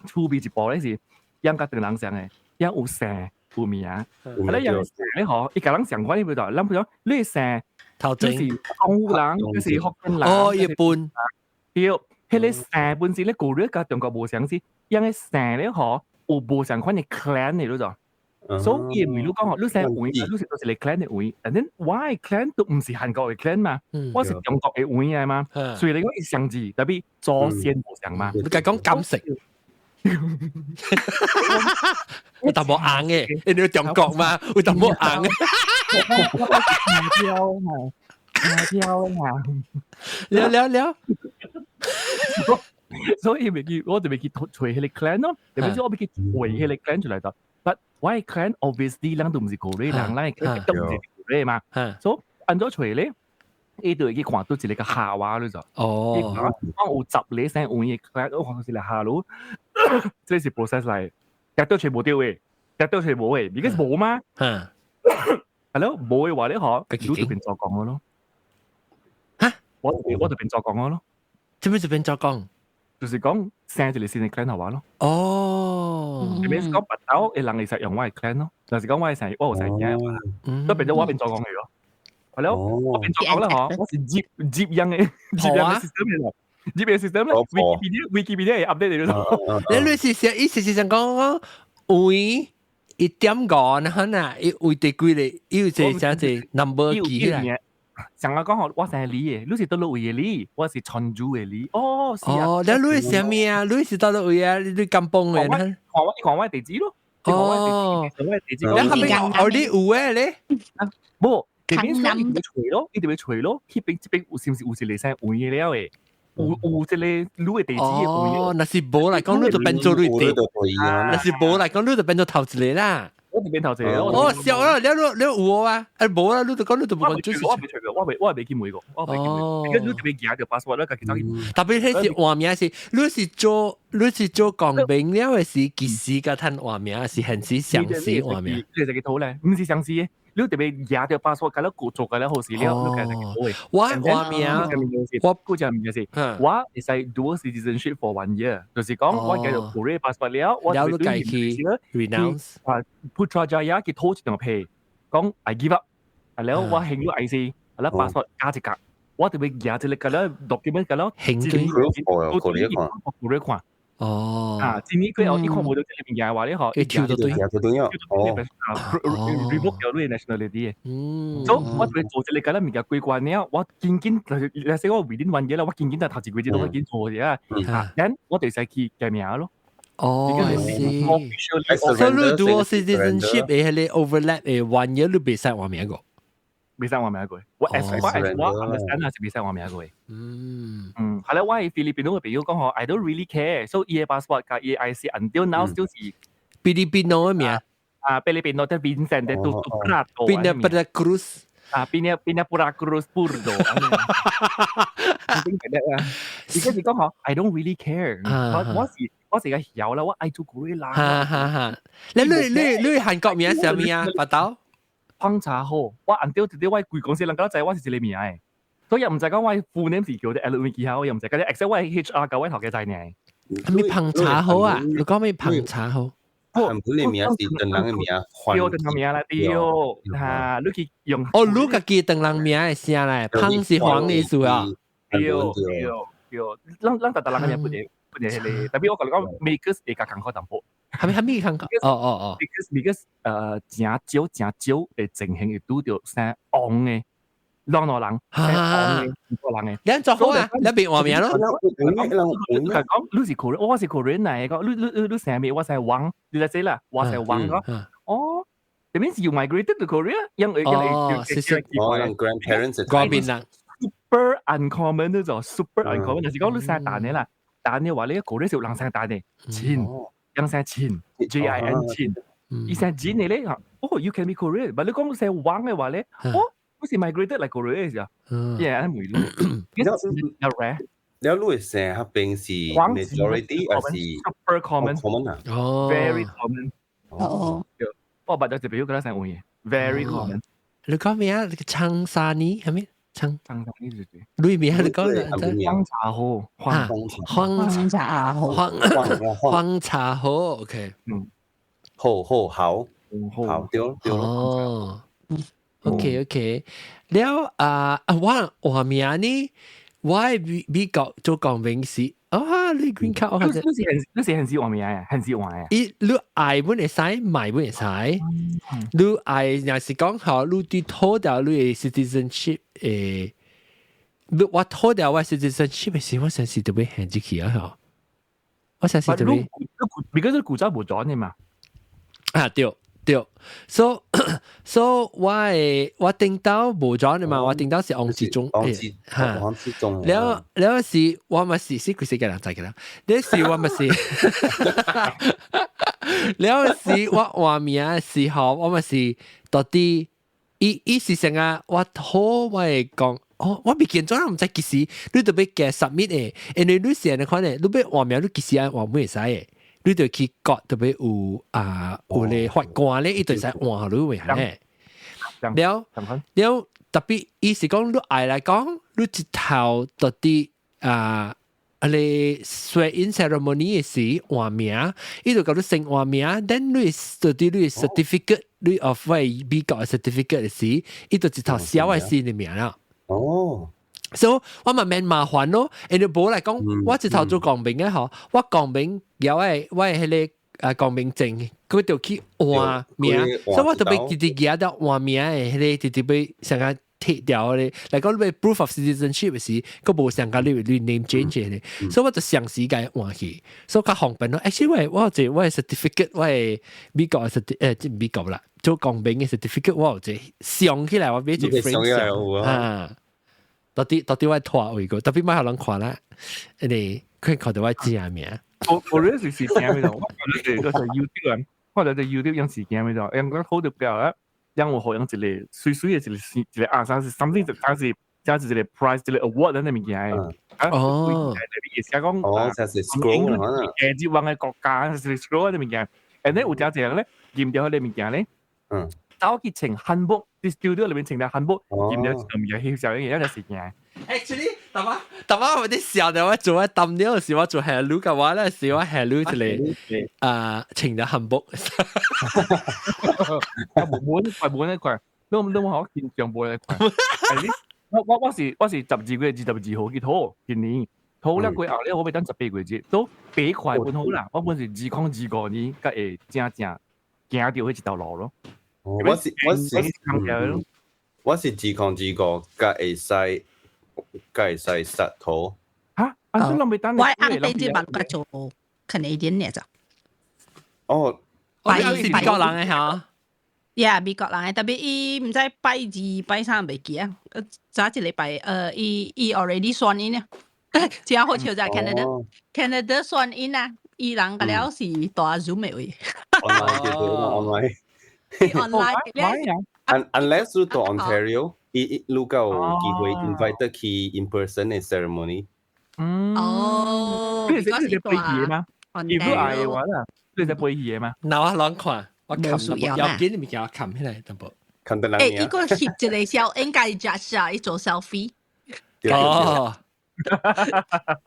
趣味一步咧是，養佮唐人相嘅，養有姓有名。啊，你養姓咧嗬，伊共人相款，你比如講，咱比如講，你姓頭前是廣府人，就是福建人，哦，一般。對，彼個姓本身咧，Korea 佮中國無相似，養嘅姓咧嗬，有無相款嘅 clan 嘅，你知？所以伊問你講，你姓黃，你是都是你 clan 的黃，and then 我的 clan 都毋是韓國的 clan 嘛，我是中國的黃來嘛，所以你講伊相似，tapi 祖先無相嘛。你共講金色，有淡薄紅的，因為中國嘛，有淡薄紅的。跳嘛，跳嘛，了了了。所以袂記，我就袂去揣彼个 clan 咯，特別是我欲去揣彼个 clan 出來的。But 我的 clan obviously 咱都毋是 Korea 人，咱的 clan 都毋是 Korea 嘛。所以按怎揣咧，伊就會去看佗一个夏娃咧就。哦。講有10个姓黃的 clan，我看到一个下路，這是 process 來，絕對揣無著的，絕對揣無的，because 無嘛。係咯，無的話咧，嗬，你就變做工咯。嚇？我就變做工咯。做咩就變做工？就是講生一個新的 clan 予我咯。哦。特別是講白頭的人會使用我的 clan 咯，就是講我會使我有使囝，都變做我變做工去咯。係咯，我變做工啦嗬，我是接接樣的接樣的 system 嚟，接樣 system 咧，Wikipedia 會 update 嚟咯。你是說意思是想講講位1.5呢？可能伊位第幾個，伊有一個啥子 number 記起來。上個講吼，我姓李的，你是佗落位的李，我是泉州的李。哦，是啊。哦，你你是啥物啊？你是佗落位啊？你甘榜的？看我，你看我地址咯。哦，我地址。你後面哦，你有的咧？無，這邊一直揣咯，一直欲揣咯。彼邊這邊有是毋是有一個姓黃的了的？有這个你的地址的。哦，若是無來講，你就變做你地。若是無來講，你就變做頭一个啦。我就變頭一个。哦，笑啦，你你有啊？啊，無啦，你就講你就無講就是。我未揣過，我未去問過，我未去問。你特別舉著 passport 啦，家己走去。特別彼是換名是，你是做公民了的是幾時共趁換名，是現時相時換名？你就去討咧，毋是相時的。你特別舉著 passport，共你做個了好事了，你家己去討的。我換名，我估計物件是，我會使 dual citizenship for one year，就是講我舉著 Korea passport 了，我就對去 renounce 啊，Putrajaya 去討一張批，講 I give up，啊了我還咗 IC，啊了 passport 加一格，我特別舉一個共了 document 共了，還對，過看。哦，啊，今年過後伊看無著這个物件的話咧，嗬，伊抽就對，就對哦，revoke 掉你 nationality 的。所以我就做這个共了物件過關了，我緊緊就是，說我 within one year 啦，我緊緊就頭一個月都緊做者啊，然我就使去改名咯。哦，是。所以你 dual citizenship 的彼个 overlap 的 one year 你袂使換名個。袂使換名過，我 as 我 understand 係袂使換名過。嗯，係啦，我係菲律賓的朋友講嗬，I don't really care，so 伊的 passport 共伊的 IC until now still 是菲律賓的名。啊，菲律賓的 Vincent 的都 Prato。 Pina Pura Cruz。啊，Pina Pina Pura Cruz Purdo。啊，而家是講嗬，I don't really care，我是個曉啦，我愛做古啦。哈哈哈！你韓國名啥物啊？白豆？黃茶好，我按掉直接我規公司人敢知我是這个名的，所以又毋知講我 full name 是叫做 Alan 記下，我又毋知，嗰啲 except 我 HR 共我頭家知呢。係咪捧茶好啊？你講咩捧茶好？韓本的名是唐人的名，對，唐人名啦，對，哈，你去用。哦，你家己唐人名的聲咧，捧是黃的意思啊？對對對，咱咱逐逐人的名不會不會彼个，特別我共你講，makers 會較艱苦淡薄。係咪艱苦？哦哦哦，because 誠少誠少會情形會拄著姓王的，兩個人，姓王的，兩個人的。你做好啊？你變換名咯？講你是 Korean，我是 Korean 來的，講你姓咩？我姓王，你來知啦，我姓王講。哦，that means you migrated to Korea？因為因為哦，是是，哦，grandparents 嗰邊啦。 super uncommon 呢就 super uncommon，就是講你姓陳的啦，陳的話你 Korea 是有人姓陳的，陳。人姓陳，J I N 陳，伊姓陳的咧，哦，you can be Korean，但你講姓王的話咧，哦，你是 migrated 來 Korea 是啊，yeah，唔會咯，有 rare。了你的姓彼邊是 majority 還是 super common？ common 啊？哦，very common。哦，我捌咗一朋友佮姓黃的，very common。你講咩啊？長沙尼係咪？長長沙尼就是。你名你講黃茶好，黃黃茶好，黃黃茶好，OK。嗯，好好好，好對對哦，OK OK。了啊啊，我換名呢？我喺美國做公民是啊，你 green card 我你是還是換名啊？還是換啊？伊你愛本會使，買本會使。你愛若是講好，你對討掉你的 citizenship 誒，你我討掉我 citizenship 的時，我想是特別限制去啊！嗬，我想是特別。你你古早無轉的嘛？啊對對，so 我的我頂到無轉的嘛，我頂到是王志忠，王志嚇，王志忠。了了是，我嘛是是佢世界人知嘅啦。了是我嘛是，了是我換名的時候，我嘛是到底伊伊是成啊，我好我會講。哦，我未見咗，我毋知幾時你著欲加 submit 的，因為你是按呢款的，你欲換名，你幾時愛換會使的，你著去 court 特別有啊有咧法官咧，伊就會使換予你名咧。了了特別伊是講你愛來講，你一頭到底啊。啊你 swear in ceremony 的時換名，伊就共你先換名，then 你到底你 certificate，你 of 我美國的 certificate 的時，伊就一頭寫我新的名啦。哦，所以我嘛免麻煩咯，因為無來講，我一頭做公民的吼，我公民有我的彼個啊公民證，佢就去換名，所以我就欲直直舉到換名的彼個，直直欲上個剔掉咧。來講你欲 proof of citizenship 的時，閣無上個你 name change 咧，所以我就嘗試共換去，所以較方便咯。Actually 我我有一個我的 certificate，我的美國的 certificate，即美國啦，做公民的 certificate，我有一個相起來，我買一個 frame 相啊。到底到底我拖位個，特別莫予人看啦，因為佢看到我真名。我我認識是驚咩我看到就是 YouTube 啊，看到 YouTube 樣是驚咩咗，用講好就比較啊，讓我好像一個水水的一個一個啊，啥是 something 就啥是，這是一個 prize 一個 award 那物件的。哦，意思講，哦，就是 scroll 可能。誒，接往嘅國家是 scroll 那物件，and 咧有隻隻咧，驗掉彼個物件咧，走去穿漢服，佇 studio 裏面穿條漢服，驗掉一個物件翕相影，一隻事件。 Actually，淡仔淡仔我啲笑的，我做我抌了時，我做 hello 嘅話咧，是我 hello 一個啊穿咗漢服。啊，無滿塊滿一塊，攏攏好見上背一塊。我我我是我是12月22號去討，今年討了過後咧，我欲等18個月，都八塊本好啦。我本是2025年才會正正行著彼一條路咯。我是我是我是2025，才會使才會使實討。嚇！啊，你攏欲等？我按地這辦法做 Canadian 呢就。哦，我是美國人的嚇。呀，美國人的，特別伊毋知拜二拜三袂記啊，早一禮拜，伊伊 already sworn in 啊，真好笑就係 Canada，Canada sworn in 啊，伊人個了是大 Zoom 的位。 online 叫做 online。 online。 Unless 你到 Ontario，伊伊你有機會 invite 去 in person 的 ceremony。嗯。哦。你是你是背戲嗎？如果愛的話啦，你是背戲嗎？嗱我亂看。我冚要緊物件我冚起來淡薄。冚得人欸，伊個翕一個小應該 judge 啊，伊做 selfie。哦。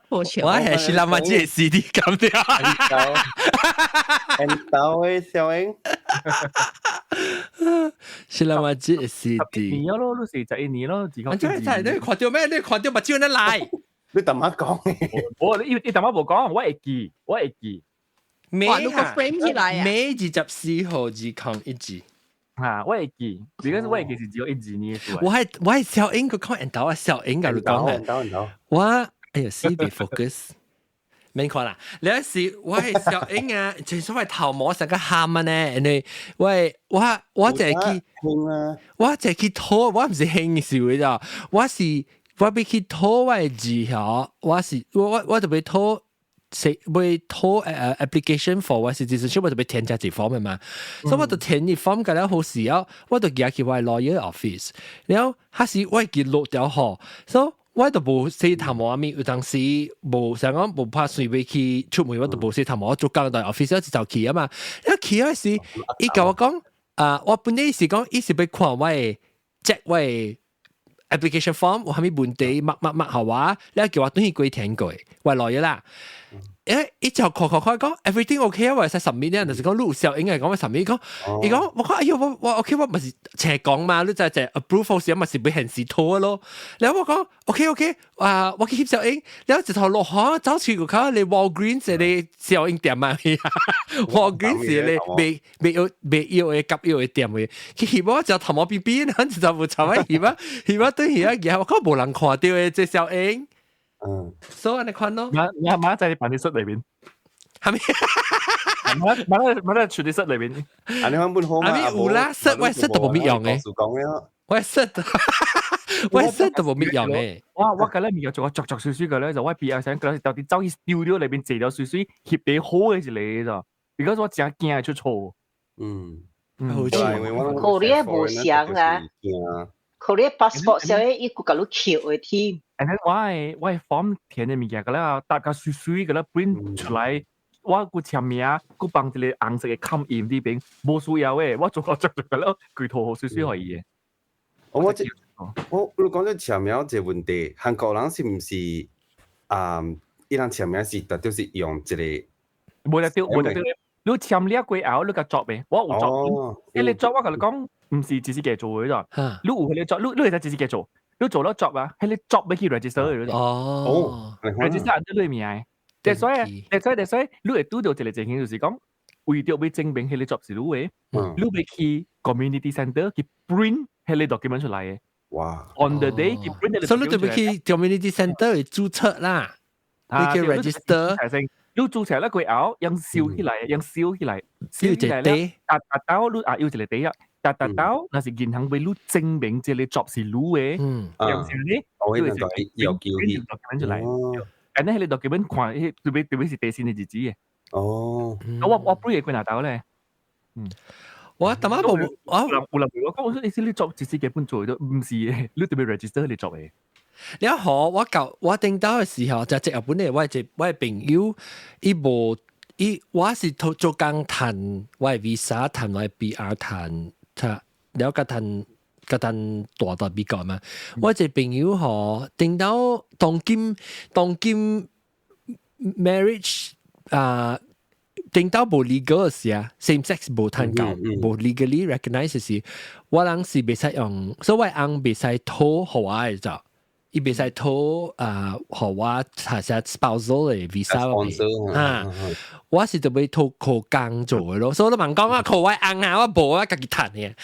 好笑。我係是諗下這個 CD 咁掉。很到的小英。是諗下這個 CD。年咯，都是11年咯，自己。真係你看到咩？你看到目睭得來。你淡仔講。我你你淡仔無講，我會記，我會記。尾啊，frame 起來啊！尾24號2012。嚇，我會記，而家我會記是只有12年。我係我係小英，佢講人頭啊，小英甲你講嘅。我哎呀，死別 focus，免看啦。你是我係小英啊，正所謂頭毛成個喊啊呢，因為我我我就係去，我就係去討，我毋是興笑的咋，我是我欲去討我的字吼，我是我我我就欲討。是欲討application for 我 citizenship 我就欲填這一 form 的嘛，所以我就填一 form 個了好時後，我就寄去我的 lawyer office，然後彼時我會記錄掉吼，所以我就無洗頭毛咪，有當時無想講無拍算欲去出門，我就無洗頭毛，我做工到 office 一就去啊嘛，一去嗰時，伊共我講啊，我本來是講伊是欲看我的 check 我的 application form 有啥物問題，乜乜乜好啊，你叫我轉去過填過，我 lawyer 啦。伊就看看看講 everything OK 啊，我會使 submit 咧，就是講你有效應該講我 submit 講，伊講我講哎喲我 OK 我毋是斜講嘛，你就就 approve 時嘛是欲現時拖咯。然後我講 OK OK 啊，我去翕相影，然後一頭落雨走去個口你 Walgreens 個相影店啊，Walgreens 個賣賣藥賣藥的夾藥的店的，去翕我就頭毛邊邊，咱就無插我翕啊翕啊對翕啊，我講無人看著的這相影。所以按呢款咯。馬馬馬在你辦公室裏邊，係咪？馬馬馬在處理室裏邊。啊，你看本好嘛？啊，咪有啦，色我色都無乜用嘅。我色都無乜用嘅。我覺得咪有做個作作水水嘅咧，就我比較想覺得到底走去 studio 裏邊坐了水水翕得好嘅一個咋。如果我真驚出錯。好似 Korea 無相啊。Korea passport 上嘅伊個共你扣的添。 And then 我的 form 填的物件個了，搭個水水個了 print 出來，我閣簽名，閣放一個紅色的冚印佇邊，無需要的，我做個做做個了，規套好水水予伊的。我這我你講這簽名這個問題，韓國人是毋是啊？伊人簽名是特就是用一個，無得對，無得對。你簽了過後，你共作未？我有作。彼個作我共你講，毋是只是家做的咋。你有彼個作，你會使只是家做。你做了 job 啊，彼個 job 欲去 register 的。register under 你名的。但所以，你會拄著一個情形，就是講，為著欲證明彼個 job 是你的，你欲去 community center 去 print 彼個 document 出來的。On the day 去 print。所以你就欲去 community center 去註冊啦，你去 register。你註冊了過後，用燒起來，用燒起來，燒起來咧，達達到你啊，有一個底啊。達達到，若是銀行欲你證明這個 job 是你的，樣時咧，你會要叫佢 document 出來，and then 彼個 document 看，彼特別特別是第新的日子的。我 print 過拿到咧。我淡仔無我有人問我講，我說你是你 job 只是基本做的，毋是的，你特別 register 你做的。你好，我舊我頂到的時候，就日本的我的朋友，伊無伊我是做做工趁我的 visa，趁我的 PR，趁。了共趁共趁蹛到美國嘛。我一個朋友吼，頂到當今 marriage 啊，頂到無 legal 的時啊，same sex 無趁夠，無 legally recognize 時，我人是袂使用，所以我翁袂使討予我的就，伊袂使討啊，予我查下 spousal 的 visa 啊，我是特別討靠工做的咯，所以我問講啊，靠我翁啊，我無我家己趁的。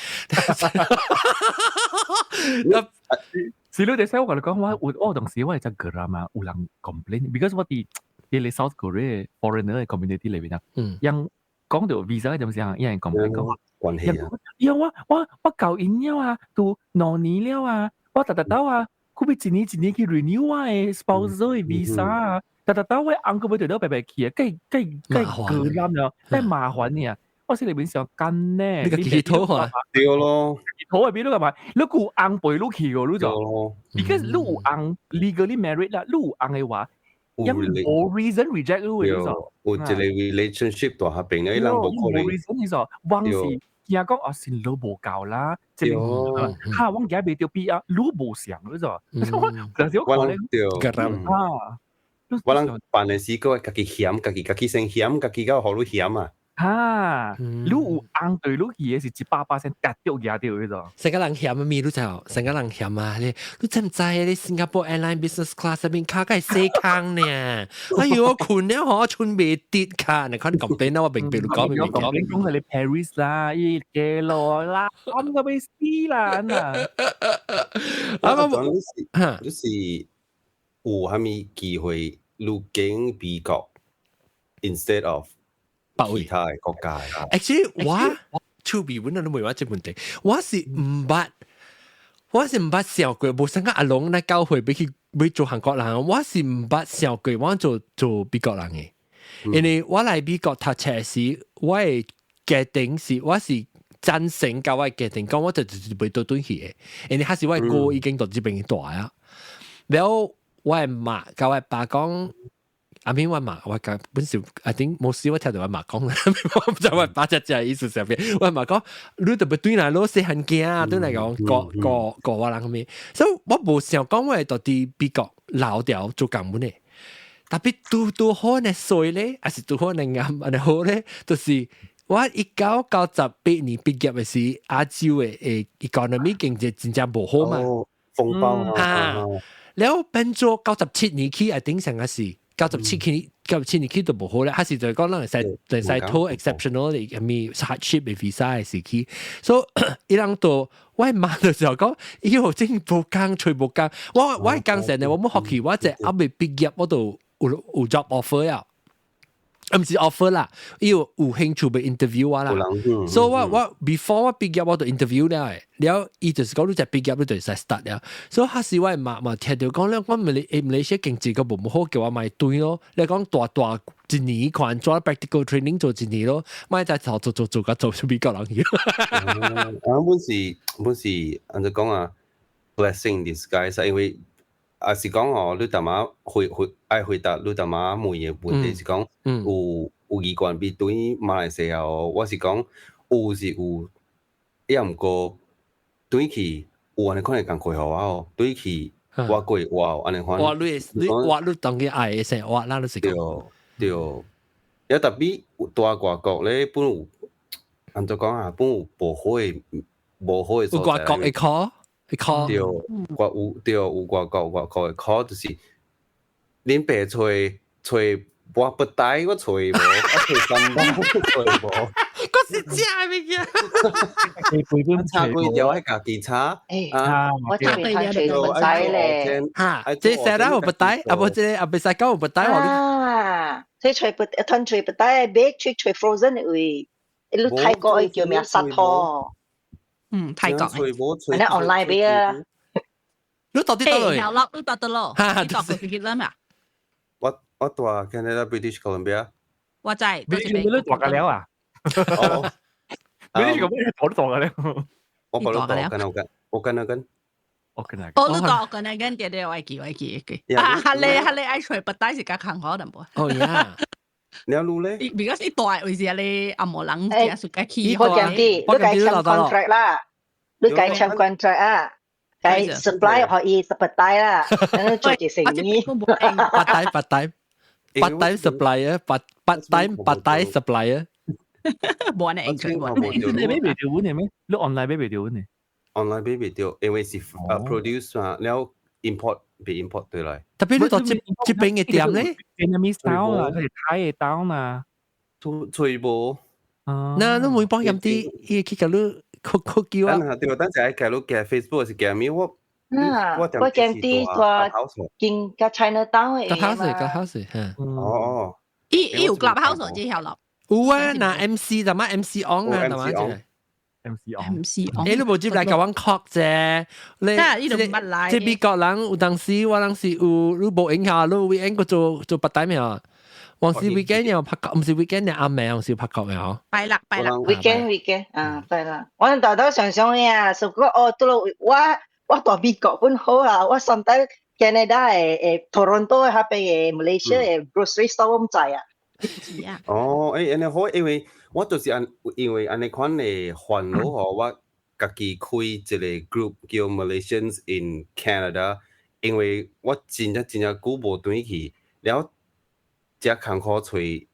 是你哋使我共你講，我當時我係隻 geram 啊，有人 complain，because 我佇佇個 South Korea foreigner 的 community 裏邊啊，𪜶講著 visa 陣時啊，𪜶 complain 講，關係啊，因我𠢕𪜶了啊，都2年了啊，我逐逐兜啊，佢欲一年一年去 renew 我的 spousal 的 visa 啊，逐逐兜我翁閣欲著著白白去啊，計計計過難了，計麻煩呢。我心裏邊想幹呢，你個祈禱啊，對咯，祈禱係邊度幹嘛？你有翁陪你去個，你就，because 你有翁 legally married 啦，你有翁的話，有無 reason reject 你嘅，就有一個 relationship 大合邊咧，人無可能。無 reason 你就，往是驚講啊，是你無夠啦，這個哈，我驚袂著 PR，你無想你就，但是我可能對啊，我人辦的時個家己嫌，家己先嫌，家己到予你嫌啊。哈，你有翁對你去的是100%達到贏著彼種。成個人嫌啊，咪你就成個人嫌啊！你知毋知你新加坡 airline business class 入面跤會細空呢？哎呦，我睏了吼，睏袂直跤，你看你講邊啊？我明白你講明講。你講係你 Paris 啦，伊嘅路啦，咁個欲死啦！啊，我你是有啥物機會入境美國，instead of 其他的國家？Actually，我手邊本來都未話這問題，我是毋捌想過，無像阿龍那教會欲去欲做韓國人，我是毋捌想過我做美國人的，因為我來美國讀冊時，我的決定是我是贊成佮我的決定，講我就是欲倒轉去的，因為彼時我的哥已經佇這邊蹛啊，了我的媽佮我的爸講。I mean 我媽我講本時，I think 冇時我聽著我媽講，我毋知我爸只只意思啥物。我媽講，你著欲轉來囉細漢囝，轉來講顧顧顧我人啥物，所以我無想講我會佇美國留著做工本的。特別拄拄好呢衰咧，還是拄好呢啱，按呢好咧，就是我1998年畢業嘅時，亞洲嘅 economy 經濟真正無好嘛。風暴。啊，了變做九十七年起，I think 成個是九十七起，九十七年起都無好咧，還是就係講咱會使討 exceptional 的啥物 hardship 的 visa 的時期，所以伊人都我媽的時候講，伊有真無工，揣無工，我講成咧，我冇學期，我這還未畢業，我都有 job offer 啊。毋是 offer 啦，伊有興趣欲 interview 我啦。所以我 before 我畢業我就 interview 了嘅，了伊就是講你就畢業你就會使 start 了。所以彼時我媽嘛聽著講咧，我馬來西亞經濟個無好，叫我莫轉咯。你講大大一年款做 practical training 做一年咯，莫再做做做做甲做出美國人去。啊，本是按怎講啊，blessing in disguise，因為啊是講哦，你淡仔回愛回答你淡仔問嘅問題是講有習慣比對馬來西亞哦，我是講有是有，也毋過轉去有按呢款的工課予我哦，轉去我過活按呢款。哇！你當佢愛的生活啦，你是講。對對，也特別蹛外國咧，本有按怎講啊，本有無好的所在。有外國會考會考。對，我有對有外國會考，就是恁爸揣揣我不帶，我揣無，我揣三包揣無。我是食的物件。炒幾條愛家己炒。啊，我這邊睇揣不帶咧。嚇，這細啦有不帶，啊無這啊袂使講有不帶。啊，這揣不吞揣不帶，買揣揣 frozen 的位，你泰國的叫咩？沙托。嗯，泰國。你 online 買啊？你到底佗落？有啦，你到佗落？你到過幾啦嘛？我蹛 Canada British Columbia。我知。你蹛個了啊？哦，你這個咩？我都蹛個了。我不都蹛，跟我跟，我跟那跟，我跟那。我都蹛跟那跟，對對，我記我記記。啊，哈咧哈咧，愛揣不帶是較艱苦淡薄。哦呀。你有路咧？because 伊蹛位置咧，阿無人真屬該去。我講啲，你該簽 contract 啦，你該簽 contract 啊，該 supply 可以 supply 啦，等做一生意。 part time supplier， part time supplier。無呢，應該無。你買袂著阮的咩？你 online 買袂著阮的？online 買袂著，因為是produce 嘛，了 import 被 import 對來。特別你到這這邊的店咧，Vietnamese town 啊，佢是泰的 town 啊，揣無。那你每幫入啲，伊去共你曲曲叫啊？對，等陣喺你加 Facebook 是加咩？我啊，我見啲個見個 China Town 的嘛。個 house 嚇。哦。伊有 clubhouse 這條路。有啊，那 MC 就乜 MC on 啊，係嘛？ MC on。 MC on。你無接來共阮 call 啫。你這美國人有當時，我當時有你無影響，你 weekend 個做做白帶咩啊？往時 weekend 又拍唔是 weekend 又暗暝，往時拍球嘅嗬。拜六拜六，weekend weekend 啊，對啦。我大多想想呀，如果哦，到我蹛美國本好啊，我上底 Canada 的 Toronto 那邊的 Malaysia 的 grocery store 我毋知啊。哦，按呢好，因為我就是按因為按呢款的煩惱吼，我家己開一個 group 叫 Malaysians in Canada，因為我真正真正久無轉去，了遮艱苦揣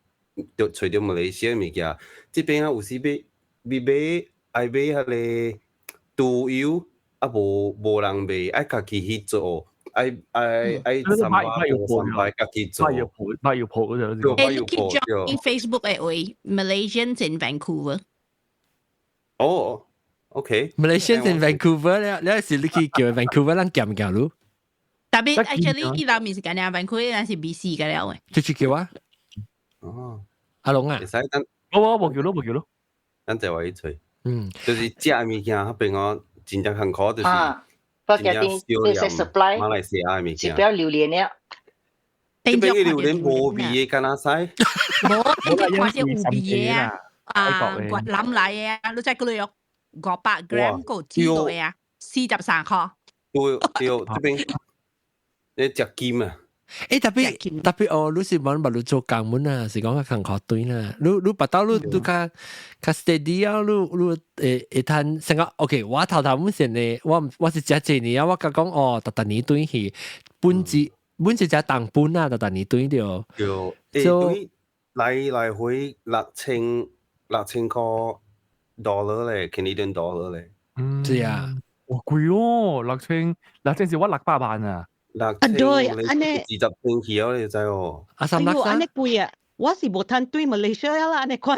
著揣著馬來西亞物件，這邊啊有時欲買愛買彼個豬油，啊無人賣，愛家己去做。愛愛3擺三擺家己做。買藥鋪買藥鋪嗰度。欸，你去 join Facebook 的位 Malaysians in Vancouver。哦，OK。 Malaysians in Vancouver 咧，你是你去叫 Vancouver 人夾唔夾路？特別 actually 伊人毋是干焦 Vancouver，咱是 BC 個了嘅。就去叫啊？哦，阿龍啊？會使等。我無叫咯，無叫咯。等陣我去揣。就是食物件，彼邊我真正艱苦，就是。我決定你是 supply 馬來西亞的物件。是不要榴蓮了。這邊的榴蓮無味的，敢若使？無，你看這有味的啊，啊，越南來的啊，你再過來500 gram 夠幾多啊？43塊。對對，這邊你食金啊！欸，特別特別哦，你是問捌你做工本啊，是講較艱苦對啦。你捌到你較 steady 啊，你會趁成個 OK。我頭頭本先呢，我是食這年啊，我甲講哦，逐逐年轉去本子，本是只當本啊，就但你對著。對，對，來來回6000 6000塊 dollar 咧，Canadian dollar 咧。嗯，是啊，哇貴哦，六千六千是我600萬啊。六千，對，按呢 20千起哦，你知哦。阿三哎喲，按呢貴啊！我是無趁對馬來西亞啦，按呢款。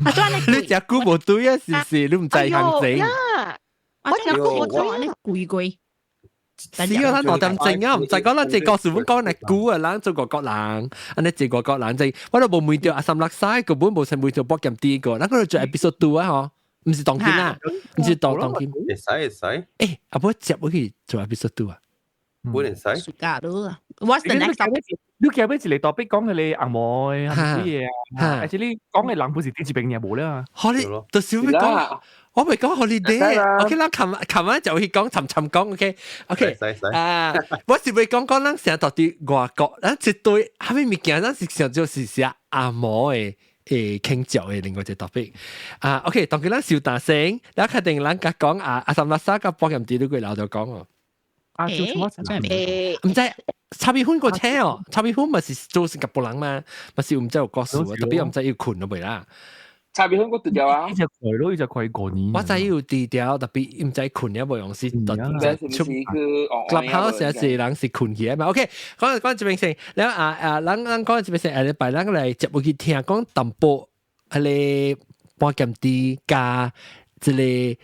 啊，怎按呢你食久無對啊？是唔是？你唔知行情。我食久無對，按呢貴貴。是啊，咱2點鐘啊，唔知講咱這個是本講係久啊，咱做外國人，按呢這外國人就我都無問著阿三六三根本無成問著博劍第一個，咱嗰度做 episode 2啊嗬，唔是當今啊，唔是當當今。會使會使。欸，阿伯接我去做 episode 2啊。本會使。暑假咯。What's the next topic？你今日一個 topic 講嘅你紅毛嘅乜嘢啊？而且你講嘅人本是電視柄嘢無啦。好你，就是要講。我咪講 holiday，OK 啦，琴琴晚就去講，沉沉講，OK OK，啊，我是會講講咱成日到佇外國，咱一堆啥物物件，咱是上就是寫紅毛的會傾嚼的另外一個 topic。啊，OK，當佢咱收大聲，你確定咱甲講啊，阿三六三甲保險啲都過老就講哦。啊，做什麼？毋知插米粉個車哦，插米粉咪是做新加坡人嘛，咪是毋知有故事啊，特別毋知要困都未啦。插米粉個除掉啊！一隻攰咯，一隻攰過年。我知有除掉，特別毋知困也無用是出 Clubhouse 有時人是困起來嘛。OK，講講這邊先，然後啊啊，咱咱講這邊先，下禮拜咱來接落去聽講淡薄，彼个半鹹豬加這个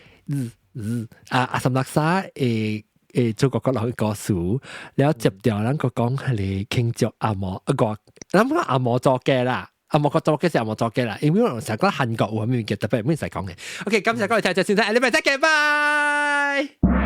啊阿三六三會會做個國內故事，然後接掉咱個講彼个慶祝紅毛啊個，咱講紅毛做嘅啦。啊，莫個做嘅時候莫做嘅啦，因為我成日講韓國有咩嘅特別，唔使講嘅。OK，感謝各位聽眾先生，下禮拜再見，拜。